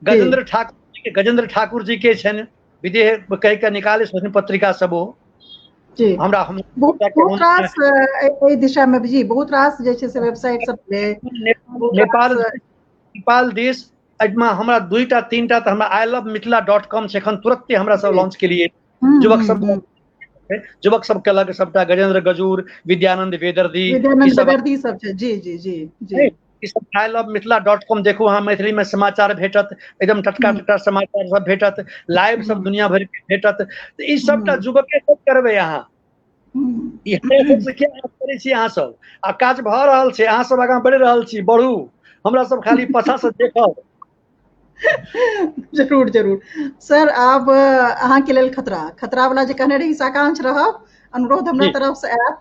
गजेंद्र ठाकुर जी के, गजेंद्र ठाकुर जी के छनि विदेह कहि के निकाले छथिन पत्रिका सब ओ। हमरा हम बहुत रास एहि दिशा में जी बहुत रास जे छै से वेबसाइट सब नेपाल नेपाल देश एहिमे हमरा दुईटा तीनटा तऽ हमरा I love Mithila dot com छै, एखन तुरत्ते हमरा सब लॉन्च केलियै। युवक सब युवक सब केलक सबटा, गजेंद्र गजूर, विद्यानंद वेदर्दी, विद्यानंद सब छै। जी जी जी जी ई सब I love Mithila dot com देखू, अहाँ मैथिली में समाचार भेटत, एकदम टटका टटका समाचार सब भेटत, लाइव सब दुनिया भरि के भेटत। तऽ ई सबटा युवके सब करबै अहाँ। ई सबसँ किया करै छी अहाँ सब? आ काज भऽ रहल छै, अहाँ सब आगाँ बढ़ि रहल छी, बढ़ू, हमरा सब खाली पाछाँ से देखब। जरूर जरूर सर, आब अहाँ के लेल खतरा खतरा वाला जे कहने रही साकांक्ष रहब, अनुरोध हमरा तरफ से आयत।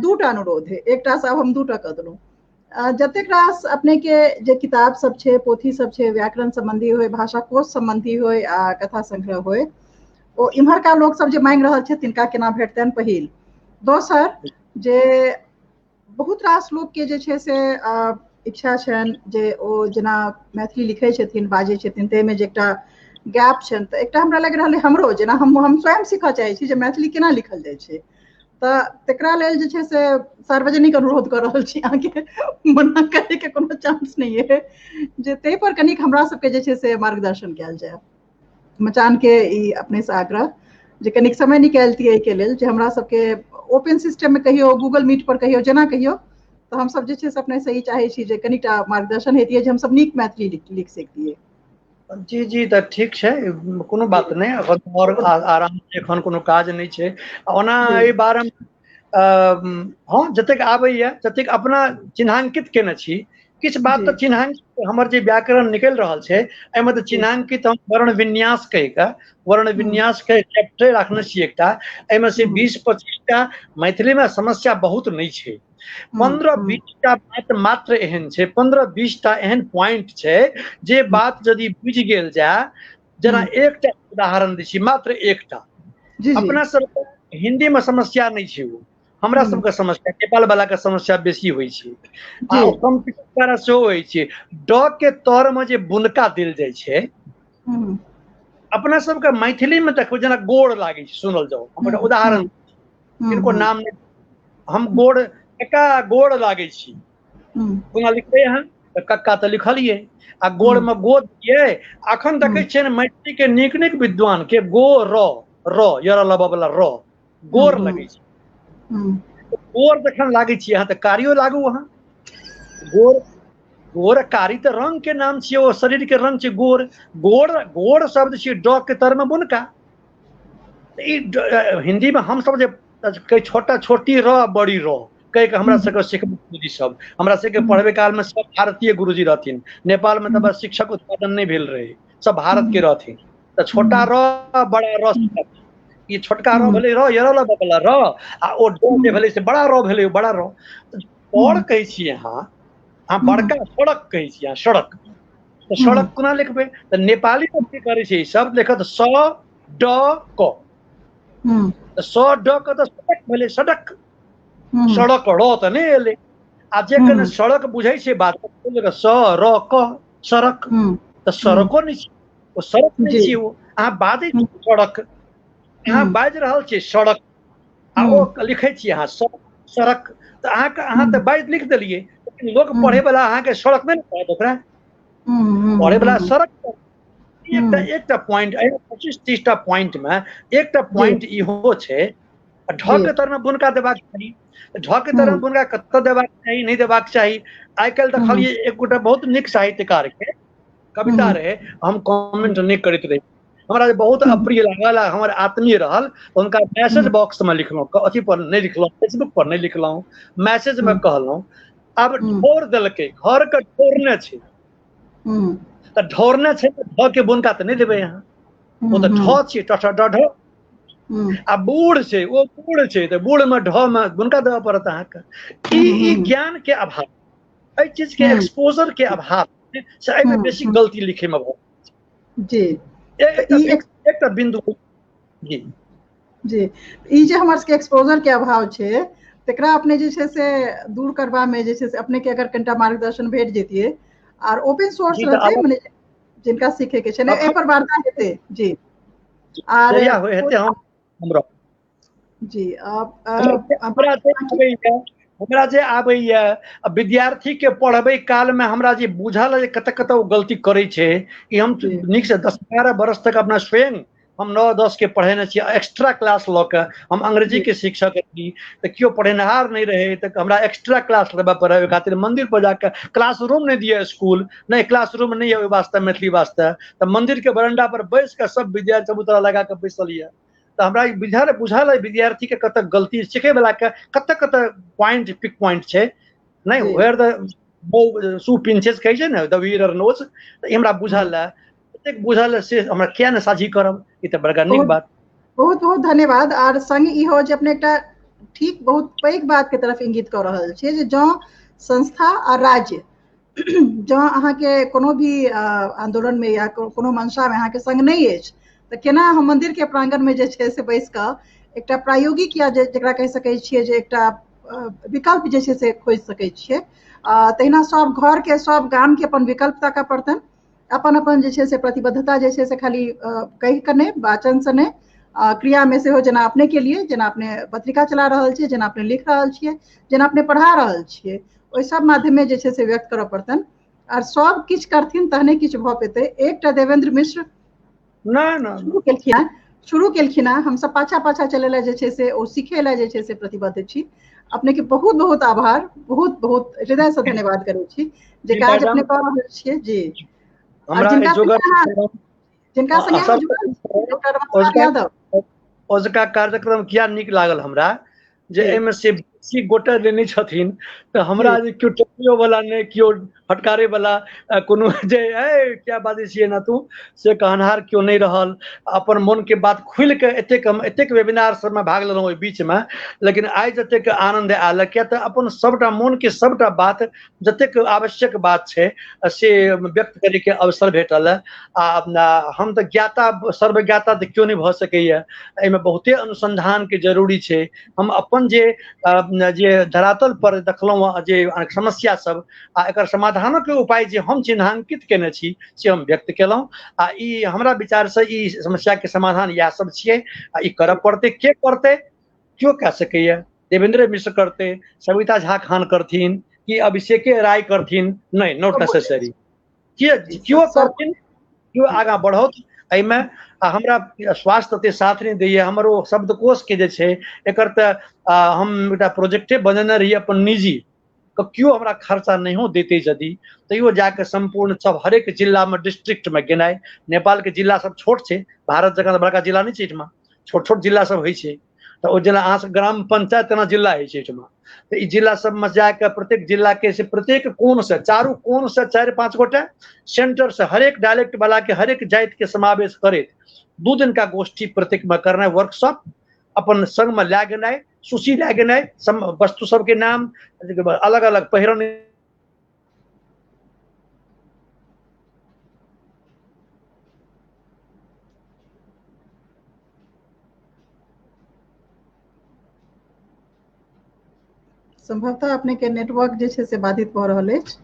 दूटा अनुरोध है, एकटा से आब हम दूटा कऽ देलहुँ। जतेक रास अपने के जे किताब सब छै, पोथी सब छै, व्याकरण संबंधी होय, भाषा कोश संबंधी होय आ कथा संग्रह होय, ओ इम्हरका लोक सब जे मांगि रहल छै तिनका केना भेटतनि पहिल। दोसर जे बहुत रास लोक के जे छै से इच्छा छनि जे ओ जेना मैथिली लिखै छथिन, बाजै छथिन, ताहिमे जे एकटा गैप छनि, तऽ एकटा हमरा लागि रहल हमरो जेना हम स्वयं सीखऽ चाहै छी जे मैथिली केना लिखल जाइ छै, तऽ तकरा लेल जे छै से सार्वजनिक अनुरोध कऽ रहल छी अहाँके, मना करैके कोनो चांस नहि है, जे ताहि पर कनिक हमरा सबके जे छै से मार्गदर्शन कयल जाय। मचान के ई अपने से आग्रह जे कनिक समय निकालतियै एहिके लेल, जे हमरा सबके ओपन सिस्टम में कहियो, गूगल मीट पर कहियो, जेना कहियो, तऽ हमसब जे छै से अपने से ई चाहै छी जे कनिटा मार्गदर्शन हेतियै जे हमसब नीक मैथिली लिख सकतियै। जी जी, तऽ ठीक छै, कोनो बात नहि, एखन आओर आराम से एखन कोनो काज नहि छै। ओना एहि बारेमे हँ जतेक आबैया ततेक अपना चिन्हांकित केने छी, किछु बात तऽ चिन्हांकित हमर जे व्याकरण निकलि रहल छै एहिमे तऽ चिन्हांकित हम वर्ण विन्यास कहि कऽ, वर्ण विन्यास के चैप्टर राखने छी एकटा, एहिमे से 20-25 टा मैथिलीमे समस्या बहुत नहि छै, 15-20 टा बात मात्र एहन छै, 15-20 टा एहन पॉइंट छै जे बात यदि बुझि गेल जाय, जेना एकटा उदाहरण दै छी, मात्र एकटा, अपना सबके हिंदी में समस्या नहि छै, ओ हमरा सबके समस्या, नेपाल वाला के समस्या बेसी होइ छै, आ कम्प्यूटर द्वारा सेहो होइ छै। ड के तर में जे बुनका देल जाइ छै, अपना सबके मैथिली में देखबै जेना गोड़ लागै छै, सुनल जाउ, हम एकटा उदाहरण, किनको नाम नहि, हम गोड़ कक्का गोड़ लागै छी, कोना लिखबै अहाँ? तऽ कक्का तऽ लिखलियै, आ गोड़ में गो दियै। अखन देखै छियै ने मैथिली के नीक नीक विद्वान के गो र र यर लब वाला र गोर लगै छै, गोर जखन लागै छियै अहाँ तऽ कारियो लागू अहाँ, गोर गोर कारी तऽ रंग के नाम छियै, ओ शरीर के रंग छै गोर, गोर गोर शब्द छियै ड के तर में बुनका। ई हिंदी में हम सब जे कहै छोटा छोटी र बड़ी र कहि के हमरा सबके सिखबै गुरुजी सब, हमरा सबके पढ़बै काल में सब भारतीय गुरुजी रहथिन, नेपाल में तऽ बस शिक्षक उत्पादन नहि भेल रहै, सब भारत के रहथिन, तऽ छोटा र बड़ा र, ई छोटका र भेलै र यर ल बला र, आ ओ ड जे भेलै से बड़ा र भेलै, बड़ा र। और कहै छियै अहाँ, अहाँ बड़का सड़क कहै छियै अहाँ, सड़क, तऽ सड़क कोना लिखबै? तऽ नेपाली में की करै छै शब्द लिखत स ड क, तऽ स ड क तऽ सड़क भेलै, सड़क, सड़क र तऽ नहि एलै, आ जे कने सड़क बुझै छै बात स र क सड़क, तऽ सड़को नहि छै, ओ सड़क नहि छियै, ओ अहाँ बाजै छी सड़क, अहाँ बाजि रहल छियै सड़क, आ ओ लिखै छियै अहाँ सड़क, तऽ अहाँके अहाँ तऽ बाजि लिख देलियै, लेकिन लोक पढ़ै वाला अहाँके सड़क नहि ने कहत, ओकरा पढ़ै वाला सड़क। एकटा एकटा पॉइंट, 25-30 टा पॉइंट में एकटा पॉइंट इहो छै, ढ के तर में बुनका देबाक चाही, ढ के तर में बुनका कतऽ देबाक चाही, नहि देबाक चाही। आइ काल्हि देखलियै एक गोटा बहुत नीक साहित्यकार के कविता रहे, हम कमेंट नहि करैत रही, हमरा जे बहुत अप्रिय लागल आ हमर आत्मीय रहल, हुनका मैसेज बॉक्स में लिखलहुँ, अथी पर नहि लिखलहुँ, फेसबुक पर नहि लिखलहुँ, मैसेज में कहलहुँ। आब ढोर देलकै, घर के ढोरने छै, तऽ ढोरने छै तऽ ढ के बुनका तऽ नहि देबै अहाँ, ओ तऽ ढ छियै, ट ढ ढ, आ बूढ़ छै, ओ बूढ़ छै, तऽ बूढ़ में ढ में बुनका देबऽ पड़त अहाँके। ई ज्ञान के अभाव, एहि चीज के एक्सपोजर के अभाव से एहिमे बेसी गलती लिखे में भऽ जी। एकटा बिंदु जी जी, ई जे हमर सबके एक्सपोजर के अभाव छै, तकरा अपने जे छै से दूर करबा में जे छै से अपने के अगर कनिटा मार्गदर्शन भेट जैतियै, आर ओपन सोर्स रहतै, मने जिनका सीखे के छै ने, एहि पर वार्ता हेतै जी, आर हेतै हमरा जी। हमरा जे आबैया विद्यार्थी के पढ़बै काल में हमरा जे बुझल जे कतऽ कतऽ ओ गलती करै छै, ई हम नीक से 10-12 बरस तक अपना स्वयं हम 9-10 के पढ़ेने छी, एक्स्ट्रा क्लास लऽ के, हम अंग्रेजी के शिक्षक रही, तऽ केओ पढ़ेनिहार नहि रहै, तऽ हमरा एक्स्ट्रा क्लास लेबऽ पड़ै, ओहि खातिर मंदिर पर जाके क्लासरूम नहि दिअ स्कूल, नहि क्लासरूम नहि यऽ ओहि वास्ते मैथिली वास्ते, तऽ मंदिर के बरंडा पर बैस कऽ सब विद्यार्थी चबूतरा लगा कऽ बैसल यऽ, तऽ हमरा ई बुझल अइ विद्यार्थी के कतऽ गलती, सीखै वला के कतऽ कतऽ पॉइंट पिक पॉइंट छै, नहि वेयर द शू पिंचेस कहै छै ने, द वीरर नोज, तऽ ई हमरा बुझल अइ, एतेक बुझल अइ से हमरा किया नहि साझी करब, ई तऽ बड़का नीक बात। बहुत बहुत धन्यवाद। आर संग इहो जे अपने एकटा ठीक बहुत पैघ बात के तरफ इंगित कऽ रहल छियै जे जँ संस्था आ राज्य जँ अहाँके कोनो भी आंदोलन में या कोनो मंशा में अहाँके संग नहि अछि तऽ केना हम मंदिर के प्रांगण में जे छै से बैस कऽ एकटा प्रायोगिक या जकरा कहि सकै छियै जे एकटा विकल्प जे छै से खोजि सकै छियै। तहिना सब घर के सब गाम के अपन विकल्प ताकऽ पड़तनि, अपन अपन जे छै से प्रतिबद्धता जे छै से खाली कहि कऽ नहि, वाचन से नहि, क्रिया में सेहो, जेना अपने के लिए, जेना अपने पत्रिका चला रहल छियै, जेना अपने लिख रहल छियै, जेना अपने पढ़ा रहल छियै, ओहि सब माध्यमे जे छै से व्यक्त करऽ पड़तनि। आर सब किछु करथिन तहने किछु भऽ पेतै। एकटा देवेंद्र मिश्र शुरू केलखिन हँ, हमसब पाछा पाछा चलै लए जे छै से ओ सीखे लए जे छै से प्रतिबद्ध छी। अपने के बहुत बहुत आभार, बहुत बहुत हृदय से धन्यवाद करै छी जे काज अपने कऽ रहल छियै जी। जिनका संगे यादव ओजुका कार्यक्रम किया नीक लागल हमरा, जे एहिमे से बेसी गोटे लेने छथिन तऽ हमरा जे केओ टोकियो वाला नहि, केओ फटकारे वाला कोनो जे ए क्या बाजै छियै ना तू, से कहनहार केओ नहि रहल। अपन मन के बात खुलि के एतेक हम एतेक वेबिनार सबमे भाग लेलहुँ ओहि बीचमे, लेकिन आइ जतेक आनंद आयल, किया तऽ अपन सबटा मन के सबटा बात जतेक आवश्यक बात छै से व्यक्त करैके अवसर भेटल। आ हम तऽ ज्ञाता सर्वज्ञाता तऽ केओ नहि भऽ सकैया, एहिमे बहुते अनुसंधान के जरूरी छै। हम अपन जे जे धरातल पर देखलहुँ जे समस्या सब आ एकर समाधानक उपाय जे हम चिन्हांकित केने छी से हम व्यक्त केलहुँ। आ ई हमरा विचारसँ ई समस्या के समाधान इएह सब छियै आ ई करऽ पड़तै। के करतै? केओ कए सकैया, देवेंद्र मिश्र करतै, सविता झा खान करथिन कि अभिषेके राय करथिन? नहि, not necessary. केओ करथिन, केओ आगाँ बढ़ौत एहिमे। आ हमरा स्वास्थ्य ओते साथ नहि दैया, हमर ओ शब्दकोश के जे छै एकर तऽ हम एकटा प्रोजेक्टे बनेने रहियै अपन निजी, तऽ केओ हमरा खर्चा नहियो देते यदि तैयो जाके सम्पूर्ण सब हरेक जिलामे डिस्ट्रिक्टमे गेनाइ। नेपालके जिला सब छोट छै, भारत जकाँ तऽ बड़का जिला नहि छै, एहिठमा छोट छोट जिला सब होइ छै। तऽ ओ जेना अहाँ सब ग्राम पंचायत तेना जिला होइ छै एहिठमा, तऽ ई जिला सबमे जाके प्रत्येक जिला के से प्रत्येक कोण से चारू कोण से 4-5 गोटे सेंटर से हरेक डायलेक्ट वाला के हरेक जाति के समावेश करैत 2 दिन का गोष्ठी प्रत्येक में करनाइ, वर्कशॉप अपन संग में लए गेनाइ, सूची लए गेनाइ, वस्तु सबके नाम अलग अलग पहिरन। संभवतः अपने के नेटवर्क जे छै से बाधित भऽ रहल अछि।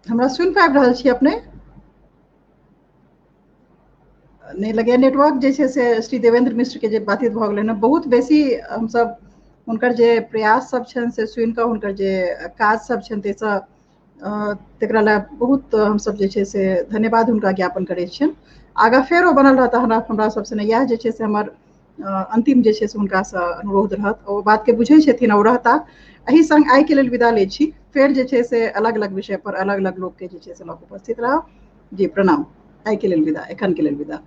हमरा सुनि पाबि रहल छी अपने? नहि लगैया नेटवर्क जे छै से श्री देवेंद्र मिश्र के जे बाधित भऽ गेलै हँ। बहुत बेसी हमसब हुनकर जे प्रयास सब छनि से सुनि कऽ, हुनकर जे काज सब छनि ताहिसँ तकरा लए बहुत हमसब जे छै से धन्यवाद हुनका ज्ञापन करै छियनि। आगाँ फेर ओ बनल रहता हमरा हमरा सबसँ, इएह जे छै से हमर अंतिम जे छै से हुनकासँ अनुरोध रहत। ओ बातके बुझै छथिन ओ रहता। एहि संग आइके लेल विदा लै छी, फेर जे छै से अलग अलग विषय पर अलग अलग लोकके जे छै से लऽ कऽ उपस्थित रहब। जी प्रणाम, आइके लेल विदा, एखनके लेल विदा।